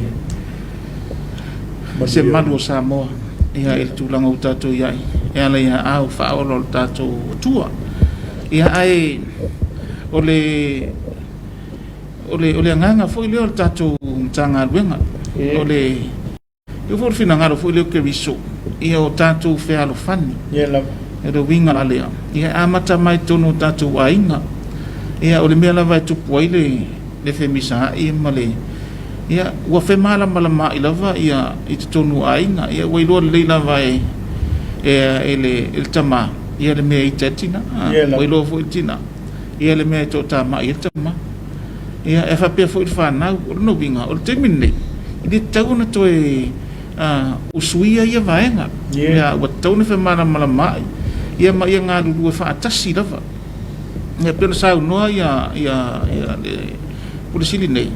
[SPEAKER 5] se malu o Samoa, ia, i le tulaga ua tatou i ai, e ala i aao faaola o le tatou Atua. Ia, ae o le, o le, o le agaga foi lea o le tatou Matagaluega, o le, E oo foi i le finagalo foi lea o Keriso, ia o tatou fealofani.
[SPEAKER 1] Ia lava.
[SPEAKER 5] O le uiga la lea, ia e amata mai i totonu o tatou aiga. Ia o le mea lava e tupu ai le, le femisaai ma le, ia ua femalamalamaai lava ia i totonu o aiga. Ia ua iloa lelei lava e, e, e, le, e le tama, ia le mea e ita ai le tina. Ua iloa foi e le tina, ia le mea e toatamai ai le tama. Ia, e faapea foi i le fanau. O lona uiga, o le taimi lenei, e le tatau ona toe usuia ia vaega. Ia, ua tatau ona femalamalamaai ia ma ia galulue faatasi lava. Ia, pei ona saunoa ia, ia, ia le Pule Sili nei,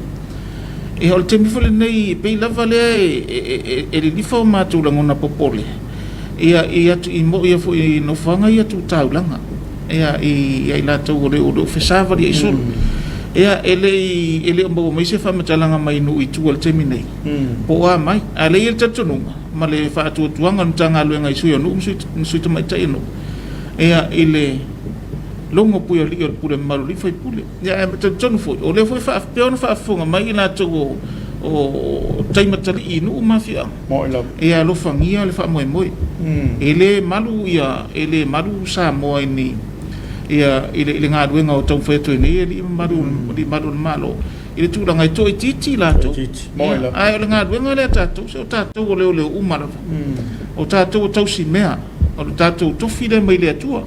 [SPEAKER 5] ia o le taimi foi lenei, e pei lava lea e, e, e, e lilifa o matou lagona popole. Ia, i atu, i mo, ia foi i nofoaga ia tu taulaga, ia, i, ia i latou o le, o le o fesavaliai solo. Ia, e le i, e le o maua mai se faamatalaga mai nuu i tua i le taimi nei, po o a mai. A o lea e i ai le talitonuga ma le faatuatuaga o le Matagaluega i sui o nuu ma sui, ma sui tamaitai o nuu, ia, i le logo pui o alii o le pule mamalu a alii ma faipule. Ia, ae talitonu foi, o lea foi e faapea ona faafofoga mai i latou o, o taimatalii i nuu ma afioaga,
[SPEAKER 1] Moni lava.
[SPEAKER 5] Ia alofagia le faamoemoe. E le malu ia, e le malu Samoa i ni, ia, i le, i le galuega o taumafai atu ai nei alii mamalu, alii mamalu o le Malo, i le tulaga e toaitiiti latou.
[SPEAKER 1] Toaitiiti. Moni
[SPEAKER 5] Ia,
[SPEAKER 1] lava.
[SPEAKER 5] ae o le galuega lea a tatou, se o tatou o leoleo uma lava. O tatou o tausimea, o le tatou tofi lea mai le Atua.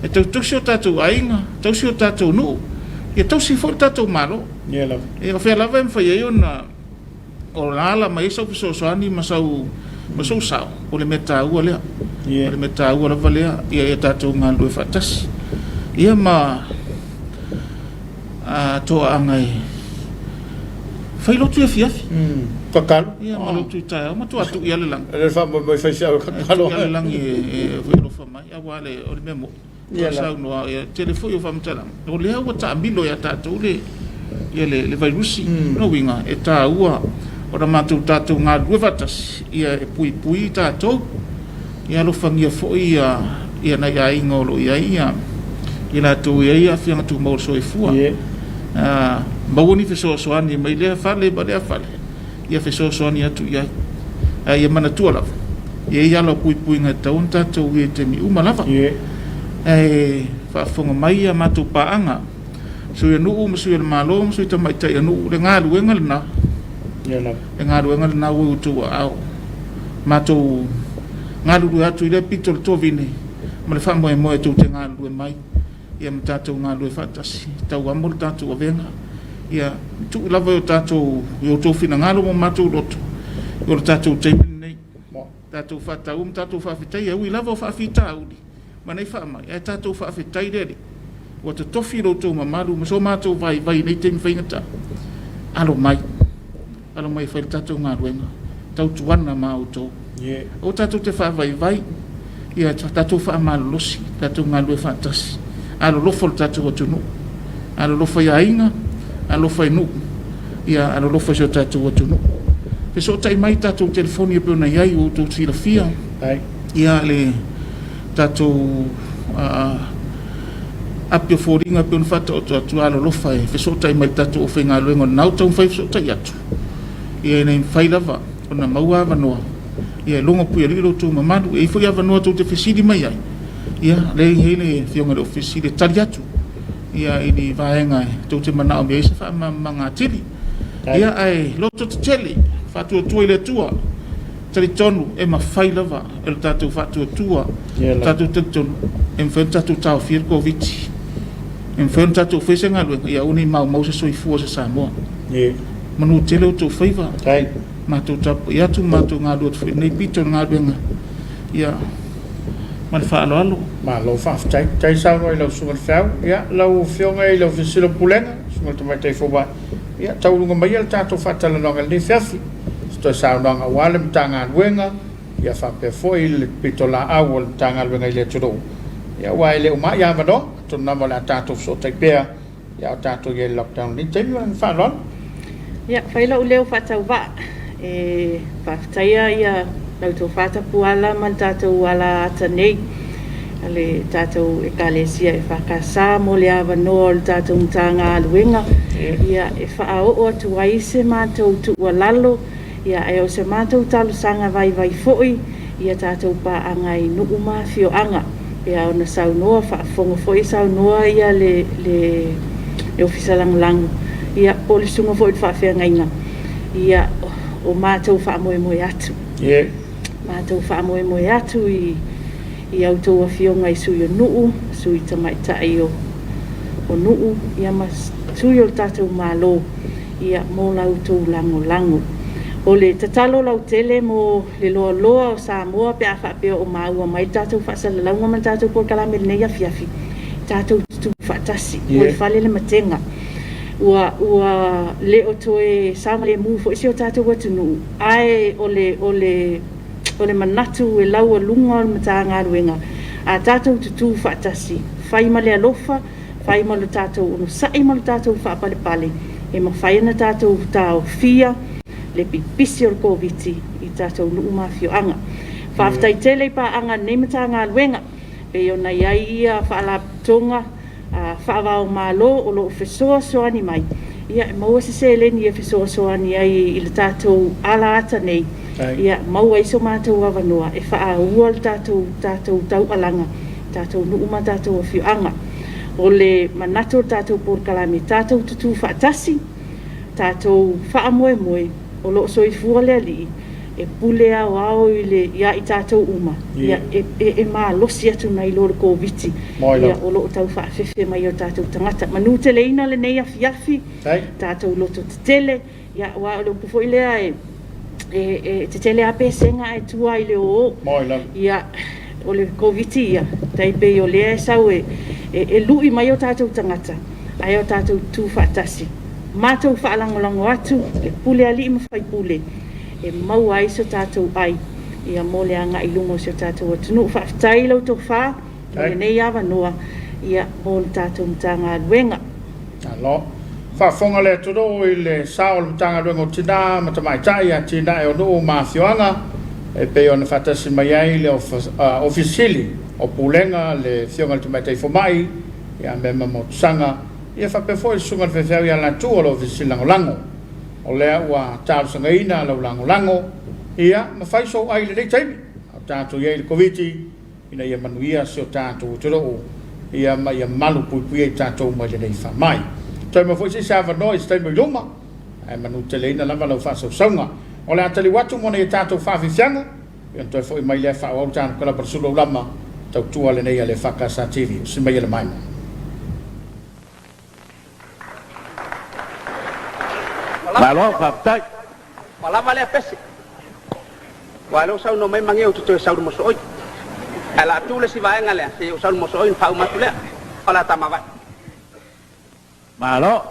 [SPEAKER 5] E tau tausi o tatou aiga, tausi o tatou nuu, ia tausi foi le tatou Malo.
[SPEAKER 1] Ia lava.
[SPEAKER 5] Ia, o fea lava e mafai ai ona o alaala mai ai sau fesoasoani ma sau ma sou sao, o le mea taua lea.
[SPEAKER 1] Yeah.
[SPEAKER 5] O le mea taua lava lea, ia ia tatou galulue faatasi. Ia ma a, toaaga e fai lotu i afiafi.
[SPEAKER 1] Tatalo.
[SPEAKER 5] Ia ma lotu i taeao ma tuatui lava le lagi.
[SPEAKER 1] E le faamoemoe fai se au tatalo.
[SPEAKER 5] Tu'i lava le lagi e alofa mai, aua le, o le mea moni.
[SPEAKER 1] Ia la.
[SPEAKER 5] Saunoa, ia, tele foi o faamatalaga, o lea ua taamilo ia tatou le, ia le, le vairusi. Lona uiga, e taua ona matou tatou galulue faatasi, ia e puipui tatou, ia alofagia foi ia, ia nai aiga o lo o i ai ia, i latou e i ai aafiaga tumau o le soifua.
[SPEAKER 1] Ie.
[SPEAKER 5] Maua ni fesoasoani mai lea fale ma lea fale, ia fesoasoani atu i ai. Ae ia manatua lava, e i ai ala o puipuiga e tatau ona tatou uia i taimi uma lava. Ae faafofoga mai a matou paaga, sui o nuu ma sui o le Malo ma sui tamaitai o nuu, le galuega lena, le galuega lena ua i outou aao. Matou galulue atu i lea pito o le tovine ma le faamoemoe tou te galulue mai. ia ma tatou galulue faatasi, tau amo le tatou avega, ia tuu lava i o tatou, i outou finagalo ma o matou loto, o le tatou taimi lenei. Tatou faataua ma tatou faafetaia, e ui lava o faafitauli ma nei faamai, ae tatou faafetai le Alii, ua totofi lo outou mamalu ma so matou vaivai i nei taimi faigata. Alo mai. Alo mai e fai le tatou galuega, tautuana ma outou. Aua tatou te faavaivai, ia tatou faamalolosi, tatou galulue faatasi. Alolofa lo tatou atunuu, alolofa i aiga, alolofa i nuu, ia alolofa i si o tatou atunuu. Fesootai mai i tatou telefoni e pei ona i ai ua outou silafia, ia le tatou api o foliga e pei ona faataoto atu, alolofa e fesootai mai i le tatou aufaigaluega o lena ua taumafai e fesootai atu, ia ina ia mafai lava ona maua avanoa, ia e logo puialii lo outou mamalu. E i ai foi avanoa tou te fesili mai ai, ia lea e i ai le Afioga i le Ofisa Sili e tali atu ia i ni vaega tou te manaomia ai se faamalamalamaga atili. Ia ae loto tetele, faatuatua i le Atua. Talitonu e mafai lava e lo tatou faatuatua, lo tatou talitonu e mafai ona tatou taofia le Koviti, e mafai ona tatou faia se galuega ia aua ne i maumau se soifua o se Samoa. Manu tele outou faiva, matou tapuai atu ma matou galulue atu foi i lenei pito o le galuega. Ia, ma le faaaloalo.
[SPEAKER 1] Malo faafetai. Faafetai saunoa i lau Susuga i le Feau. Ia, lau Afioga i le Ofisa Sili o Pulega, Susuga i le Tamaitai Fomai, ia taualuga maia le tatou faatalanoaga i lenei afiafi. Se toe saunoaga aua le Matagaluega, ia faapea foi le pitolaau a le Matagaluega i le atunuu, ia aua e le uma ai avanoa, atonu lava o le a tatou fesootai pea, ia a o tatou i ai i le lockdown i lenei taimi. Ma le faaaloalo.
[SPEAKER 4] Ia, fai lou leo faatauvaa e faafetaia ia lau tofa Tapuala ma le tatou ala ata nei a le tatou Ekalesia EFKS mo le avanoa o le tatou Matagaluega ia e faaoo atu ai se matou tuualalo ia ae o se matou talosaga vaivai foi ia tatou paaga i nuu ma afioaga pei ona saunoa faafofoga foi saunoa ia le le Ofisa Lagolago ia po o le susuga foi i le faafeagaiga ia o matou faamoemoe atu matou faamoemoe atu i i a outou afioga i sui o nuu, sui tamaitai o o nuu ia ma sui o le tatou Malo ia mo la outou lagolago. O le tatalo lautele mo le loaloa o Samoa pe a faapea o maua mai le tatou faasalalauga ma le tatou polokalame i lenei afiafi, tatou tutu faatasi, ua i fale le matega. Ua, ua le o toe saogalemu foi si o tatou atunuu, ae o le, o le. O le manatu e laualuga o le Matagaluega, a tatou tutū faatasi, fai ma le alofa, fai ma lo tatou onosai ma lo tatou faapalepale, e mafai ona tatou taofia le pipisi o le Koviti i tatou nuu ma afioaga. Faafetai tele i paaga a lenei Matagaluega, pei ona i ai ia faalapotopotoga faava-o-Malo o lo o fesoasoani mai, ia e maua se seleni e fesoasoani ai i le tatou ala ata nei, ia maua ai so matou avanoa e faaauau le tatou tatou taualaga, tatou nuu ma tatou afioaga. O le manatu o le tatou polokalame, tatou tutū faatasi, tatou faamoemoe o lo o soifua le Alii e pule aoao i le, ia i tatou uma, ia, e, e, e malosi atu nai lo le Koviti, ia, o lo o tau faafefe mai o tatou tagata. Manuteleina lenei afiafi, tatou loto tetele, ia, aua o le upu foi lea e, e, e tetele lava pesega ae tua i le ōō. Ia, o le Koviti ia, tai pei o lea e sau e, e, e lui mai o tatou tagata, ae o tatou tutū faatasi. Matou faalagolago atu le pule alii ma faipule e maua ai so tatou ai ia mo le agai i luma o si o tatou atunuu. Faafetai lau tofa mo lenei avanoa ia mo le tatou Matagaluega.
[SPEAKER 1] Malo. Faafofoga le atunuu i le sao o le Matagaluega o Tina ma Tamaitai, Atinae o Nuu ma Afioaga, e pei ona faatasi mai ai le Ofisa Sili o Pulega, le Afioga i le Tamaitai Fomai ia Mema Motusaga, ia faapea foi le Susuga i le Faifeau ia Latu o le Ofisa Sili Lagolago. O lea ua talosagaina lau lagolago, ia ma fai sou ai i lenei taimi a o tatou i ai i le Koviti, ina ia manuia si o tatou atunuu, ia ma ia malu puipuia i tatou mai lenei faamai. Toe maua foi se isi avanoa i se taimi o i luma, ae manuteleina lava lau faasausauga. O le a taliu atu mo nai a tatou faafiafiaga, ia ona toe foi mai lea faaauau le tatou kalaba le sulu aulama, tautua lenei a le EFKS TV. Usi maia le maimoa.
[SPEAKER 6] Malo, faafetai.
[SPEAKER 7] Ua lava lea pese. Aua o lea ua saunoa mai Mageo ou te toe sau i le mosooi. Ae o le a tuu le isi vaega lea seia ou sau i le mosooi ona faauma atu lea. O le a tamavai.
[SPEAKER 6] Malo.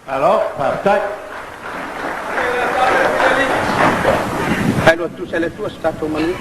[SPEAKER 6] Malo, faafetai.
[SPEAKER 7] Faailoa tutusa e le Atua se tatou manuia.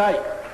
[SPEAKER 6] Faafetai.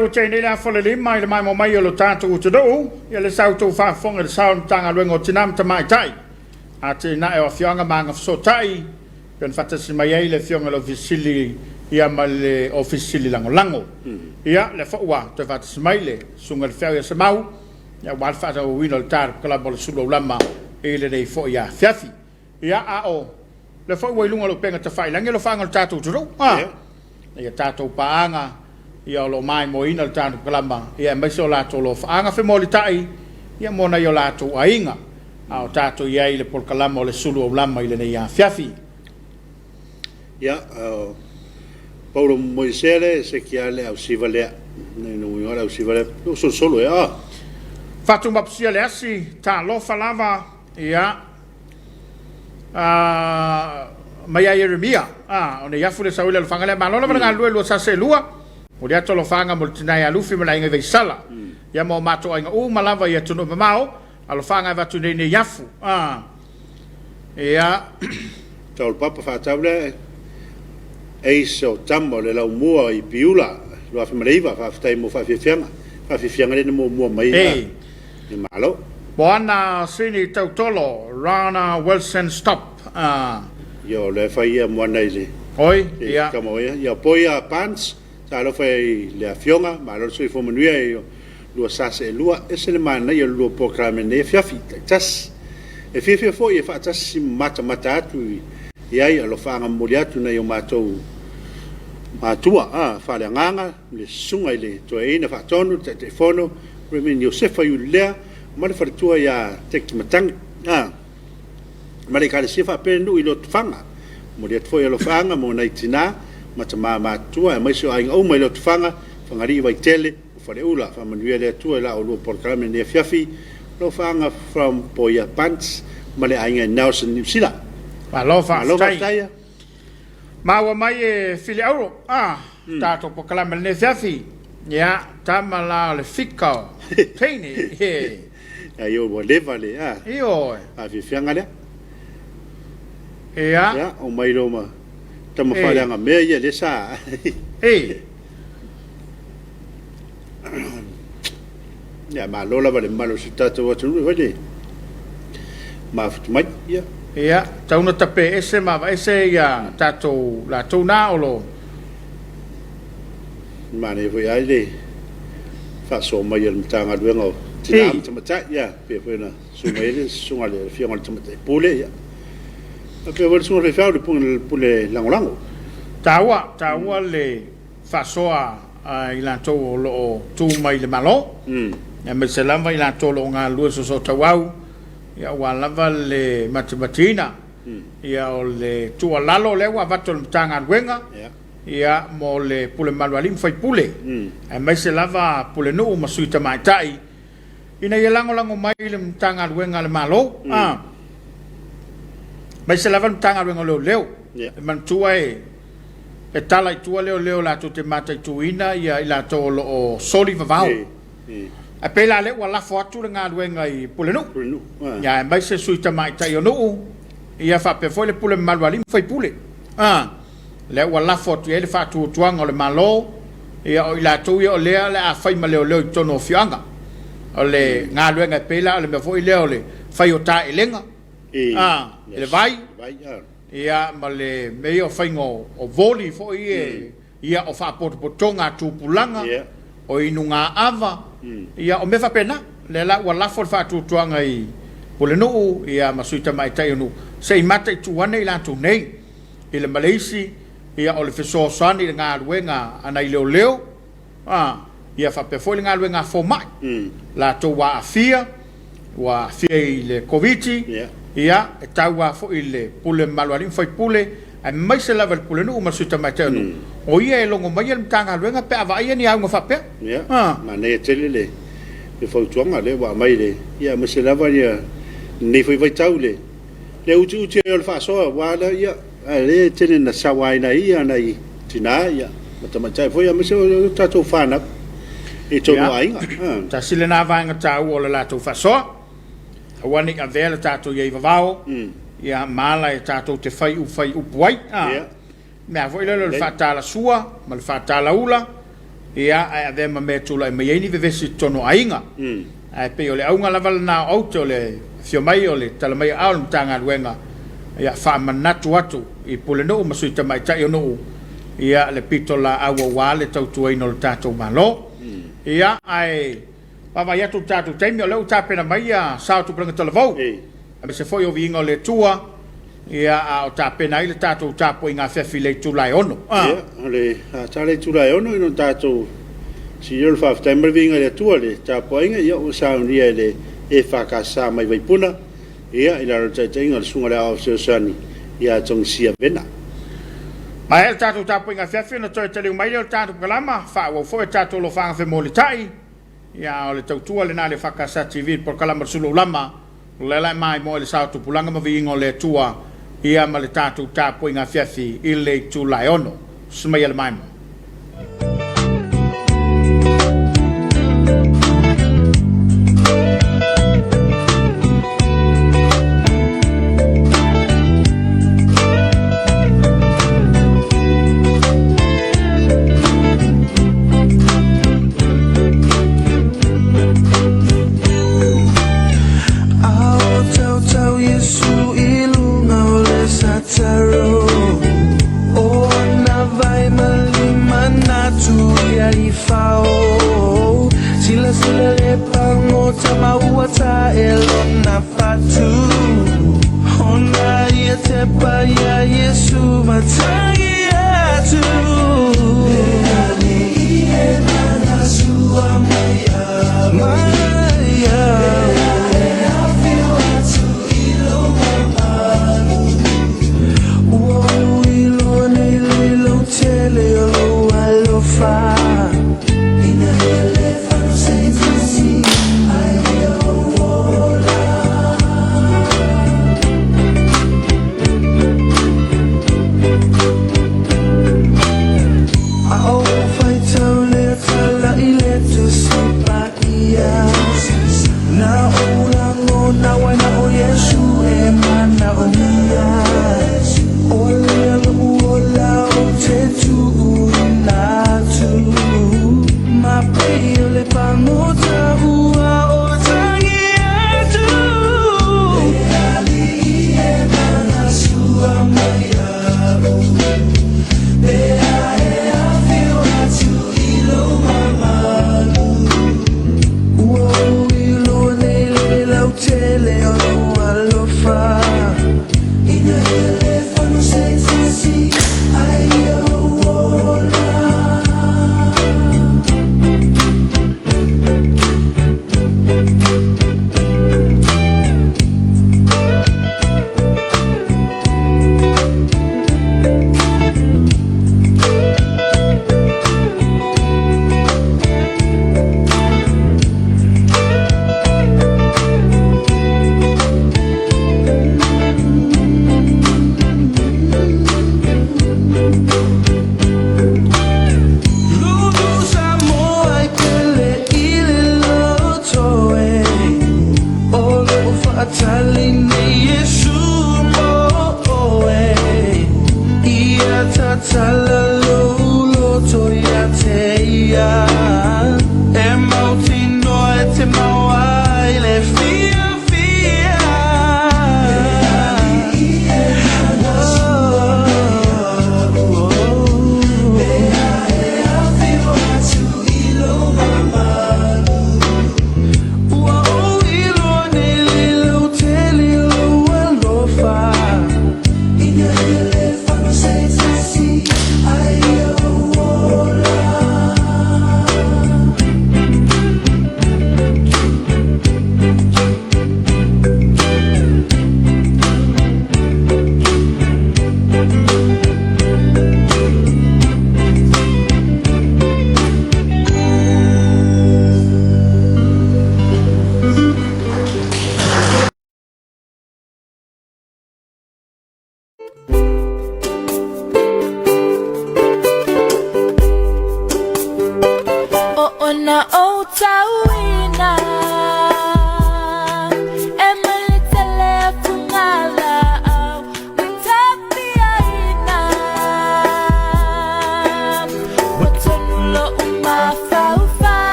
[SPEAKER 1] Lea ua tea nei le afa o le 5 i le maimoa mai o lo tatou atunuu, ia lea sa outou faafofoga i le sao o le Matagaluega o Tina ma Tamaitai, Atinae o Afioaga ma Agafesootai, pei ona faatasi mai ai le Afioga i le Ofisa Sili ia ma le Ofisa Sili Lagolago. Ia, lea foi ua toe faatasi mai le Susuga i le Feau ia Semau, ia aua le faaauauina o le ta kalama o le sulu aulama i lenei foi afiafi. Ia, a o lea foi ua i luga o le upega tafailagi alofaaga o le tatou atunuu, a, ia tatou paaga, ia o lo o maimoaina le tatou kalama, ia aemaise o latou alofaaga femolitai, ia mo nai o latou aiga, a o tatou i ai i le polokalama o le sulu aulama i lenei afiafi.
[SPEAKER 2] Ia, o Paulo Momoisea lea, se kia le ausiva lea. Nei no uiga le ausiva lea. O solosolo e a.
[SPEAKER 1] Fatumapusia le asi, talofa lava, ia, mai ia Ieremia, a, o nei afu le sau i le alofaga lea. Malo lava le galulue lua sase e lua, momoli atu alofaga mo le tina ia Lufi ma le aiga i Vaisala, ia ma o matou aiga uma lava i atunuu mamao, alofaga e avatu nei nei afu, a, ia.
[SPEAKER 2] Tau le papa faatau lea, Ace o tama o le laumua i Piula, 2009, faafetai mo faafiafiaga, faafiafiaga lea na muamua mai
[SPEAKER 1] Ei.
[SPEAKER 2] le Malo.
[SPEAKER 1] Moana Sini Tautolo, Rana Wilson Stop, a.
[SPEAKER 2] Ia o lea e fai ia Moana i le.
[SPEAKER 1] Oi, ia.
[SPEAKER 2] Tama o ia. Ia Poia Pants, talofa i le Afioga, malo le soifua manuia i lua sa seelua, ese le manaia o le lua polokalame i lenei afiafi, taitasi. E fiafia foi e faatasi ma matamata atu i ai alofaaga momoli atu nai o matou matua, a, faaleagaga, le Susuga i le Toeaina Faatonu, le Taitaifono, Reverend Iosefa Iulilea ma le faletua ia Teki Matangi, a, ma le Ekalesia faapea le nuu i Lotofaga. Momoli atu foi alofaaga mo nai tina ma tama matutua aemaise o aiga uma i Lotofaga, Fagalii, Vaitele, o Faleula. Faamanuia le Atua i la oulua polokalame i lenei afiafi. Alofaaga from Poia Pants ma le aiga i Nelson, Niu Sila.
[SPEAKER 1] Malo faafetai. Maua mai e Fili Auro a tatou polokalame i lenei afiafi. Ia, tama la o le fika o teine.
[SPEAKER 2] Ia, io ua leva le a.
[SPEAKER 1] Ioe.
[SPEAKER 2] Afiafiaga lea.
[SPEAKER 1] Ia.
[SPEAKER 2] Ia, o mai loa ma tama faaleaga mea ia lea sa.
[SPEAKER 1] Ei.
[SPEAKER 2] Ia, malo lava le mamalu o si o tatou atunuu foi le mafutu mai. Ia.
[SPEAKER 1] Ia, tau na tape ese ma aveese ia tatou latou na o lo.
[SPEAKER 2] Manaia foi ai le faasoa mai a le Matagaluega o Tina ma Tamaitai, ia, pei foi ona susu mai ai le susuga i le Afioga i le Tamaitai Pule, ia, faapea foi le susuga i le faifeau, le Pule Lagolago.
[SPEAKER 1] Taua, taua le faasoa a i latou o lo o tu mai i le Malo, aemaise lava i latou o lo o galulue soosootaua, ia, aua lava le matimatiina, ia, o le tuualalo lea ua avatu e le Matagaluega, ia, mo le pule mamalu a alii ma faipule, aemaise lava pulenuu ma sui tamaitai, ina ia lagolago mai le Matagaluega a le Malo, aemaise lava le Matagaluega o Leoleo. E manatua e tala i tua leoleo latou te mataituina i latou o lo o soli vavao. Ae pei la lea ua lafo atu le galuega i pulenuu, ia, aemaise sui tamaitai o nuu, ia faapea foi le pule mamalu a alii ma faipule. Lea ua lafo atu i ai le faatuatuaga o le Malo, ia o i latou ia o lea o le a fai ma leoleo i totonu o afioaga. O le galuega e pei la o le mea foi lea o le fai o taelega, a, le vai, ia ma le mea ia o faiga o voli foi ia, ia o faapotopotoga a tupulaga, o inuga ava, ia o mea faapena. Lea la ua lafo le faatuatuaga i pulenuu ia ma sui tamaitai o nuu, se i mataitu ane i latou nei i le ma le isi, ia o le fesoasoani i le galuega a nai leoleo, a, ia faapea foi le galuega a fomai, latou ua aafia, ua aafia i le Koviti, ia, e tau lava foi i le pule mamalu a alii ma faipule, aemaise lava i le pulenuu ma le sui tamaitai o nuu, o ia e logo maia le Matagaluega pe a vaaia ni auga faapea.
[SPEAKER 2] Ia, manaia tele le fautuaga lea ua aumai le, ia aemaise lava ia lenei foi vaitau i le Le utiuti ai o le faasoa, aua lea, ia, a o lea e tele ina sauaina ai ia nai tina, ia, ma tamaitai foi, aemaise o tatou fanau i totonu o aiga.
[SPEAKER 1] Tasi lena vaega taua o le latou faasoa, aua ne i avea le tatou i ai vavao, ia, ma ala e tatou te fai fai upu ai. Mea foi lele o le faatalasua ma le faatalaula. Ia, ae avea ma mea e tulai mai ai ni vevesi i totonu o aiga. Ae pei o le auga lava lena o aute o le afio mai o le tala mai aao o le Matagaluega, ia faamanatu atu i Pulenuu ma Sui Tamaitai o nuu, ia le pitolaau aua le tautuaina o le tatou Malo. Ia, ae vaavaai atu i le tatou taimi, o lea ua tapena mai ia Sao Tupulaga Talavou, aemaise foi o Viiga o le Atua, Ia, a o tapena ai le tatou tapuaiga afiafi i le itula e 6.
[SPEAKER 2] Ia, o le a ta le itula e 6 ina ua tatou sili le faafetai ma le viiga i le Atua i le tapuaiga, ia ua saunia e le EFKS mai Vaipuna, ia, i lalo o le taitaiga a le Susuga i le Aoao Fesoasoani ia Togisia Vena.
[SPEAKER 1] Maea le tatou tapuaiga afiafi ona toe taliu mai lea o le tatou polokalama, faaauau foi a tatou alofaga femolitai. Ia, a o le tautua lena a le EFKS TV i le polokalama o le Sulu Lama, o lea la e maimoa i le sao tupulaga ma viiga o le Atua, ia ma le tatou tapuaiga afiafi i le itula e 6. Susu maia le maimoa.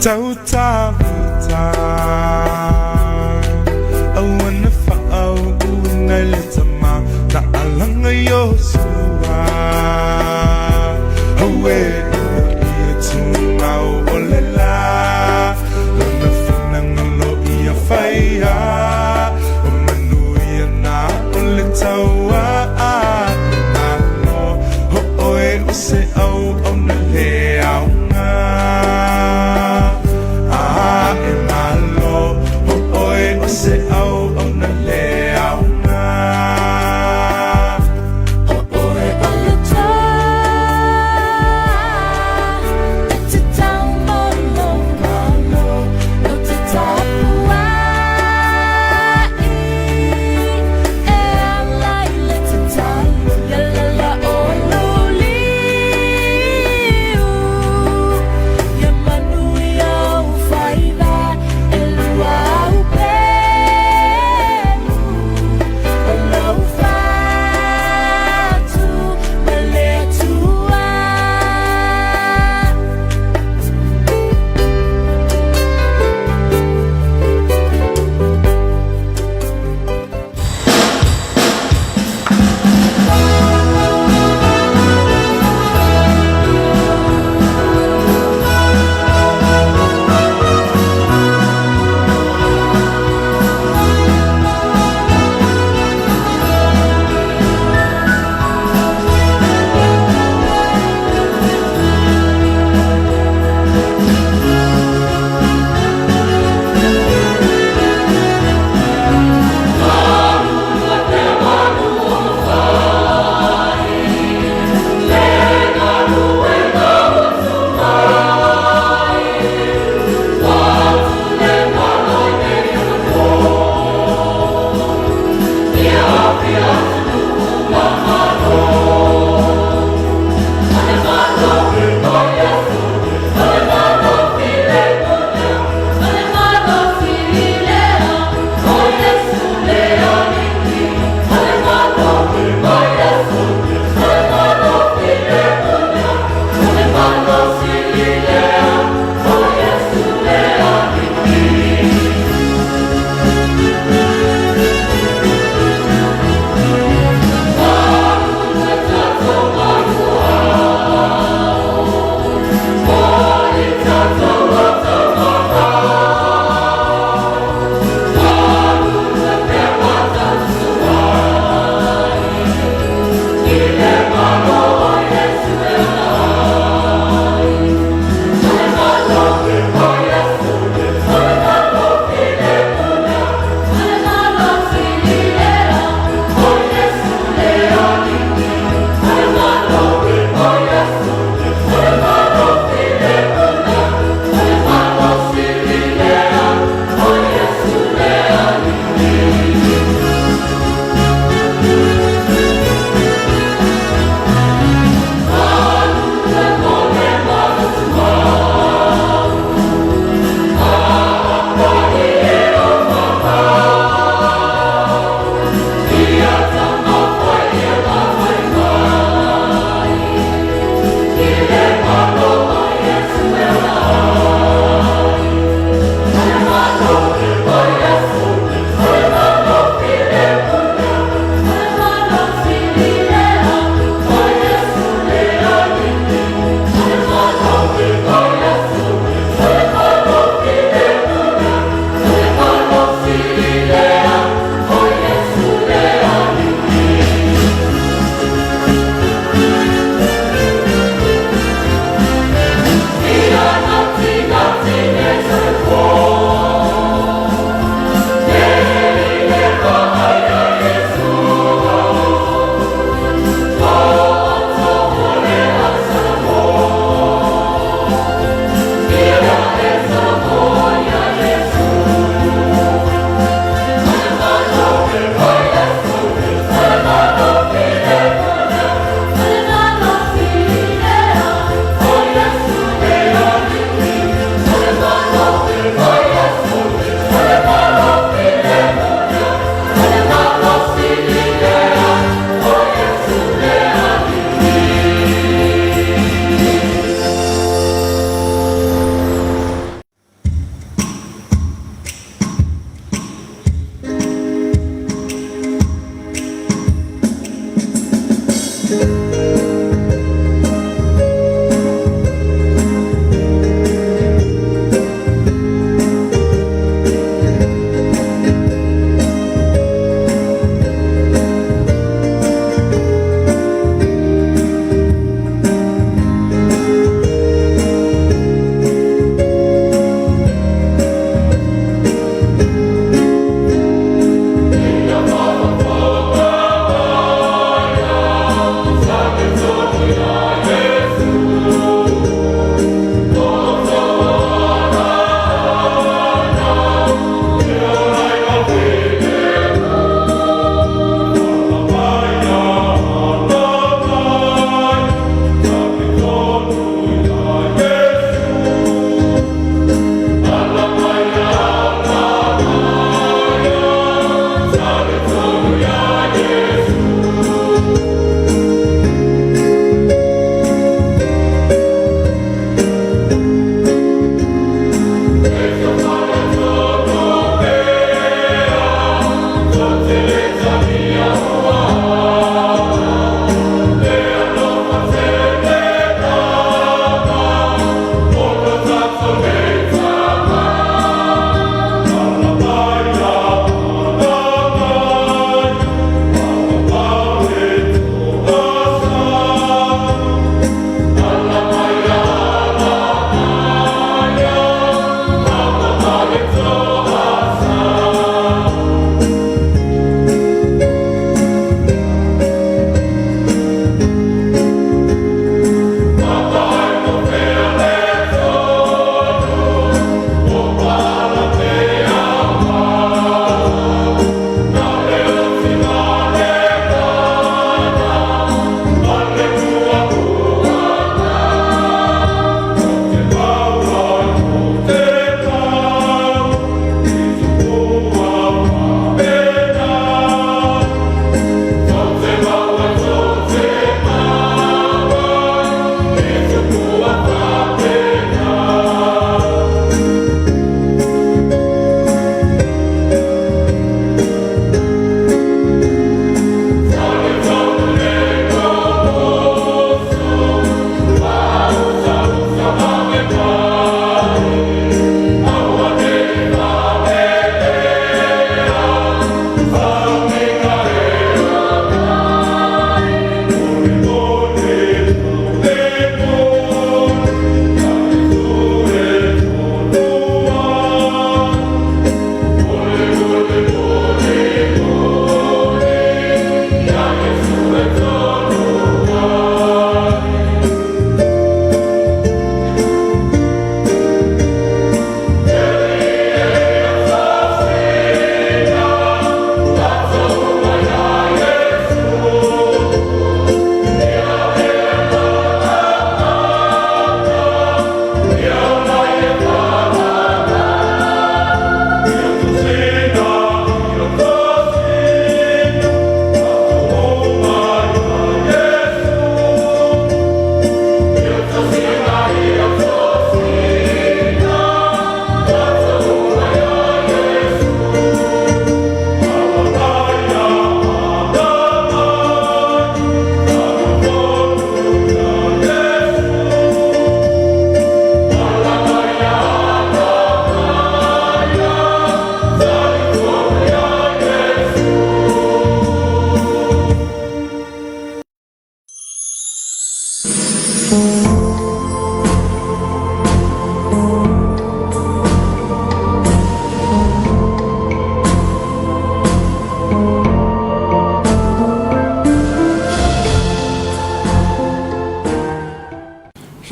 [SPEAKER 8] Tautauta Aua na faauluina i le tama Na alaga Iosua Aue ina ia tumau o le la Lona finagalo ia faia O manuia na o le taua Malo o oe o se auauna le aoga A e malo.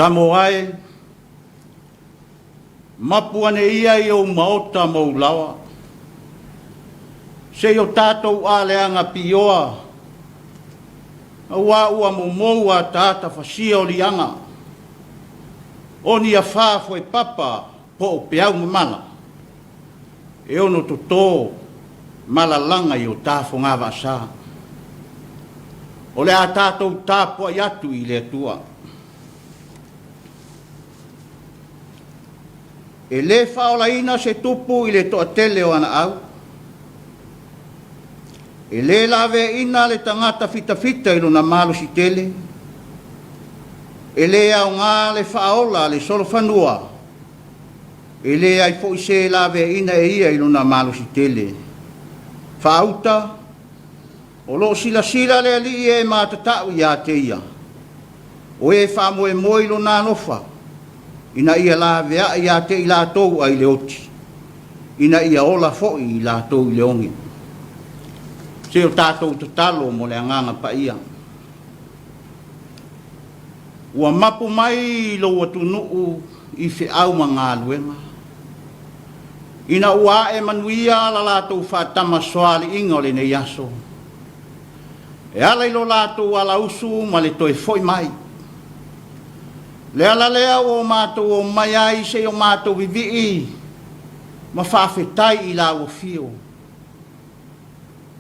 [SPEAKER 6] Samoa e, mapu ane ia i ou maota ma ou laoa, se i o tatou aleaga pioa, auā ua momou ataata fasia o liaga, o ni afā foepapa po o peau mamala, e ono toto ma lalaga i o ta fogavaasa. O le a tatou tapuai atu i le Atua. E lē faaolaina se tupu i le toatele o ana au. E lē laveaina le tagata fitafita i lona malosi tele. E lē aoga le faaola a le solofanua, e leai foi se laveaina e ia i lona malosi tele. Faauta, o lo o silasila le Alii e matatau ia te ia, o e faamoemoe i lona alofa, ina ia laveai ia te i latou ai le oti, ina ia ola foi i latou i le oge. Se o tatou tatalo mo le Agaga Paia. Ua mapu mai lou atunuu i feau ma galuega, ina ua ae manuia la latou faatamasoaliiga o lenei aso, e ala i lo latou alausu ma le toe foi mai. Le ala lea ua o matou omai ai se i o matou vivii ma faafetai i lau afio.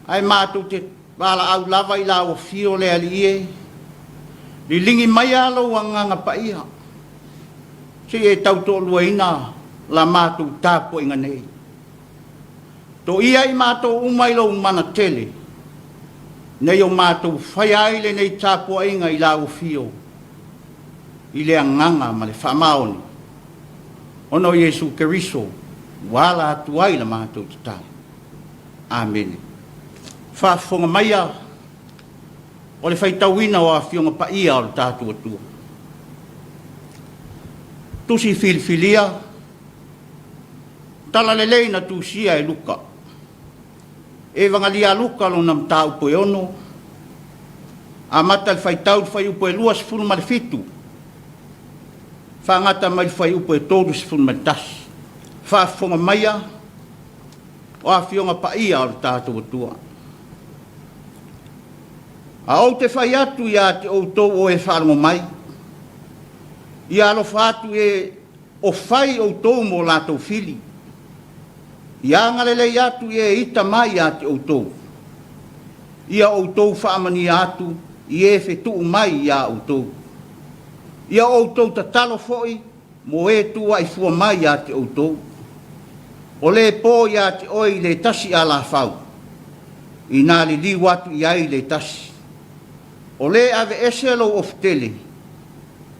[SPEAKER 6] Ae matou te valaau lava i lau afio le Alii e, liligi maia lou Agaga Paia, se i e tautoaluaina la matou tapuaiga nei. Toia i matou uma i lou mana tele, nei o matou faia ai lenei tapuaiga i lau afio, i le agaga ma le faamaoni, ona o Iesu Keriso ua ala atu ai la matou tatalo. Amene. Faafofoga maia o le faitauina o Afioga Paia o le tatou Atua. Tusi filifilia, Talalelei na tusia e Luka. Evagalia a Luka lona mataupu e ono, amata i le faitau i le fuaiupu e 27, faagata mai i le fuaiupu e 31. Faafofoga maia o Afioga Paia o le tatou Atua. A ou te fai atu ia te outou o e faalogo mai, ia alofa atu e o fai outou mo latou fili, ia agalelei atu i e ita mai ia te outou, ia outou faamania atu i e fetuu mai iā outou, ia outou tatalo foi mo e tuuai fua mai ia te outou. O le po ia te oe i le tasi alafau, inā liliu atu i ai le tasi. O le aveese lou ofutele,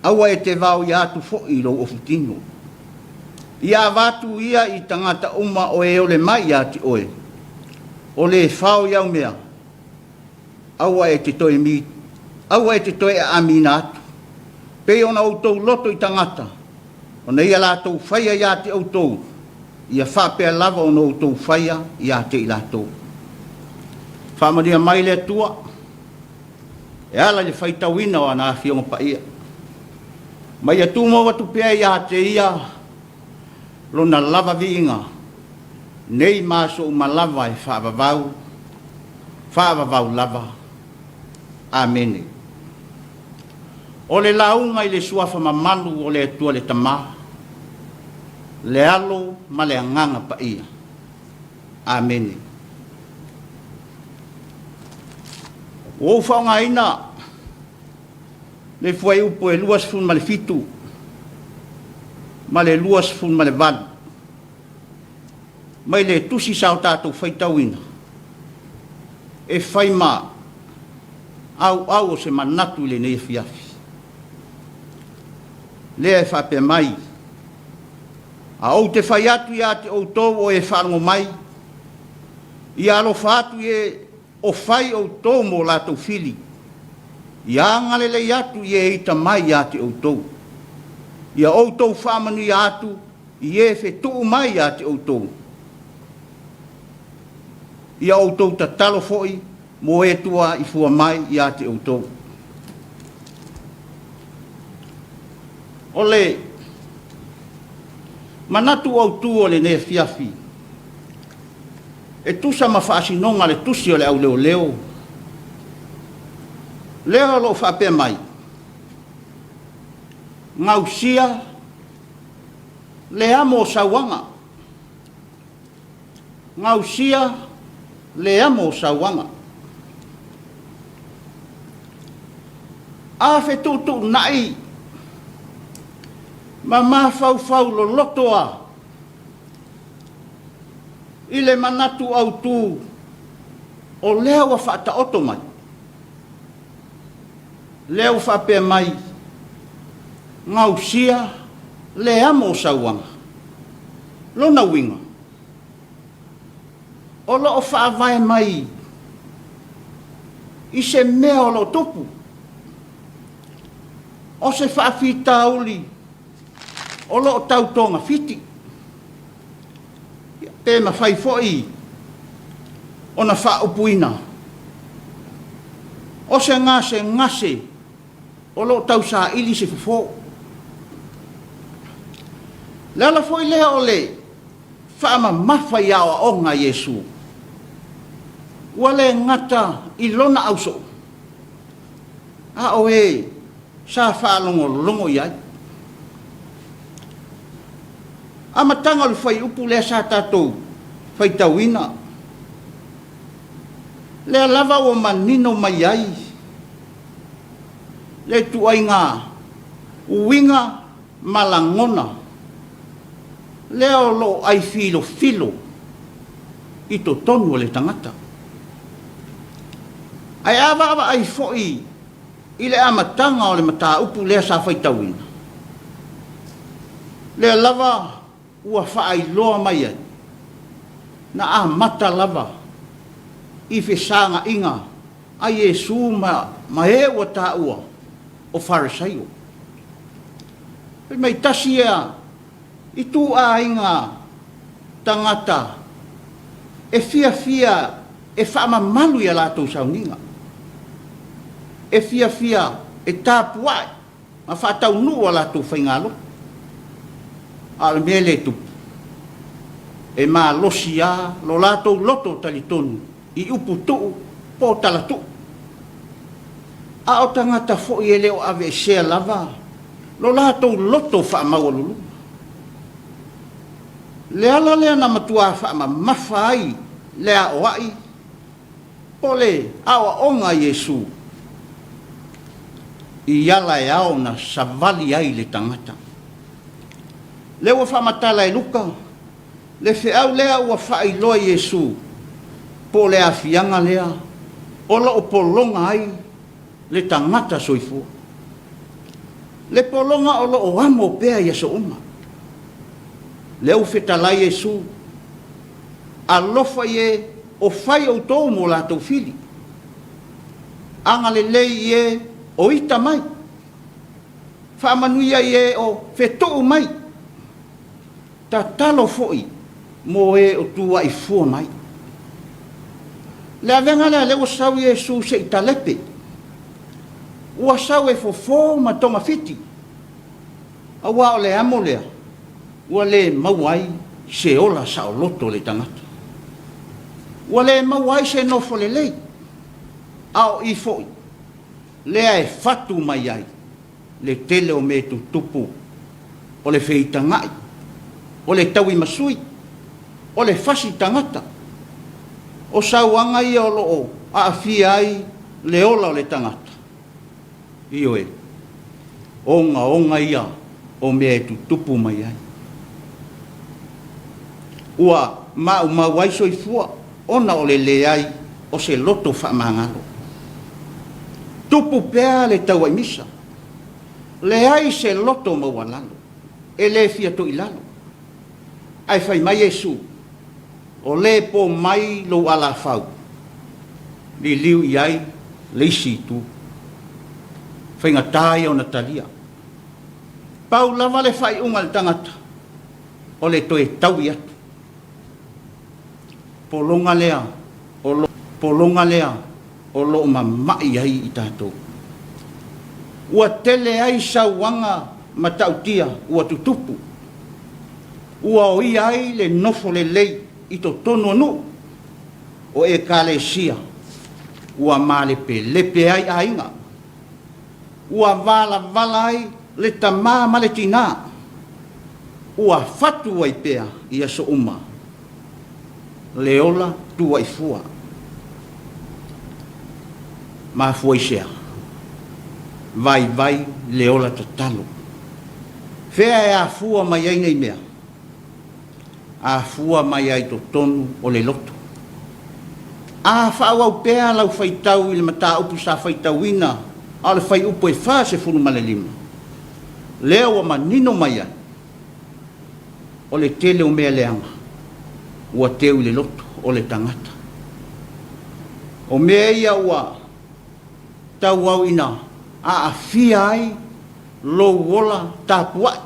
[SPEAKER 6] aua e te vaoia atu foi i lou ofutino. Ia avatu ia i tagata uma o e ole mai ia te oe, o le fao i au mea, aua e te toe mi, aua e te toe aamiina atu. Pei ona outou loto i tagata, ona ia latou faia ia te outou, ia faapea lava ona outou faia ia te i latou. Faamanuia mai le Atua e ala i le faitauina o ana Afioga Paia. Ma ia tumau atu pea ia te ia lona lava viiga nei ma aso uma lava e faavavau, faavavau lava. Amene. O le lauga i le Suafa mamalu o le Atua le Tama, le Alo ma le Agaga Paia. Amene. Ua ou faaaogaina le fuaiupu e 27 ma le 28 mai le tusi sa o tatou faitauina e fai ma auau o se manatu i lenei afiafi. Lea e faapea mai, A ou te fai atu ia te outou o e faalogo mai, ia alofa atu i e o fai outou mo latou fili, ia agalelei atu i e ita mai ia te outou, ia outou faamanuia atu i e fetuu mai ia te outou, ia outou tatalo foi mo e tua i fua mai ia te outou. O le manatu autu o lenei afiafi, e tusa ma faasinoga a le Tusi o le Au Leoleo, lea o lo o faapea mai, Gausia le amo o sauaga, gausia le amo o sauaga. A fetuutuunai ma mafaufau loloto a i le manatu autu o lea ua faataoto mai, lea ua faapea mai, gausia le amo o sauaga. Lona uiga, o lo o faavae mai i se mea o lo o tupu, o se faafitauli o lo o tau togafiti, pe mafai foi ona faaupuina, o se gasegase o lo o tausaili se fofo. O le ala foi lea o le faamamafa i aoaoga a Iesu, ua le gata i lona ausoo, a o e sa faalogologo i ai. Amataga o le fuaiupu lea sa tatou faitauina, lea lava ua manino mai ai le ituaiga uiga ma lagona lea o lo o aifilofilo i totonu o le tagata. Ae a vaavaai foi i le amataga o le mataupu lea sa faitauina, lea lava ua faailoa mai ai, na amata lava i fesaga'iga a Iesu ma e ua taua o Farisai'o. Fai mai tasi ia itu'aiga tagata e fiafia e faamamalu i a latou sauniga, e fiafia e tapua'i ma faataunuu a latou faigalotu. A o le mea lea e tupu, e malosi lava lo latou loto talitonu i upu tuu po o tala tuu. A o tagata foi e le o aveesea lava lo latou loto faamaualuluga. Le ala lea na matuā faamamafa ai le aoa'i po o le aoaoga a Iesu i ala e ao ona savali ai le tagata. Lea ua faamatala e Luka le feau lea ua faailoa e Iesu po o le aafiaga lea o lo o pologa ai le tagata soifua. Le pologa o lo o amo pea i aso uma. Lea ua fetalai Iesu, Alofa i e o fai outou mo latou fili. Agalelei i e o ita mai. Faamanuia i e o fetuu mai. Tatalo foi mo e o tuua'i fua mai. Le avega lea lea ua sau Iesu se i talepe. Ua sau e fofo ma togafiti, aua o le amo lea ua le maua ai se ola saoloto o le tagata. Ua le maua ai se nofo lelei, a o i foi lea e fatu mai ai le tele o mea tutupu o le feitaga'i, o le tauimasui, o le fasi tagata. O sauaga ia o lo o aafia ai le ola o le tagata. Ioe, ogaoga ia o mea e tutupu mai ai. Ua maumau ai soifua ona o le leai o se loto faamagalo. Tupu pea le tauaimisa, leai se loto maualalo, e le fia toilalo. Ae fai mai Iesu, O le po mai lou alafau, liliu i ai le isi itu. Faigata ia ona talia. Pau lava le faaiuga a le tagata, o le toe taui atu. Pologa lea o lo, pologa lea o lo o mama'i ai i tatou. Ua tele ai sauaga. matautia ua tutupu, ua oia ai le nofo lelei i totonu o nuu o Ekalesia ua malepelepe ai aiga, ua valavala ai le tama ma le tina, ua fatu ai pea i aso uma le ola tuaifua. Mafua i se a? Vaivai le ola tatalo. Fea e afua mai ai nei mea? Afua mai ai totonu o le loto. A faaauau pea lau faitau i le mataupu sa faitauina a o le fuaiupu e 45, lea ua manino mai ai, o le tele o mea leaga ua teu i le loto o le tagata. O mea ia ua tauau ina aafia ai lou ola tapuai.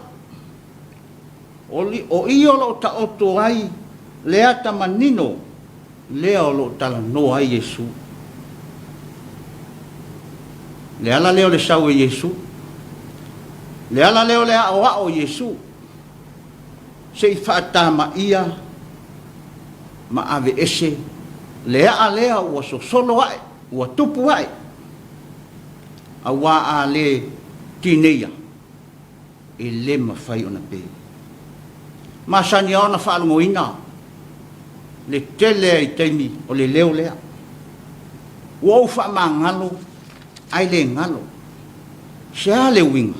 [SPEAKER 6] O i o lo o taoto ai le ata manino lea o lo o talanoa ai Iesu. Le ala lea o le sau e Iesu. Le ala lea o le aoao i Iesu, se i faatamaia ma aveese le aa lea ua sosolo ae, ua tupu ae, aua a le tineia, e le mafai ona pe. Masani lava ona faalogoina le tele i taimi o le leo lea. Ua ou faamagalo ae le galo. Se a le uiga?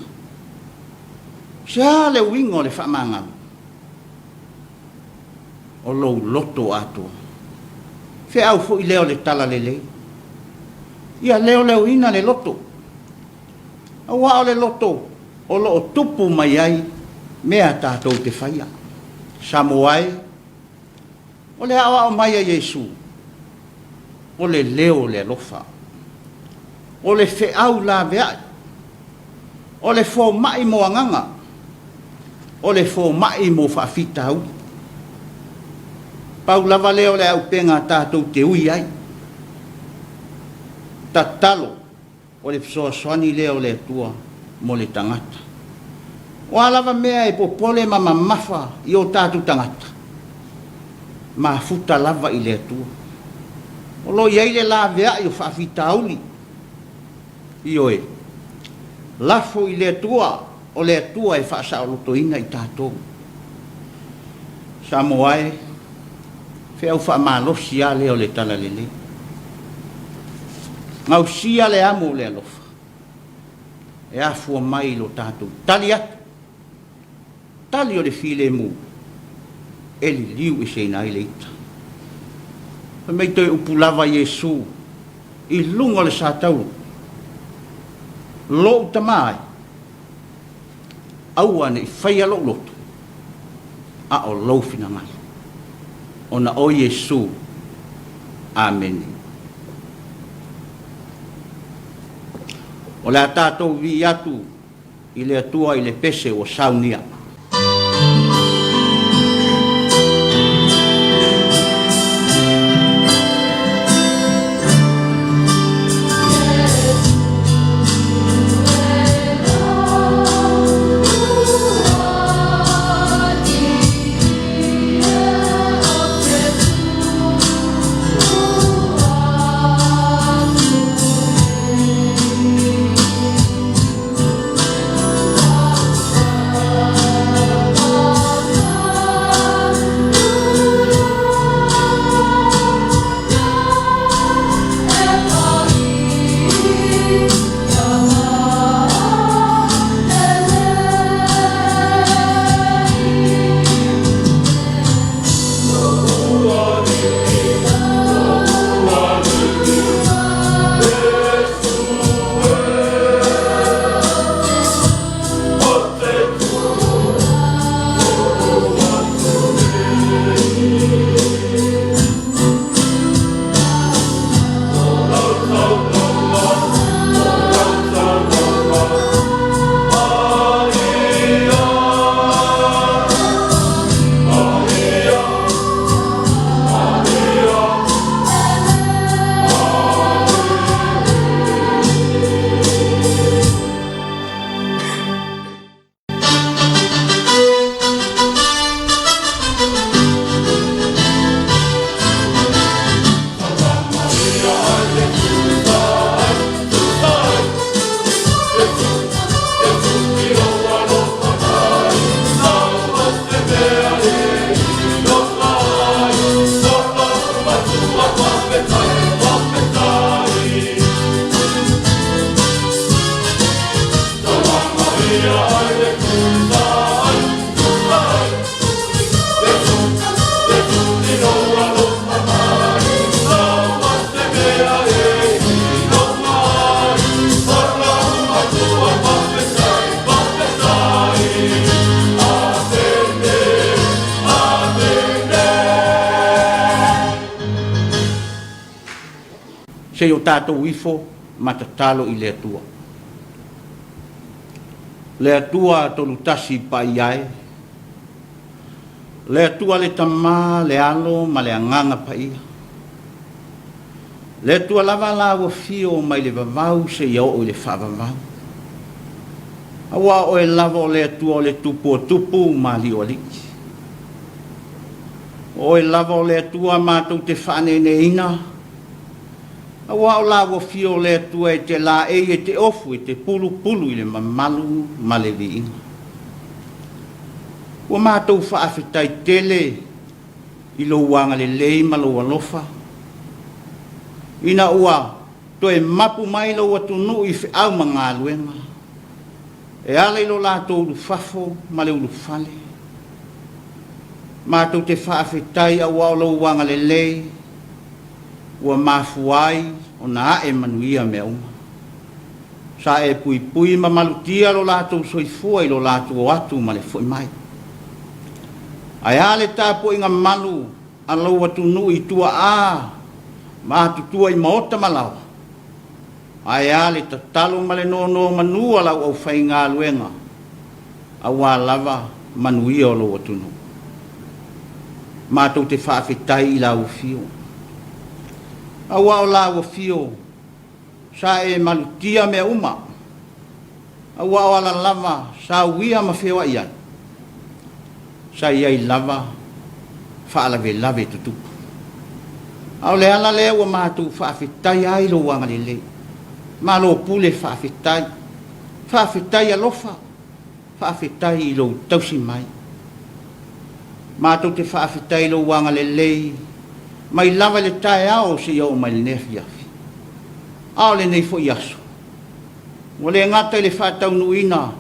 [SPEAKER 6] Se a le uiga o le faamagalo? O lou loto atoa. Feau foi lea o le talalelei. Ia leoleoina le loto. Aua o le loto o lo o tupu mai ai mea tatou te faia. Samoa e, o le aoao mai a Iesu, o le leo o le alofa, o le feau laveai, o le fomai mo agaga, o le fomai mo faafitauli. Pau lava lea o le auupega tatou te ui ai. Tatalo. O le fesoasoani lea o le Atua mo le tagata. O a lava mea e popole ma mamafa i o tatou tagata, mafuta lava i le Atua. O lo o i ai le laveai o faafitauli. Ioe. Lafo i le Atua, o le Atua e faasaolotoina i tatou. Samoa e, feau faamalosi lava lea o le Talalelei. Gausia le amo o le alofa e afua mai i lo tatou tali atu, tali o le filemu e liliu eseina ai le ita. Fai mai toe upu lava Iesu i luga o le satauro, Lou tama e, aua ne i faia lou loto, a o lou finagalo. Ona o Iesu. Amene. O le a tatou vii atu i le Atua i le pese ua saunia. Se i o tatou ifo ma tatalo i le Atua. Le Atua Tolutasi Paia e, le Atua le Tama, le Alo ma le Agaga Paia, le Atua lava la ua fio mai le vavau seia oo i le faavavau, aua o Oe lava o le Atua o le Tupu o tupu ma Alii o alii. O Oe lava o le Atua matou te faaneeneeina, Aua o la ua fio le Atua e te laei e te ofu e te pulupulu i le mamalu ma le viiga. Ua matou faafetai tele i lou agalelei ma lou alofa, ina ua toe mapu mai lou atunuu i feau ma galuega, e ala i lo latou ulufafo ma le ulufale. Matou te faafetai aua o lou agalelei, ua mafua ai ona ae manuia mea uma. Sa e puipui ma malutia lo latou soifua i lo latou o atu ma le foi mai. Ae a le tapuaiga malu a lou atunuu i tuaa ma atutua i maota ma laoa? Ae a le tatalo ma le nonomanu a lau aufaigaluega aua lava manuia o lou atunuu. Matou te faafetai i lau afio, aua o lau afio sa e malutia mea uma, aua o ala lava sa uia ma feoai ai, sa i ai lava faalavelave tutupu. A o le ala lea ua matou faafetaia ai lou agalelei. Malo pule faafetai. Faafetai alofa. Faafetai i lou tausi mai. Matou te faafetai i lou agalelei mai lava i le taeao seia oo mai i lenei afiafi. A o lenei foi aso, ua le gata i le faataunuuina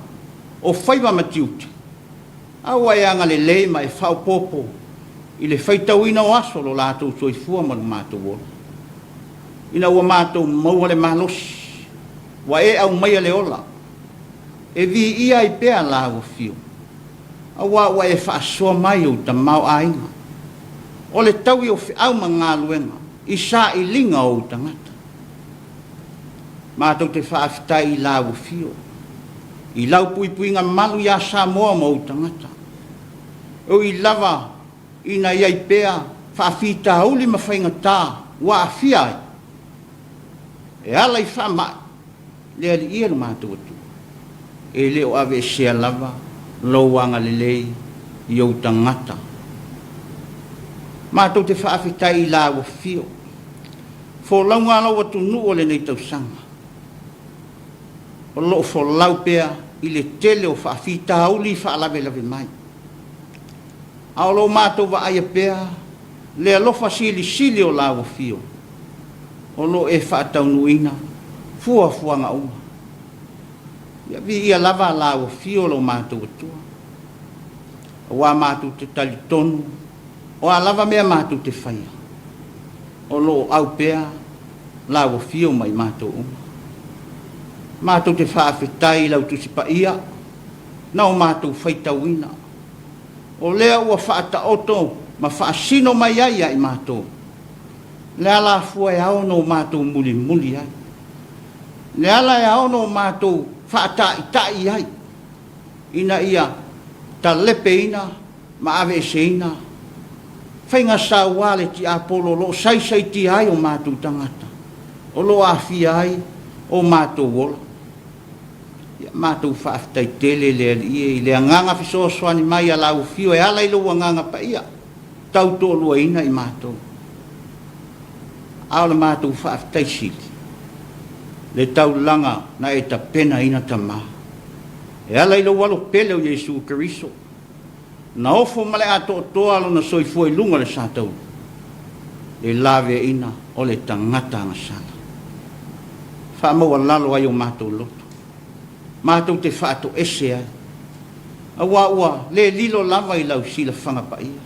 [SPEAKER 6] o faiva ma tiute, a ua e agalelei ma e faaopoopo i le faitauina o aso o lo latou soifua ma lo matou ola. Ina ua matou maua le malosi, ua e aumaia le ola, e viia ai pea lau afio, aua ua e faasoa mai ou tamaoaiga, o le taui o feau ma galuega i sailiga o ou tagata. Matou te faafetai i lau afio, i lau puipuiga malu iā Samoa ma ou tagata. E ui lava ina i ai pea faafitauli ma faigata ua aafia ai, e ala i faamai, le Alii e lo matou Atua, e le o aveesea lava lou agalelei i ou tagata. Matou te faafetai i lau afio, folauga a lou atunuu o lenei tausaga, o lo o folau pea i le tele o faafitauli faalavelave mai. A o lo o matou vaaia pea le alofa silisili o lau afio, o lo o e faataunuuina fuafuaga uma. Ia viia lava lau afio lo matou Atua, aua matou te talitonu o a lava mea matou te faia, o lo o au pea lau afio ma i matou uma. Matou te faafetai i lau Tusi Paia na o matou faitauina, o lea ua faataoto ma faasino mai ai ia i matou le alafua e ao ona o matou mulimuli ai, le ala e ao ona o matou faataitai ai, ina ia talepeina ma aveeseina faiga saua a le tiapolo o lo o saisaitia ai o matou tagata, o lo o aafia ai o matou ola. Ia matou faafetai tele le Alii e i le agaga fesoasoani mai a lau afio e ala i lou agaga paia, tautoaluaina i matou. A o le matou faafetai sili, le taulaga na e tapenaina Tama, e ala i lou Alo pele o Iesu Keriso, na ofo ma le atoatoa lona soifua i luga o le satauro, le laveaiina o le tagata agasala. Faamaualalo ai o matou loto, matou te faatoese ai, aua ua le lilo lava i lau silafaga paia,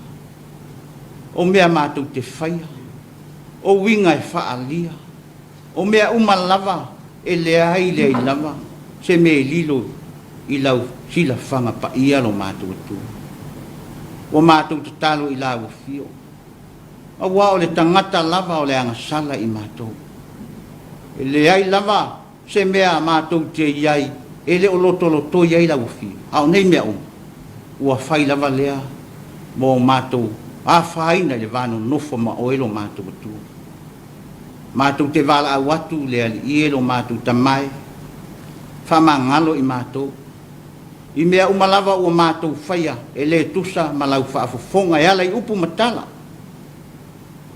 [SPEAKER 6] o mea matou te faia, o uiga e faaalia, O mea uma lava e leai leai lava se mea e lilo i lau silafaga paia lo matou Atua. Ua matou tatalo i lau afio, aua o le tagata lava o le agasala i matou. E leai lava se mea matou te i ai e le o lotolotoi ai lau Afio, a o nei mea uma, ua fai lava lea mo matou afaina i le va nonofo ma oe lo matou Atua. Matou te valaau atu le Alii e lo matou Tama e, faamagalo i matou, i mea uma lava ua matou faia e le tusa ma lau faafofoga e ala i upu ma tala,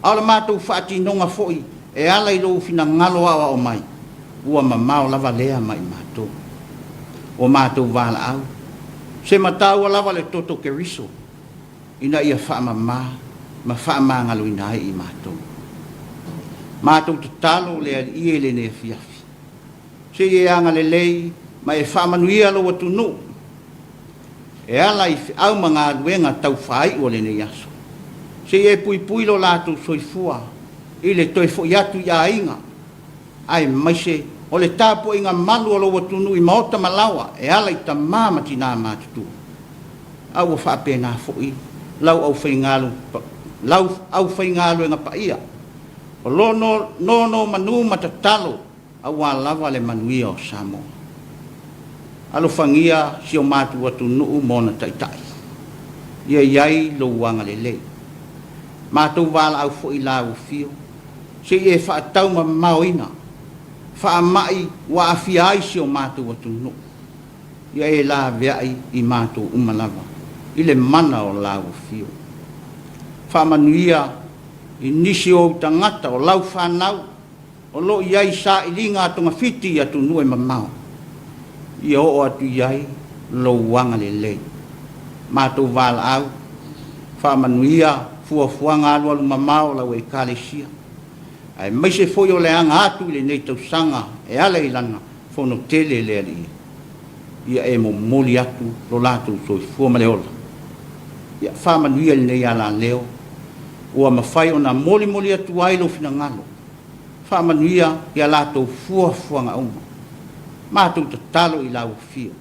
[SPEAKER 6] A o le matou faatinoga foi e ala i lou finagalo aoao mai, ua mamao lava lea mai matou. Ua matou valaau, se mataua lava le toto Keriso ina ia faamama ma faamagaloina ai i matou. Matou tatalo le Alii e lenei afiafi, se i e agalelei ma e faamanuia lou atunuu, e ala i feau ma galuega tau faaiu o lenei aso, se i e puipui lo latou soifua i le toe foi atu i aiga, aemaise o le tapuaiga malu a lou atunuu i maota ma laoa e ala i tama ma tina matutua. A ua faapena foi lau aufaigaluega paia o lo o nonomanu ma tatalo aua lava le manuia o Samoa. Alofagia si o matou atunuu ma ona taitai. Ia i ai lou agalelei. Matou valaau foi i lau afio, se i e faataumamaoina faamai ua aafia ai si o matou atunuu. Ia e laveai i matou uma lava i le mana o lau afio. Faamanuia i nisi o ou tagata o lau fanau O lo o i ai sailiga a togafiti i atunuu e mamao, ia oo atu i ai lou agalelei. Matou valaau, faamanuia fuafuaga alualumamao a lau Ekalesia, aemaise foi o le aga atu i lenei tausaga e ala i lana Fono tele le Alii, ia e momoli atu lo latou soifua ma le ola. Ia faamanuia i lenei alaleo ua mafai ona molimoli atu ai lou finagalo Faamanuia i a latou fuafuaga uma. Matou tatalo i lau Afio.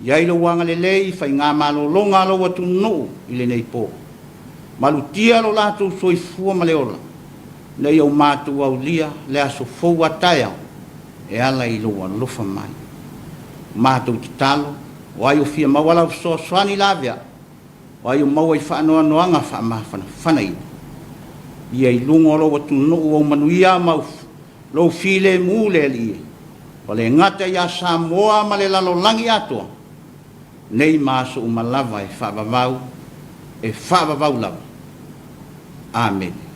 [SPEAKER 6] I ai lou agalelei i faigamalologa a lou atunuu i lenei po. Malutia lo latou soifua ma le ola, ina ia o matou aulia le aso fou a taeao e ala i lou alofa mai. Matou tatalo, o ai o fia maua lau fesoasoani laveai, O ai o maua i faanoanoaga faamafanafana ia? Ia i luga o lou atunuu ou manuia ma lou filemu le Alii e, ua le gata ia Samoa ma le lalolagi atoa, nei ma aso uma lava e faavavau, e faavavau lava. Amene.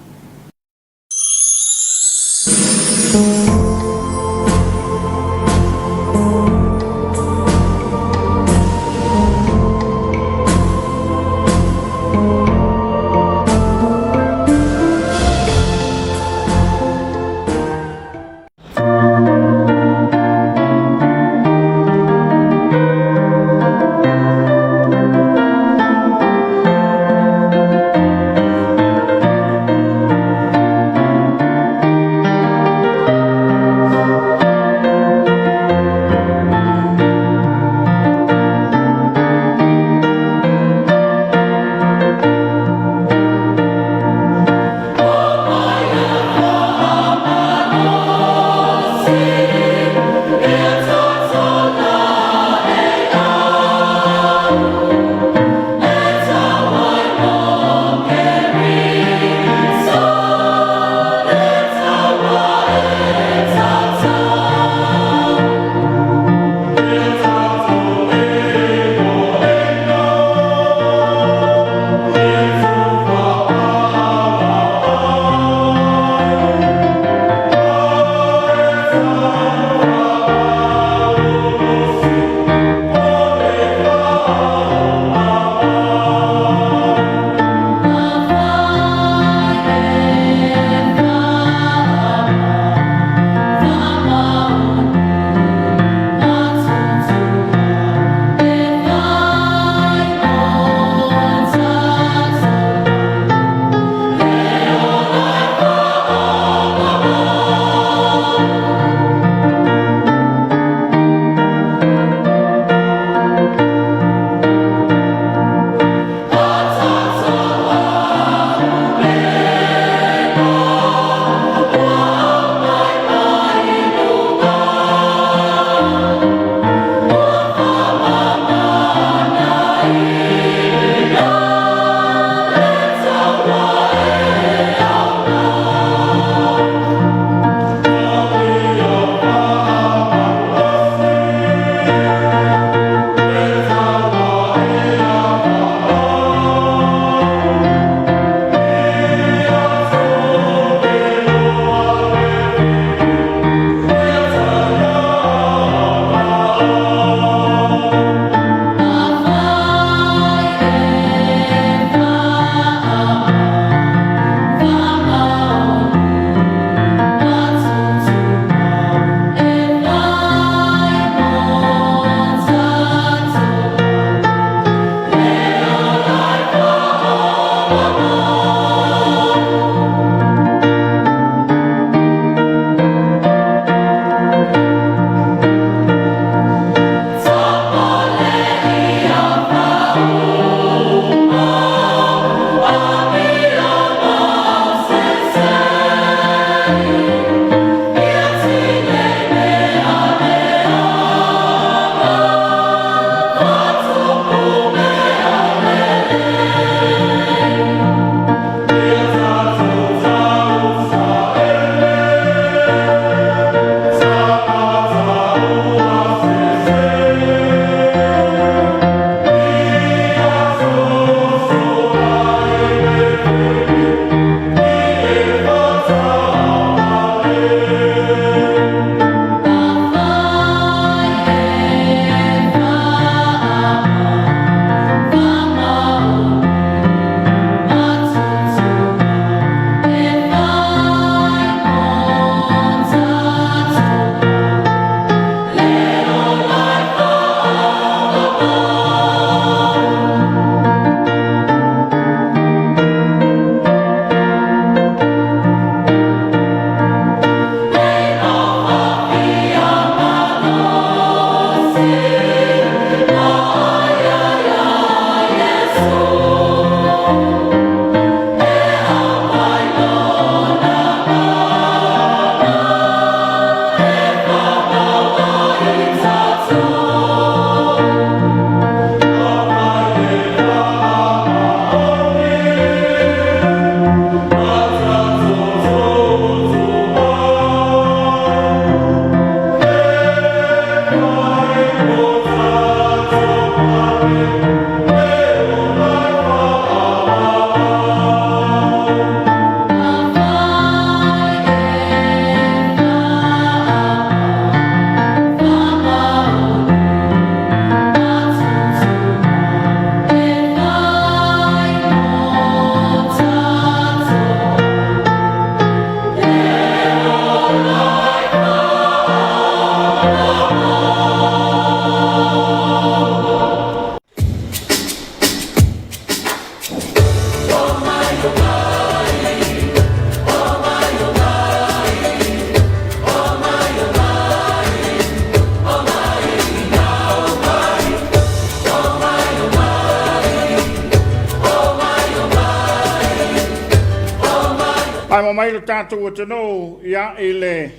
[SPEAKER 1] Ae mai lo tatou atunuu ia i le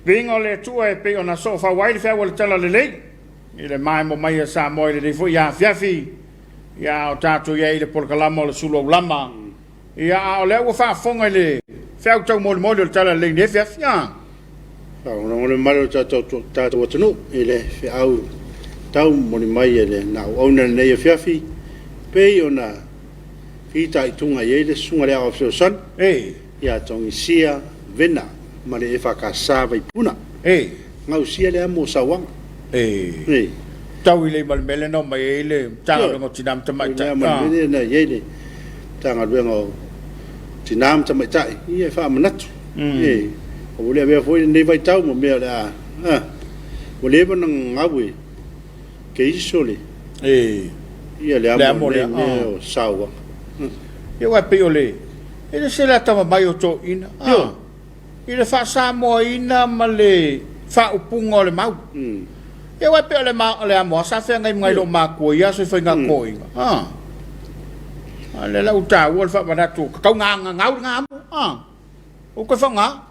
[SPEAKER 1] viiga o le Atua e pei ona soofau ai le feau o le Talalelei i le maemo mai a Samoa i lenei foi afiafi, ia a o tatou i ai i le polokalama o le Sulu Aulama. Ia a o lea ua faafofoga i le feau taumolimoli o le Talalelei i lenei afiafi, a.
[SPEAKER 2] Faalogologo le mamalu o le tatou atunuu i le feau taumoli mai e le auauna i lenei afiafi, pei ona fitaituga i ai le Susuga i le Aoao Fesoasoani ia Togisia Vena ma le EFKS Vaipuna. Gausia le amo o sauaga.
[SPEAKER 1] Tau i le ma le mea lea na omai ai le Matagaluega o Tina ma Tamaitai.
[SPEAKER 2] Ma le mea lea na i ai le Matagaluega o Tina ma Tamaitai, ia e faamanatu. Ua le avea foi lenei vaitau ma mea o le a, ua leva ona gagau e Keiso le ia le amo lea o sauaga.
[SPEAKER 1] Ia aua e pei o le, e le se le atamamai o toeaiina, i le faa-Samoaina ma le faaupuga o le mau. Ia aua e pei o le amo lava sa feagai ma nai loomatua i ia aso i faigatoiga. A o lea la ua taua le faamanatu, tatau ona gagau lena amo, ua toe faaaoga.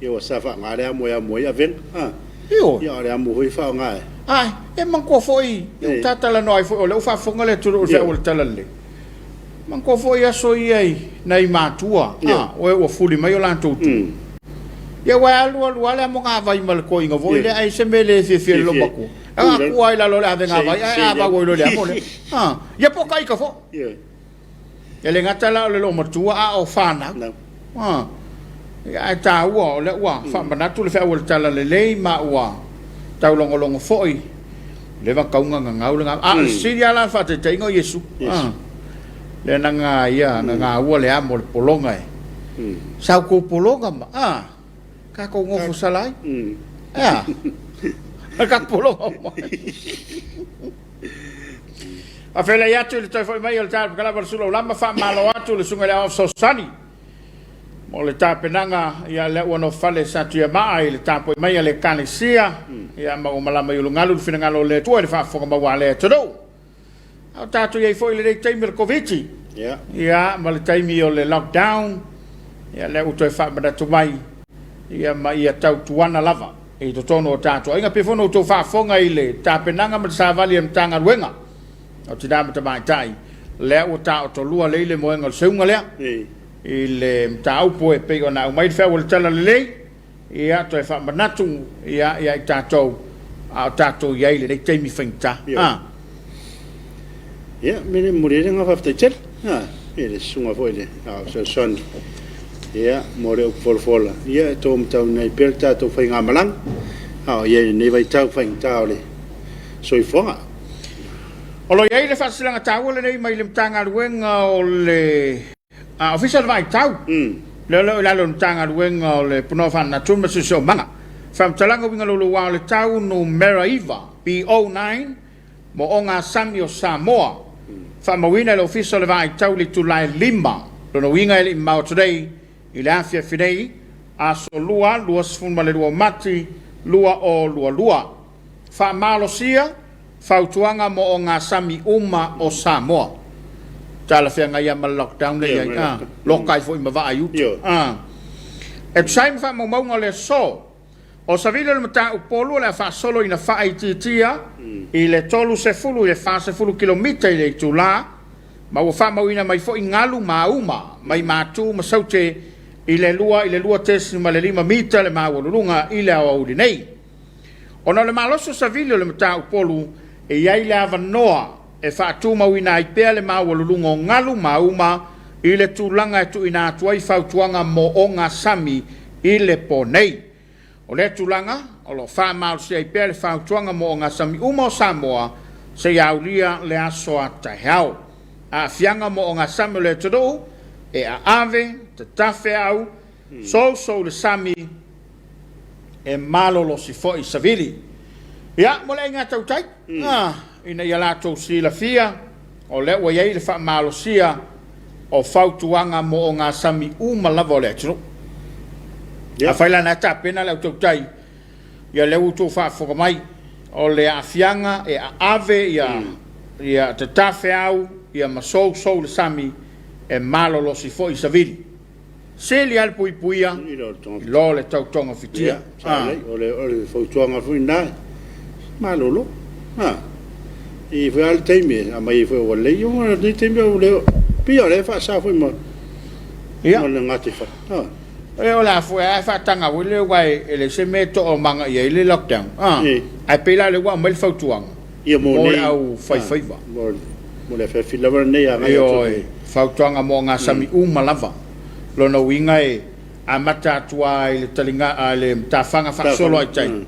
[SPEAKER 2] Ia ua sa faaaoga le amo e amo ai avega.
[SPEAKER 1] Ioe.
[SPEAKER 2] Ia o le amo foi e faaaoga e.
[SPEAKER 1] Ae, e manatua foi, ia ua ta talanoa ai foi, o lea ua faafofoga le atunuu i le feau o le Talalelei. Manatua foi aso ia i nai matua, o e ua fuli mai o latou tua. Ia ua e alu alu lava le amogavai ma le toeaina foi lea, ai se mea le fiafia i le loomatua. E atua lava i lalo o le avegavai, ae avau ai loa i le amo lea. Ia po o taita foi. E le gata la o le loomatua a o fanau. Ia ae taua o lea ua faamanatu le feau o le Talalelei ma ua taulogologo foi leva tauga gagau le a o le sili lava la faataitaiga o Iesu. Lea na ga ia na gaua le amo o le pologa e sa outou pologa ma tatou nofo sala ai. E a? Ka pologa ma. Faafeiloai atu i le toe foi mai o le Tala o le Sulaulama, faamalo atu i le Susuga i le Aoao Fesoasoani mo le tapenaga, ia lea ua nofale Satuiamaa i le tapuai mai a le Ekalesia, ia ma ua malama i ulugalu le finagalo o le Atua i le faafofoga maua a le atunuu. A o tatou i ai foi i lenei taimi o le Koviti, ia ma le taimi o le lockdown, ia lea ua toe faamanatu mai, ia ma ia tautuana lava i totonu o tatou aiga. Pei foi ona outou faafofoga i le tapenaga ma le savali a le Matagaluega o Tina ma Tamaitai, lea ua taotolua lei le moega o le seuga lea i le mataupu e pei ona aumai le feau o le Talalelei, ia toe faamanatu ia ia i tatou a o tatou i ai i lenei taimi faigata.
[SPEAKER 2] Ia, mea lea e momoli ai le agaga faafetai tele i le susuga foi i le Fesoasoani ia mo le upu folafola, ia e taumatauina ai pea le tatou faigamalaga a o i ai i lenei vaitau faigata o le soifuaga.
[SPEAKER 1] O lo o i ai le faasilasilaga taua lenei mai le Matagaluega o le Ofisa o le Vaitau, lea o lo o i lalo o le Matagaluega o le Punaoa Faalenatura ma le Siosiomaga. Faamatalaga uiga louloua o le tau numera 9, BO9, mo ogasami o Samoa, faamauina e le Ofisa o le Vaai Tau i le itula e 5, lona uiga e le i mamao atu nei i le afiafi nei, aso Lua, 22 o Mati, 2022. Faamalosia. Fautuaga mo ogasami uma o Samoa. Talafeagai lava ma le lockdown lea e i ai, a, loka ai foi ma vaa i uta. A. E tusa ai ma faamaumauga o le aso, o savili o le mataupu o le a faasolo ina faaitiitia i le 30 i le 40 kilomita i le itula, ma ua faamauina mai foi galu ma auma mai Matu ma Saute i le 2 i le 2.5 mita le maualuluga i le aoauli nei. Ona o le malosi o savili o le mataupolu, e i ai le avanoa e faatumauina ai pea le maualuluga o galu ma auma i le tulaga e tuuina atu ai fautuaga mo ogasami i le po nei. O lea tulaga, o lo o faamalosia ai pea le fautuaga mo ogasami uma o Samoa seia aulia le aso a taeao. Aafiaga mo ogasami o le atunuu e aave, tatafeau, sousou le sami, e malolosi foi savili. Ia, mo le aiga tautai, ah, ina ia latou silafia, o lea ua i ai le faamalosia o fautuaga mo ogasami uma lava o le atunuu. Afai la na tapena le au tautai, ia lea ua outou faafofoga mai, o le aafiaga e aave ia, ia tatafeau, ia ma sousou le sami, e malolosi foi savili. Sili lava le puipuia i lo le tau togafitia.
[SPEAKER 2] O le fautuaga foi lena, malolo. E i ai foi lava le taimi e aumai ai foi ua lelei. O lenei taimi e pei o lea e faasa foi ma le gataifale.
[SPEAKER 1] O le a foi lava e faataga foi lea aua e leai se mea e toomaga i ai le lockdown. Ae pei la o lea ua aumai le fautuaga mo le au faifaiva.
[SPEAKER 2] Mo le afiafi lava lenei agai atu.
[SPEAKER 1] Ioe, fautuaga mo ogasami uma lava. Lona uiga e amata atu lava i le taliga, i le matafaga faasolo ai tai.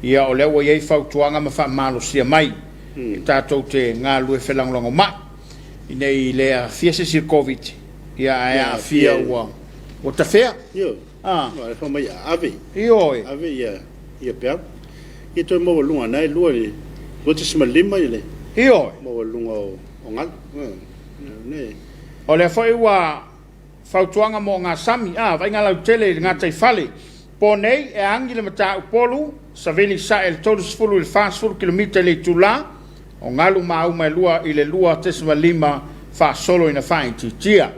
[SPEAKER 1] Ia o lea ua i ai fautuaga ma faamalosia mai e tatou te galulue felagolagomai ina i le aafia se isi i le Koviti, ia ae aafia ua ua tafea.
[SPEAKER 2] Ioe.
[SPEAKER 1] Ah.
[SPEAKER 2] Aua fai mai ave.
[SPEAKER 1] Ioe.
[SPEAKER 2] Ave ia ia peau. Ia toe maualuga na e lua le 2.5 ia le.
[SPEAKER 1] Ioe.
[SPEAKER 2] Maualuga o o galu. Ne.
[SPEAKER 1] O lea foi ua fautuaga mo ogasami, a, vaaiga lautele i le gataifale. Po nei e agi le mataupolu, savili sae le 30 i le 40 kilomita i le itula, o galu ma auma e lua i le 2.5 faasolo ina faaitiitia.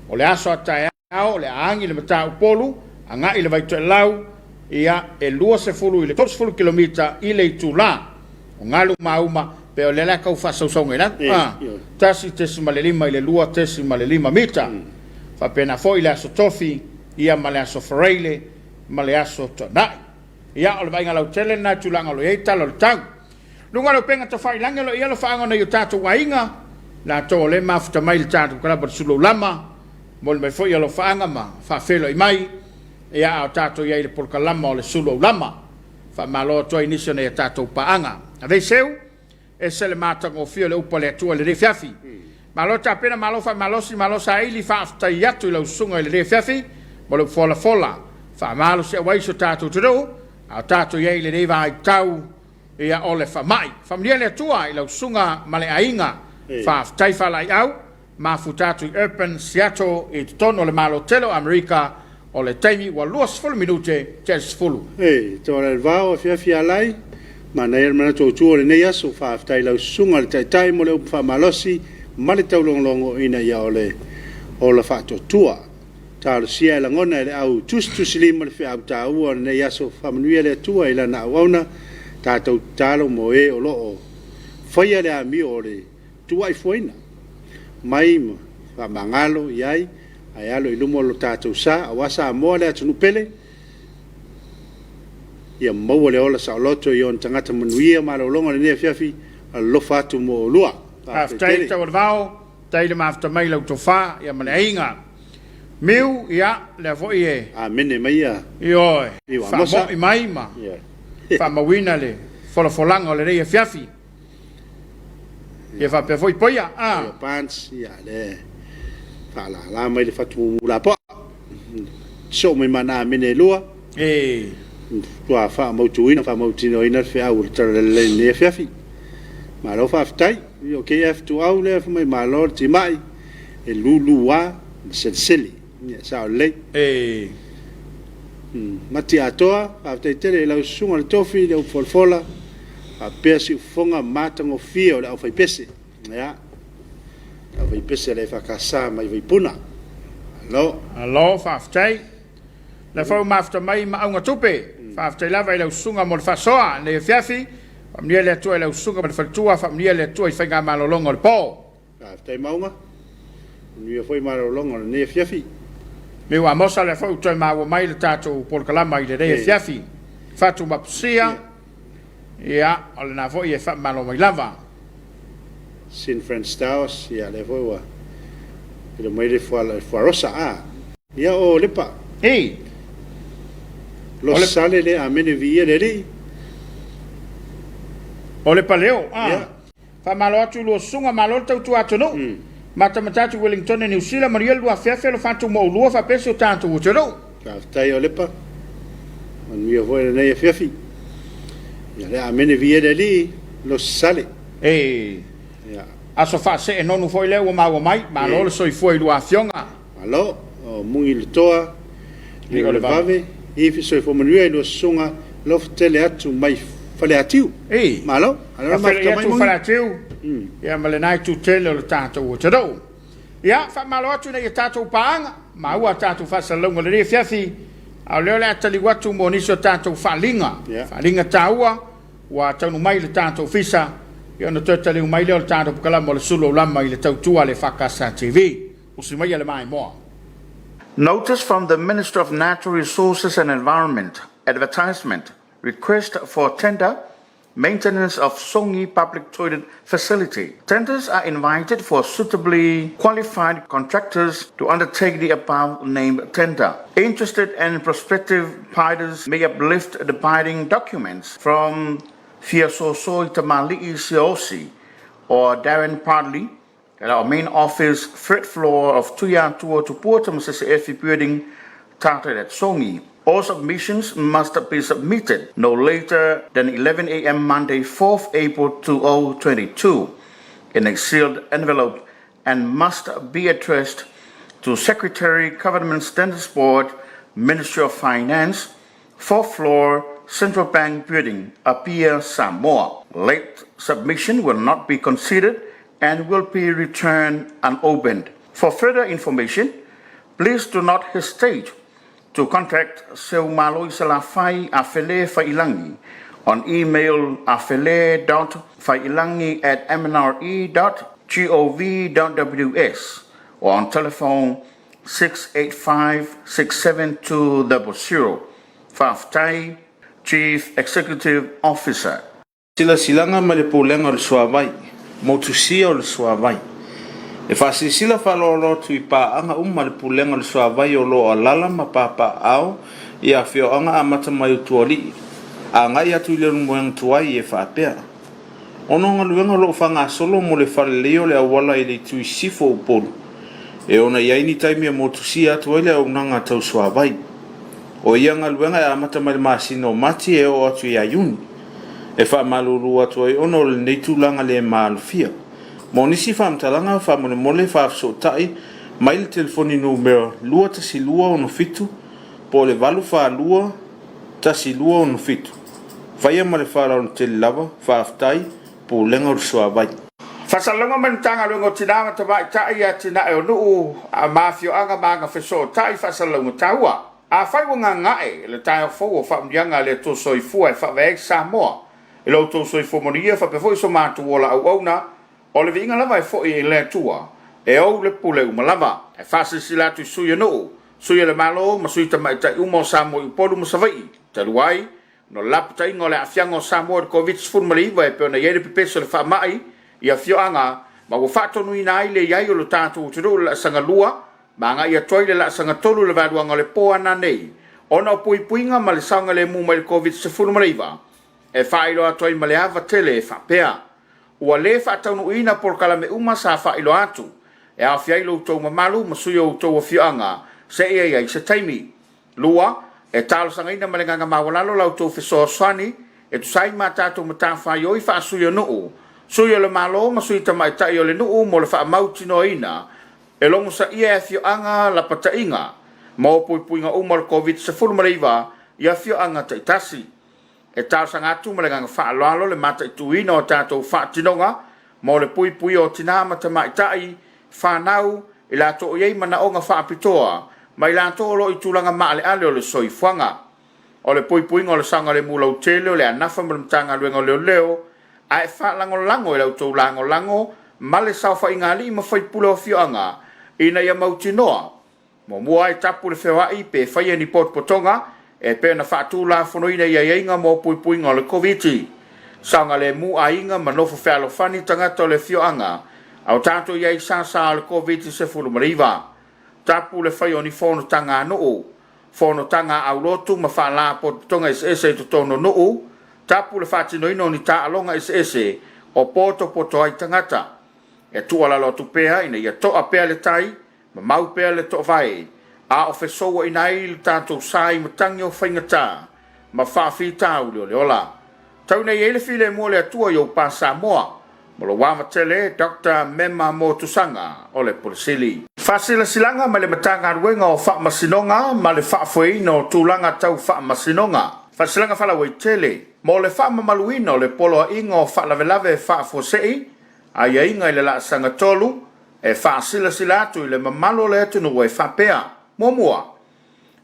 [SPEAKER 1] O le aso a taeao, o le a agi le mataupolu, agai i le Vaitoelau, ia, e 20 i le 30 kilomita i le itula. O galu ma auma, pei o lea la e tau faasausauga i lalo, a, 1.5 i le 2.5 mita. Faapena foi le Aso Tofi, ia ma le Aso Faraile ma le Aso Toonai. Ia, o le vaaiga lautele lena i tulaga o lo o i ai tala o le tau. Luga o le upega tafailagi o lo o i ai alofaaga o nai o tatou aiga, latou o lea e mafuta mai i le tatou kalaba o le Sulu Aulama, Momoli mai foi alofaaga ma faafeiloai mai, ia a o tatou i ai i le polokalama o le Sulu Aulama. Faamalo atu ai i nisi o nai a tatou paaga. Aveiseu, ese le matagofie o le upu a le Atua i lenei afiafi. Malo tapena, malo faamalosi, malo saili, faafetai atu i lau susuga i lenei afiafi mo le upu folafola. Faamalosiau ai si o tatou atunuu, a o tatou i ai i lenei vaitau ia o le faamai. Faamanuia le Atua i lau susuga ma le aiga. Faafetai faalaeiau. Mafuta atu i Urban, Seattle i totonu o le Malo tele o Amerika, o le taimi ua 20 minute tea le sefulu.
[SPEAKER 2] E toa le vao afiafi alai, manaia le manatu autu o lenei aso, faafetai i lau susuga i le Taitai mo le upu faamalosi ma le taulogologo ina ia o le ola faatuatua. Talosia e lagona e le au tusitusilima le feau taua o lenei aso, faamanuia le Atua i lana auauna, tatou tatalo mo e o lo o faia le amio o le tuuaifuaina mai ma faamagalo i ai ae alo i luma lo tatou sa aua Samoa le atunuu pele ia maua le ola saoloto i ona tagata manuia malologa lenei afiafi alofa atu mo oulua.
[SPEAKER 1] Faafetai Taualevao, tai le mafuta mai lau tofa ia ma le aiga. Miu, ia, lea foi e.
[SPEAKER 2] Amene mai ia.
[SPEAKER 1] Ioe, faamoi mai ma faamauina le folafolaga o lenei afiafi. Ia faapea foi Poia, a.
[SPEAKER 2] Poia Barnes, ia le faalala mai le fatu mumu lapoa. Soo mai mana amene e lua.
[SPEAKER 1] E.
[SPEAKER 2] Ua faamautuina, faamautinoina le feau o le Tala Lelei i lenei afiafi. Malo faafetai. O KF Tuau lea fai mai malo le timai e lulu a ma selesele. Ia sao lelei.
[SPEAKER 1] E.
[SPEAKER 2] Mati atoa, faafetai tele i lau susuga le tofi, le upu folafola. Faapea siufofoga matagofie o le aufaipese. Ia, le aufaipese a le EFKS mai Vaipuna. Malo.
[SPEAKER 1] Malo faafetai. Lea foi ua mafuta mai Maauga Tupe. Faafetai lava i lau susuga mo le faasoa i lenei afiafi. Faamanuia le Atua i lau susuga ma le faletua, faamanuia le Atua i faigamalologa o le po.
[SPEAKER 2] Faafetai Maauga. Manuia foi malologa o lenei afiafi.
[SPEAKER 1] Miu Amosa, lea foi ua toe maua mai le tatou polokalama i lenei afiafi. Fatu Mapusia, ia, o lena foi e faamalo mai lava.
[SPEAKER 2] Sin French Towers, ia lea foi ua pilo mai le fuarosa a. Ia o Lepa.
[SPEAKER 1] Ei.
[SPEAKER 2] Los Sale le Amene Viia le Alii.
[SPEAKER 1] O Lepa Leo, a. Yeah. Faamalo atu i lua susuga, malo le tautua atunuu. Matamata atu i Wellingtone, Niu Sila, manuia le lua afiafi, alofa atu mo oulua faapea si o tatou atunuu.
[SPEAKER 2] Faafetai o Lepa, manuia foi lenei afiafi. Ia le Amene Viia le Alii, Los Sale.
[SPEAKER 1] E aso faasee nonu foi lea ua maua mai, malo le soifua i lua afioga.
[SPEAKER 2] Malo, o Mugi le Toa, Lio le Vave, Ifi soifua manuia i lua susuga, alofa tele atu mai Faleatiu.
[SPEAKER 1] Ei,
[SPEAKER 2] Malo,
[SPEAKER 1] malo le mafuta mai Mugi. Faleatiu, ia ma lena itu tele o le tatou atunuu. Ia, faamalo atu ina ia tatou paaga, maua a tatou faasalalauga i lenei afiafi, a o lea o le a taliu atu mo nisi o tatou faaaliga, faaaliga taua ua taunu mai i le tatou ofisa, ia ona toe taliu mai lea o le tatou polokalama o le Sulu Aulama i le tautua a le EFKS TV. Usi maia le maimoa.
[SPEAKER 6] Notice from the Minister of Natural Resources and Environment, Advertisement, Request for Tender, Maintenance of Songi Public Toilet Facility. Tenders are invited for suitably qualified contractors to undertake the above named tender. Interested and prospective bidders may uplift the bidding documents from Fiasosoi Tamali'i Siosi or Darren Padley at our main office, third floor of Tuiatua Tupua Tamasese Efi Building, Tarted at Songi. All submissions must be submitted no later than 11 a.m. Monday, 4th April 2022 in a sealed envelope and must be addressed to Secretary, Government Standards Board, Ministry of Finance, fourth floor, Central Bank Building, Apia, Samoa. Late submission will not be considered and will be returned unopened. For further information, please do not hesitate to contact Seumalo Isalafai Afele Failangi on email afele.failangi at mnre.gov.ws or on telephone 685 67200. Faafetai, Chief Executive Officer.
[SPEAKER 5] Silasilaga ma le Pulega o le Suavai, Motusia o le Suavai. E faasilasila faaaloalo atu i paaga uma a le Pulega o le Suavai o lo o alaala ma papaaao i afioaga amata mai Utualii agai atu i Leulumoega tuai e faapea, Ona o galuega o lo o faagasolo mo le faaleleia o le auala i le itu i sisifo o Upolu, e ona i ai ni taimi e motusia atu ai le auaunaga tau suavai. O ia galuega e amata mai le masina o Mati e oo atu ia Iuni. E faamalulu atu ai ona o lenei tulaga le maalofia. Mo nisi faamatalaga, faamolemole faafesootai mai le telefoni numera 21267 po o le 842 1267. Faia ma le faaaloalo tele lava, faafetai, Pulega o le Suavai.
[SPEAKER 1] Faasalalauga mai le Matagaluega o Tina ma Tamaitai, Atinae o Nuu ma Afioaga ma Agafesootai Faasalalauga Taua. Afai ua gaga'e le taeao fou o faamanuiaga a le Atua Soifua e faavae ai Samoa i lo outou soifua manuia faapea foi so matou ola auauna, o le viiga lava e foi i le Atua e ou le pule uma lava. E faasilasila atu i sui o nuu, sui o le Malo ma sui tamaitai uma o Samoa i Upolu ma Savaii, talu ai ona o le lapataiga o le aafiaga o Samoa i le Koviti-19 e pei ona i ai le pepesi o le faamai i afioaga ma ua faatonuina ai le i ai o lo tatou atunuu i le laasaga lua ma agai atu ai le laasaga tolu i le vaeluaga o le po a nanei ona o puipuiga ma le saogalemu mai le Koviti-19 e faailoa atu ai ma le ava tele e faapea, Ua le faataunuuina polokalame uma sa faailoa atu e aofia ai lo outou mamalu ma sui o outou afioaga seia i ai se taimi. 2, E talosagaina ma le agaga maualalo la outou fesoasoani e tusa ai ma a tatou matafaioi faa-sui o nuu, sui o le Malo ma sui tamaitai o le nuu mo le faamautinoaina e logosaia e afioaga lapataiga mo puipuiga uma o le Koviti-19 i afioaga taitasi. E talosaga atu ma le agaga faaaloalo le mataituina o tatou faatinoga mo le puipuia o tinā ma tamaitai, fanau, i latou o i ai manaoga faapitoa, ma i latou o lo o i tulaga maaleale o le soifuaga. O le puipuiga o le saogalemu lautele o le a nafa ma le Matagaluega o Leoleo, ae faalagolago i la outou lagolago ma le saofaiga a alii ma faipule o afioaga ina ia mautinoa Muamua e tapu le feoai pe faia ni potopotoga e pei ona faatulafonoina i aiaiga mo puipuiga o le Koviti. Saogalemu aiga ma nofo fealofani tagata o le afioaga a o tatou i ai i sasa o le Koviti-19. Tapu le faia o ni fonotaga a nuu, fonotaga a aulotu ma faalapotopotoga eseese i totonu o nuu, tapu le faatinoina o ni taaloga eseese o potopoto ai tagata. E tuualalo atu pea ina ia to'a pea le tai ma mau pea le toovae, a o fesouaina ai le tatou sa i matagi o faigata ma faafitauli o le ola. Tau ina i ai le filemu o le Atua i ou pa Samoa, ma lou ava tele Doctor Mema Motusaga o le Pule Sili. Faasilasilaga mai le Matagaluega o Faamasinoga ma le Faafoeina o Tulaga Tau Faamasinoga. Faasilasilaga Faalauaitele mo le faamamaluina o le Poloaiga o Faalavelave Faafuasei, Aiaiga i le Laasaga 3, E faasilasila atu i le mamalu o le atunuu e faapea, Muamua,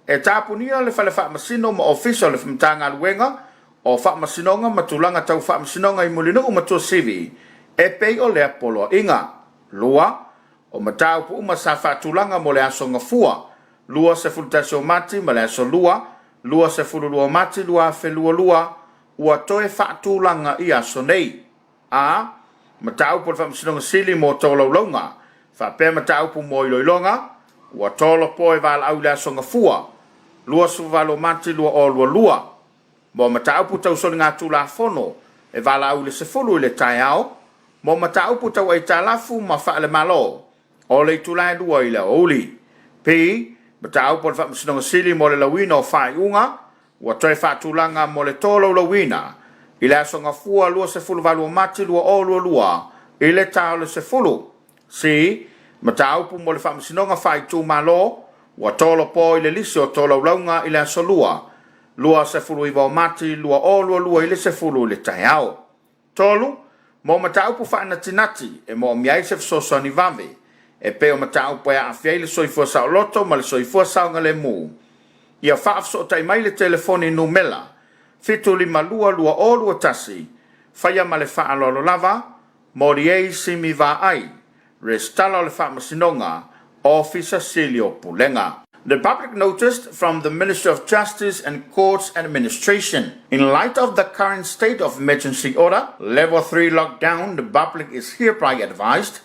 [SPEAKER 1] e tapunia le Fale Faamasino ma Ofisa o le Matagaluega o Faamasinoga ma Tulaga Tau Faamasinoga i Mulinuu ma Tuasivi e pei o lea poloaiga. Lua, o mataupu uma sa faatulaga mo le Aso Gafua, 21 o Mati ma le Aso Lua, 22 o Mati 2022, ua toe faatulaga i aso nei. A. Mataupu a le Faamasinoga Sili mo tolaulauga faapea mataupu mo iloiloga ua tolopo e valaau i le Aso Gafua, 28 o Mati 2022, mo mataupu tau soligatulafono e valaau i le 10 i le taeao, mo mataupu tau aitalafu ma faale-Malo o le itula e 2 i le aoauli. P. Mataupu a le Faamasinoga Sili mo le lauina o faaiuga Ua toe faatulaga mo le tolaulauina i le Aso Gafua 28 o Mati 2022 i le ta o le 10. C. Mataupu mo le Faamasinoga Faaitumalo ua tolopo i le lisi o tolaulauga i le Aso Lua, 29 o Mati 2022 i le 10 i le taeao. 3. Mo mataupu faanatinati e moomia ai se fesoasoani vave, e pei o mataupu e aafia ai le soifua saoloto ma le soifua saogalemu, ia faafesootai mai le telefoni numela 7522021, faia ma le faaaloalo lava, Moliei Simi Vaai, Resitala o le Faamasinoga, Ofisa Sili o Pulega. The public notice from the Ministry of Justice and Courts Administration. In light of the current state of emergency order, level 3 lockdown, the public is hereby advised.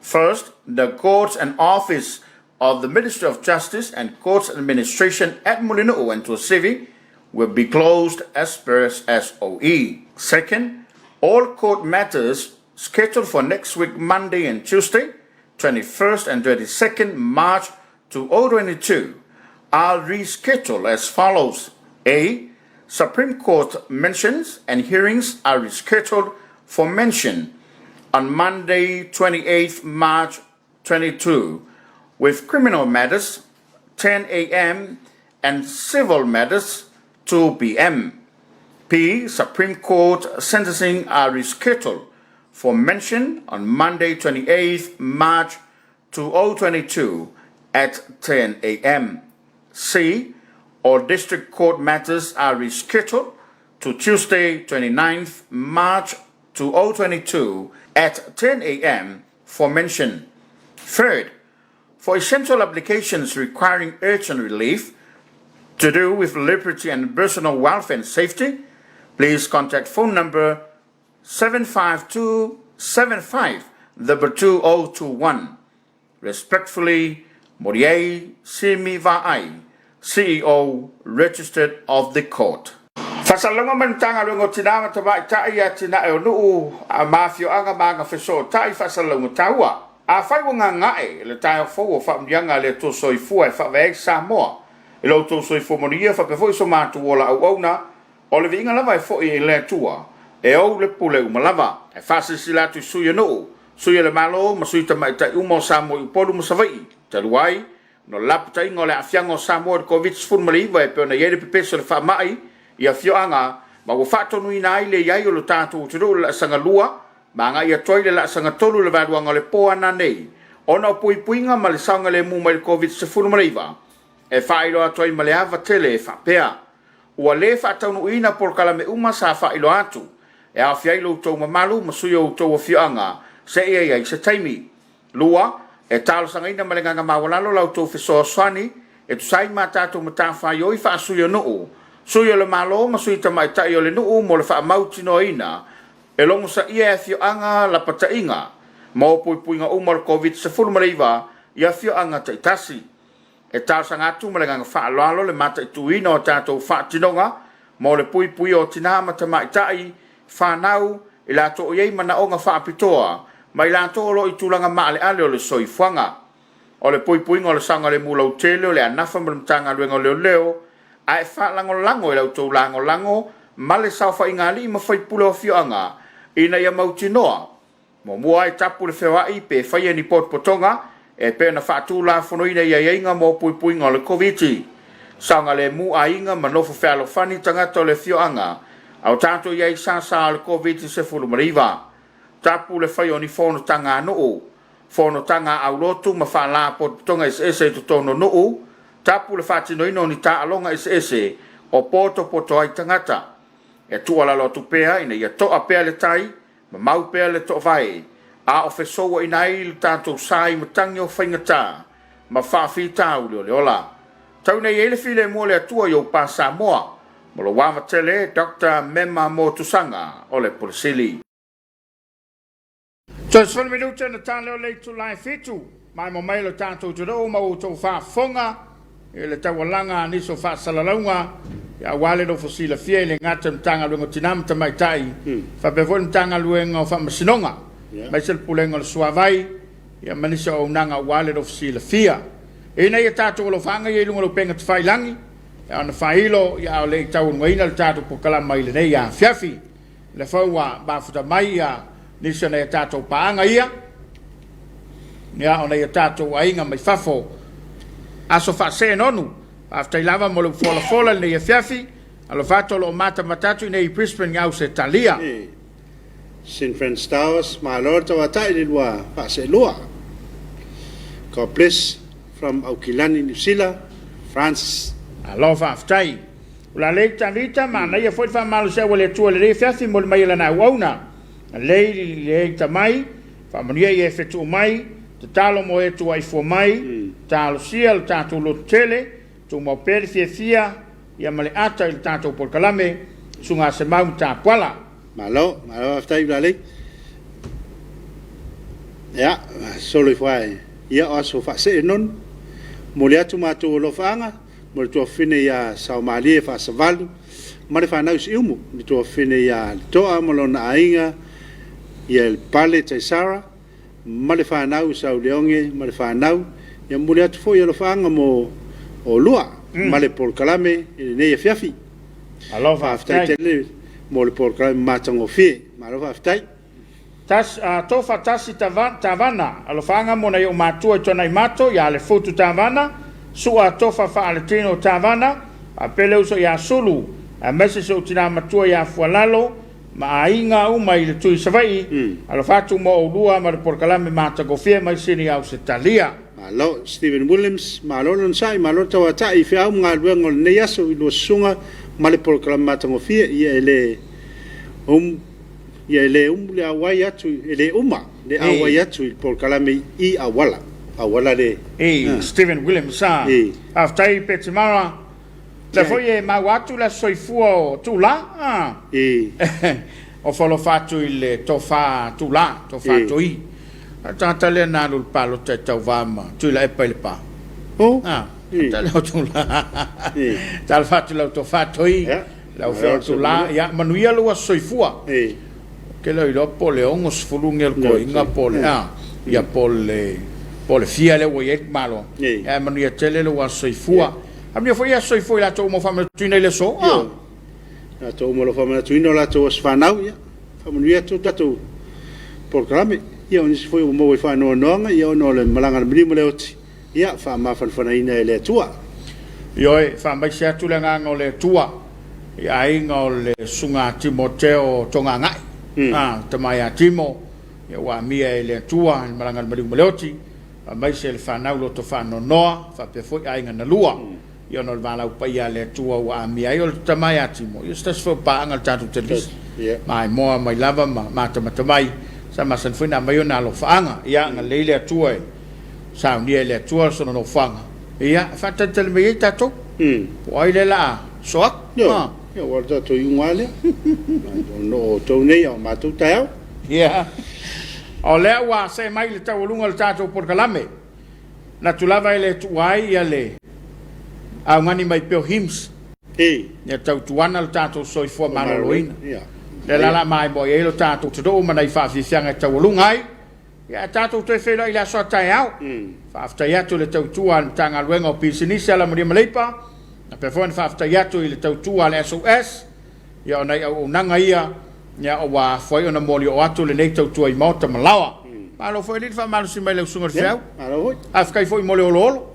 [SPEAKER 1] First, the courts and office of the Ministry of Justice and Courts Administration at Mulinu'u and Tuasivi will be closed as per SOE. Second, all court matters scheduled for next week, Monday and Tuesday, 21st and 22nd March 2022, are rescheduled as follows. A. Supreme Court mentions and hearings are rescheduled for mention on Monday, 28th March 22, with criminal matters 10 a.m. and civil matters 2 p.m. P. Supreme Court sentencing are rescheduled for mention on Monday, 28th March 2022 at 10 a.m. C. All district court matters are rescheduled to Tuesday, 29th March 2022 at 10 a.m. for mention. Third, for essential applications requiring urgent relief to do with liberty and personal welfare and safety, please contact phone number 75275 2021. Respectfully, Moriei Simi Vaai, CEO Registered of the Court. Faasalalauga mai le Matagaluega o Tina ma Tamaitai, Atinae o Nuu ma Afioaga ma Agafesootai Faasalalauga Taua. Afai ua gaga'e le taeao fou o faamanuiaga a le Atua Soifua e faavae ai Samoa i lo outou soifua manuia faapea foi so matou ola auauna, o le viiga lava e foi i le Atua e ou le pule uma lava. E faasilasila atu i sui o nuu, sui o le Malo ma sui tamaitai uma o Samoa i Upolu ma Savaii, talu ai ona o le lapataiga o le aafiaga o Samoa i le Koviti-19 e pei ona i ai le pepesi o le faamai i afioaga. ma ua faatonuina ai le i ai o lo tatou atunuu i le laasaga lua ma agai atu ai i le laasaga tolu i le vaeluaga o le po a nanei ona o puipuiga ma le saogalemu mai le Koviti-19, e faailoa atu ai ma le ava tele e faapea, Ua le faataunuuina polokalame uma sa faailoa atu, e aofia ai lo outou mamalu ma sui o outou afioaga seia i ai se taimi. 2, E talosagaina ma le agaga maualalo la outou fesoasoani e tusa ai ma a tatou matafaioi faa-sui o nuu, sui o le Malo ma sui tamaitai o le nuu mo le faamautinoaina e logosaia e afioaga lapataiga ma o puipuiga uma o le Koviti-19 i afioaga taitasi. E talosaga atu ma le agaga faaaloalo le mataituina o a tatou faatinoga mo le puipuia o tinā ma tamaitai, fanau, i latou o i ai manaoga faapitoa ma i latou o lo o i tulaga maaleale o le soifuaga. O le puipuiga o le saogalemu lautele o le a nafa ma le Matagaluega o Leoleo ae faalagolago i la outou lagolago ma le saofaiga a alii ma faipule o afioaga ina ia mautinoa Muamua e tapu le feoai pe faia ni potopotoga e pei ona faatulafonoina i aiaiga mo puipuiga o le Koviti. Saogalemu aiga ma nofo fealofani tagata o le afioaga a o tatou i ai i sasa o le Koviti-19. Tapu le faia o ni fonotaga a nuu, fonotaga a aulotu ma faalapotopotoga eseese i totonu o nuu, tapu le faatinoina o ni taaloga eseese o potopoto ai tagata. E tuualalo atu pea ina ia to'a pea le tai ma mau pea le toovae, a o fesouaina ai le tatou sa i matagi o faigata ma faafitauli o le ola. Tau ina i ai le filemu o le Atua i ou pa Samoa, ma lou ava tele Doctor Mema Motusaga o le Pule Sili. Toe 10 minute ona ta lea o le itula e 7, maimoa mai lo tatou atunuu ma ua outou faafofoga i le taualaga a nisi o faasalalauga aua le nofo silafia e le gata i le Matagaluega o Tina ma Tamaitai, faapea foi le Matagaluega o Faamasinoga, aemaise le Pulega o le Suavai, ma nisi o auaunaga aua le nofo silafia. Ina ia tatou alofaaga ia i luga o le upega tafailagi, a ona faailo a o le i taualugaina le tatou polokalama i lenei afiafi. O lea foi ua mafuta mai nisi o nai a tatou paaga ia, o nai a tatou aiga mai fafo. Aso Faaseenonu, faafetai lava mo le folafola i lenei afiafi. Alofa atu o lo o matamata atu i inei i Brisbane i Ausetalia.
[SPEAKER 2] St. Francis Towers, malo le tauatai i le lua faaseelua. God bless from Aukilani, Niu Sila, Francis.
[SPEAKER 1] Malo faafetai. O la lei Tavita, manaia foi le faamalosiau a le Atua i lenei afiafi mo le mai e lana auauna. Lei lei tamai, faamanuia i e fetuu mai, tatalo mo e tuaifua mai, talosia lo tatou loto tele, tumau pea le fiafia ia ma le ata i le tatou polokalame, Susuga Semau Tapuala.
[SPEAKER 2] Malo, malo faafetai Ulalei. Ia, solo ifo ae, ia o aso faasee nonu. Momoli atu matou alofaaga mo le tuafafine ia Saomalie Faasavalu ma le fanau i Siumu, le tuafafine ia Letoa ma lona aiga, ia Lepale Taisara ma le fanau i Sauleoge ma le fanau. Ia momoli atu foi alofaaga mo oulua ma le polokalame i lenei afiafi.
[SPEAKER 1] Malo
[SPEAKER 2] Faafetai
[SPEAKER 1] faafetai.
[SPEAKER 2] tele mo le polokalame matagofie. Malo faafetai.
[SPEAKER 1] Tas, a, Tofa Tasi Tava, Tavana, alofaaga mo nai ou matua i Tuanaimato ia Lefutu Tavana, Sua Tofa Faaletino Tavana, faapea le uso ia Sulu, aemaise si ou tina matua ia Fualalo, ma aiga uma i le Tui Savaii, alofa atu mo oulua ma le polokalame matagofie mai Sini Ausetalia.
[SPEAKER 2] Malo Steven Williams, malo le onosai, malo le tauatai i feau ma galuega o lenei aso i lua susuga ma le polokalame matagofie. Ia e le um, ia e le umu le auai atu, e le uma le auai atu i le polokalame i auala, auala le.
[SPEAKER 1] E Steven Williams a. Faafetai Petimara. Lea foi e maua atu le aso soifua o Tuula a. Ofo alofa atu i le tofa Tuula, tofa Toi. A o le tagata lea na alu i le palota e tauva ma Tuilaepa i Lepa. A, tagata lea o Tuula. Talofa atu i lau tofa Toi, lau afioga Tuula. Ia manuia lou aso soifua. Ou te le iloa po o le 60 ni o le toeaina po o le a, ia po o le, po o le fia lea ua i ai le tamaloa. Ae manuia tele lou aso soifua. Manuia foi aso soifua i latou uma ua faamanatuina i le aso.
[SPEAKER 2] Ioe. Latou uma o lo o faamanatuina o latou aso fanau, ia, faamanuia atu tatou polokalame. Ia, o nisi foi ua maua i faanoanoaga, ia, ona o le malaga a le maliu ma le oti, ia, faamafanafanaina e le Atua.
[SPEAKER 1] Ioe, faamaise atu le agaga o le Atua. i aiga o le Susuga Timoteo Togagae, a, tama ia Timo, ia ua amia e le Atua i le malaga a le maliu ma le oti, aemaise le fanau loto faanoanoa, faapea foi aiga na lua. Ia ona o le valaau paia a le Atua ua amia ai o le tama ia Timo, ia o se tasi foi o paaga a le tatou televisa. Maimoa mai lava ma matamata mai, sa masani foi ona aumai ona alofaaga. Ia agalelei le Atua e saunia e le Atua sona nofoaga, ia e faatalitali mai ai tatou. Po o ai lea o le a sosoo atu.
[SPEAKER 2] Ioe, ia aua o le tatou iuga lava lea. O outou nei a o matou taeao.
[SPEAKER 1] Ia, o lea ua see mai le taualuga o le tatou polokalame. Manatu lava e le tuua ai ia le augani mai pea o hymns. Ia tautuana lo tatou soifua maloloina. Lea la la maimoa i ai lo tatou atunuu ma nai faafiafiaga e taualuga ai. Ia ae tatou toe feiloai i le aso a taeao. Faafetai atu i le tautua a le Matagaluega o Pisinisi, Alamanuia ma Leipa, faapea foi ona faafetai atu i le tautua a le SOS. Ia o nai auaunaga ia, ia ua afua ai ona molioo atu lenei tautua i maota ma laoa. Malo foi alii le faamalosi mai lau susuga i le Feau.
[SPEAKER 2] Malo foi.
[SPEAKER 1] Faafetai foi mo le oloolo.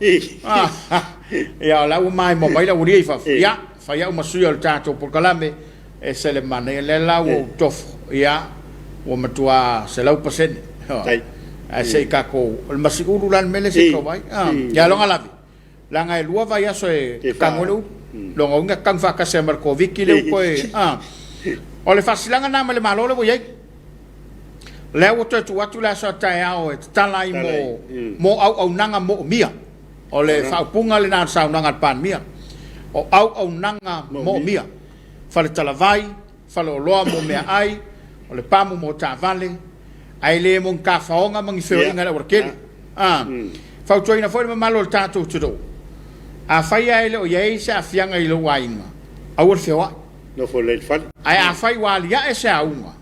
[SPEAKER 1] Ia o la ua maimoa mai le aualia i fafo. Ia, fai au ma sui o le tatou polokalame, e se le manaia lea la ua ou tofo. Ia, ua matua 100%. Ae se i tatou, o le masiulu la le mea lea se i tau ai. Ia aloga lave. Leaga e lua vaiaso e tanu ai le ulu. Lona uiga e tanu faatasi ai ma le Koviti lea ua toe a. O le faasilaga lena mai le Malo lea ua i ai. Lea ua toe tuu atu le aso a taeao e tatala ai mo mo auaunaga moomia. O le faaupuga lena o le saunoaga a le Palemia. O auaunaga moomia. Faletalavai, faleoloa mo meaai, o le pamu mo taavale, ae le mo ni tafaoga ma ni feoaiga i le aualatele. A fautuaina foi le mamalu o le tatou atunuu, afai lava e le o i ai se aafiaga i lou aiga, aua le feoai.
[SPEAKER 2] Nofo lelei i le fale.
[SPEAKER 1] Ae afai ua aliae se auga,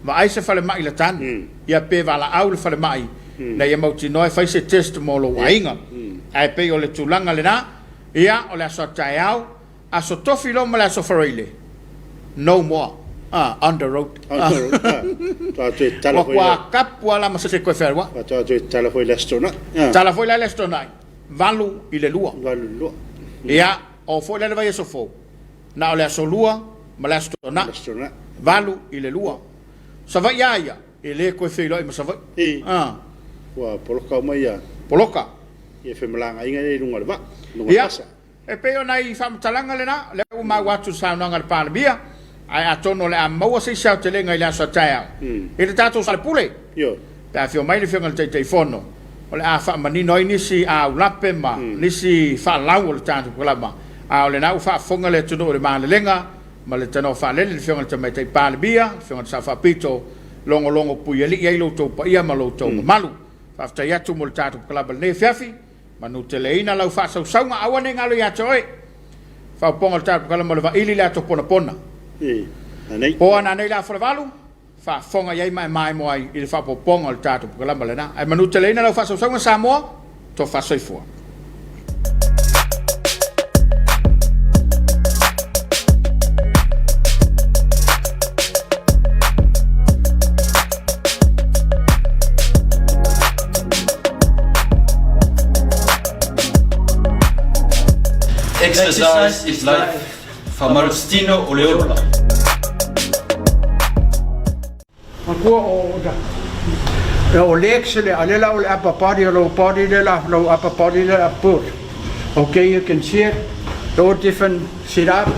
[SPEAKER 1] vaai se falemai latanu, ia pe valaau le falemai ina ia mautinoa e fai se test mo lou aiga. Ae pei o le tulaga lena, ia o le aso a taeao, Aso Tofi loa ma le Aso Faraile, no more on the road. Ua tua kapu lava la ma se toe fealuai.
[SPEAKER 2] Faatoa toe tatala foi i le Aso Toonai.
[SPEAKER 1] Tatala foi la i le Aso Toonai, 8 i le 2.
[SPEAKER 2] 8 i le 2.
[SPEAKER 1] Ia, oo foi la i le vaiaso fou, na o le Aso Lua ma le Aso Toonai, 8 i le 2. Savaii lava ia, e le toe feiloai ma Savaii.
[SPEAKER 2] Ua poloka uma ia.
[SPEAKER 1] Poloka.
[SPEAKER 2] Ia femalagaaiga ia i luga o le vaa, luga o le fasa.
[SPEAKER 1] E pei o nai faamatalaga lena, lea ua maua atu i le saunoaga a le Palemia, ae atonu o le a maua se isi aotelega i le aso a taeao i le tatou Falepule, pe a afio mai le Afioga i le Taitaifono, o le a faamanino ai nisi aulape ma nisi faalau o le tatou polokalama, a o lena ua faafofoga le atunuu i le malelega ma le tanoa faalele i le Afioga i le Tamaitai Palemia, le Afioga i le Sao Faapito, logologo puialii ai lo outou paia ma lo outou mamalu. Faafetai atu mo le tatou polokalama i lenei afiafi. Manuteleina lau faasausauga, aua ne i galo ia te oe. Faaopoopoga o le Tala mo le Vaili le Ato Ponapona. Po a nanei le afa o le valu, faafofoga i ai ma e maemo ai i le faaopoopoga o le tatou polokalama lena. Ae manuteleina lau faasausauga Samoa, tofa soifua.
[SPEAKER 9] Exercise is life, Faamalositino o le ola.
[SPEAKER 10] Matua o o legs le a le la o le upper body o lower body le la low upper body le la put. Okay, you can see it. All different sit up,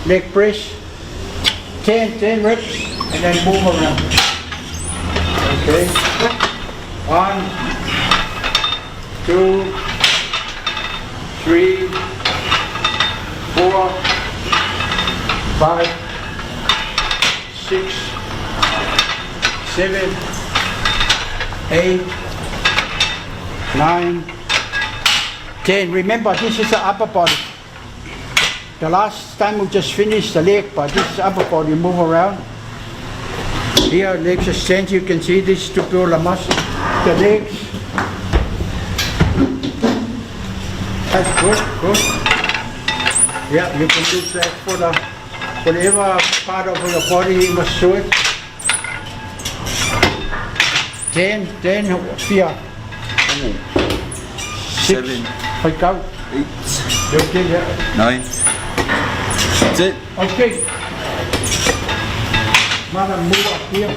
[SPEAKER 10] leg press, 10, 10 reps, and then move around. Okay. 1, 2, 3, 4, 5, 6, 7, 8, 9, 10. Remember, this is the upper body. The last time we just finished the leg, but this is upper body, move around. Here, legs extend, you can see this to build the muscle. The legs. That's good, good. Yeah, you can do that for the whatever part of your body you must do it. 10, 10, 4, 6, 7, 8, 9,
[SPEAKER 9] That's it.
[SPEAKER 10] Okay. Madam, move up here.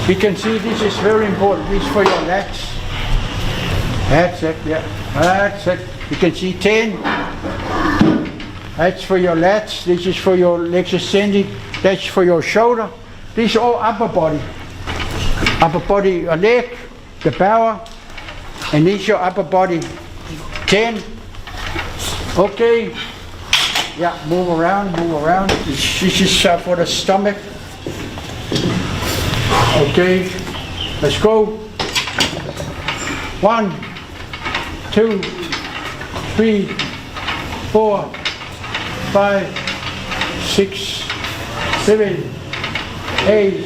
[SPEAKER 10] You can see this is very important. This is for your legs. That's it, yeah. That's it. You can see 10. That's for your lats. This is for your legs ascending. That's for your shoulder. This is all upper body. Upper body, your leg, the power, and this is your upper body. 10. Okay. Yeah, move around, move around. This is for the stomach. Okay, let's go. 1, 2, 3, 4, 5, 6, 7, 8,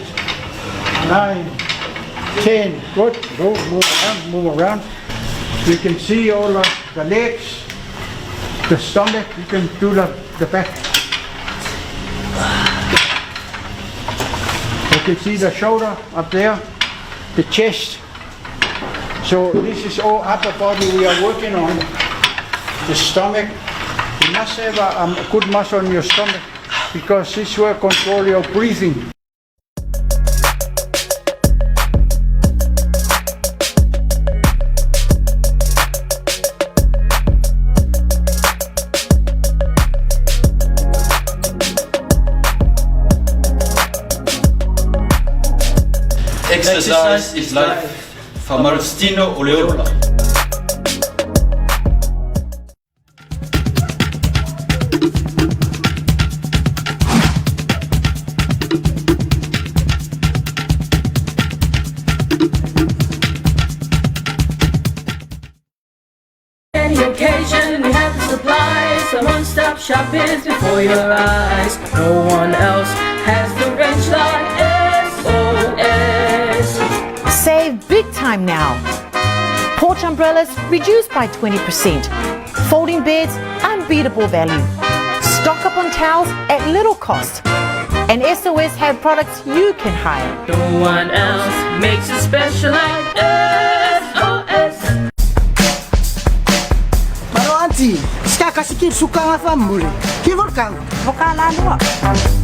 [SPEAKER 10] 9, 10. Good. Go, move around, move around. You can see all the legs, the stomach. You can do the back. You can see the shoulder up there, the chest. So this is all upper body we are working on. The stomach. You must have a good muscle in your stomach because this will control your breathing.
[SPEAKER 9] Exercise is life. Fa'amalositino o le ola.
[SPEAKER 11] Any occasion, we have the supplies. The one-stop shop is before your eyes. No one else has the range like SOS.
[SPEAKER 12] Save big time now. Porch umbrellas reduced by 20%. Folding beds, unbeatable value. Stock up on towels at little cost. And SOS have products you can hire.
[SPEAKER 11] No one else makes it special like SOS.
[SPEAKER 13] Maro anti, ska kasikir suka ngafambule. Kivorkang.
[SPEAKER 12] Vokalaloa.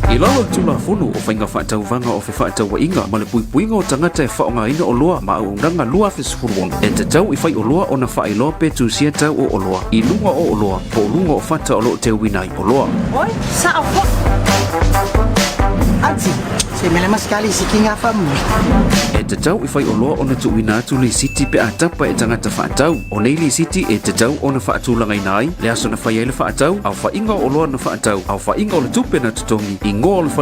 [SPEAKER 14] I lalo o le Tulafono o Faiga Faatauvaga o Fefaatauaiga ma le Puipuiga o Tagata e Faaaogaina Oloa ma Auaunaga 2016, e tatau i faioloa ona faailoa pe tusia tau o oloa i luga o oloa po o luga o fata o lo o teuina ai oloa.
[SPEAKER 12] Oi, sa fo.
[SPEAKER 13] Anti, se melema sekali siki ngafambule.
[SPEAKER 14] E tatau i faioloa ona tuuina atu lisiti pe a tapa e tagata faatau. O nei lisiti e tatau ona faatulagaina ai le aso na fai ai le faatau, aofaiga o oloa na faatau, aofaiga o le tupe na totogi, igoa o le fale.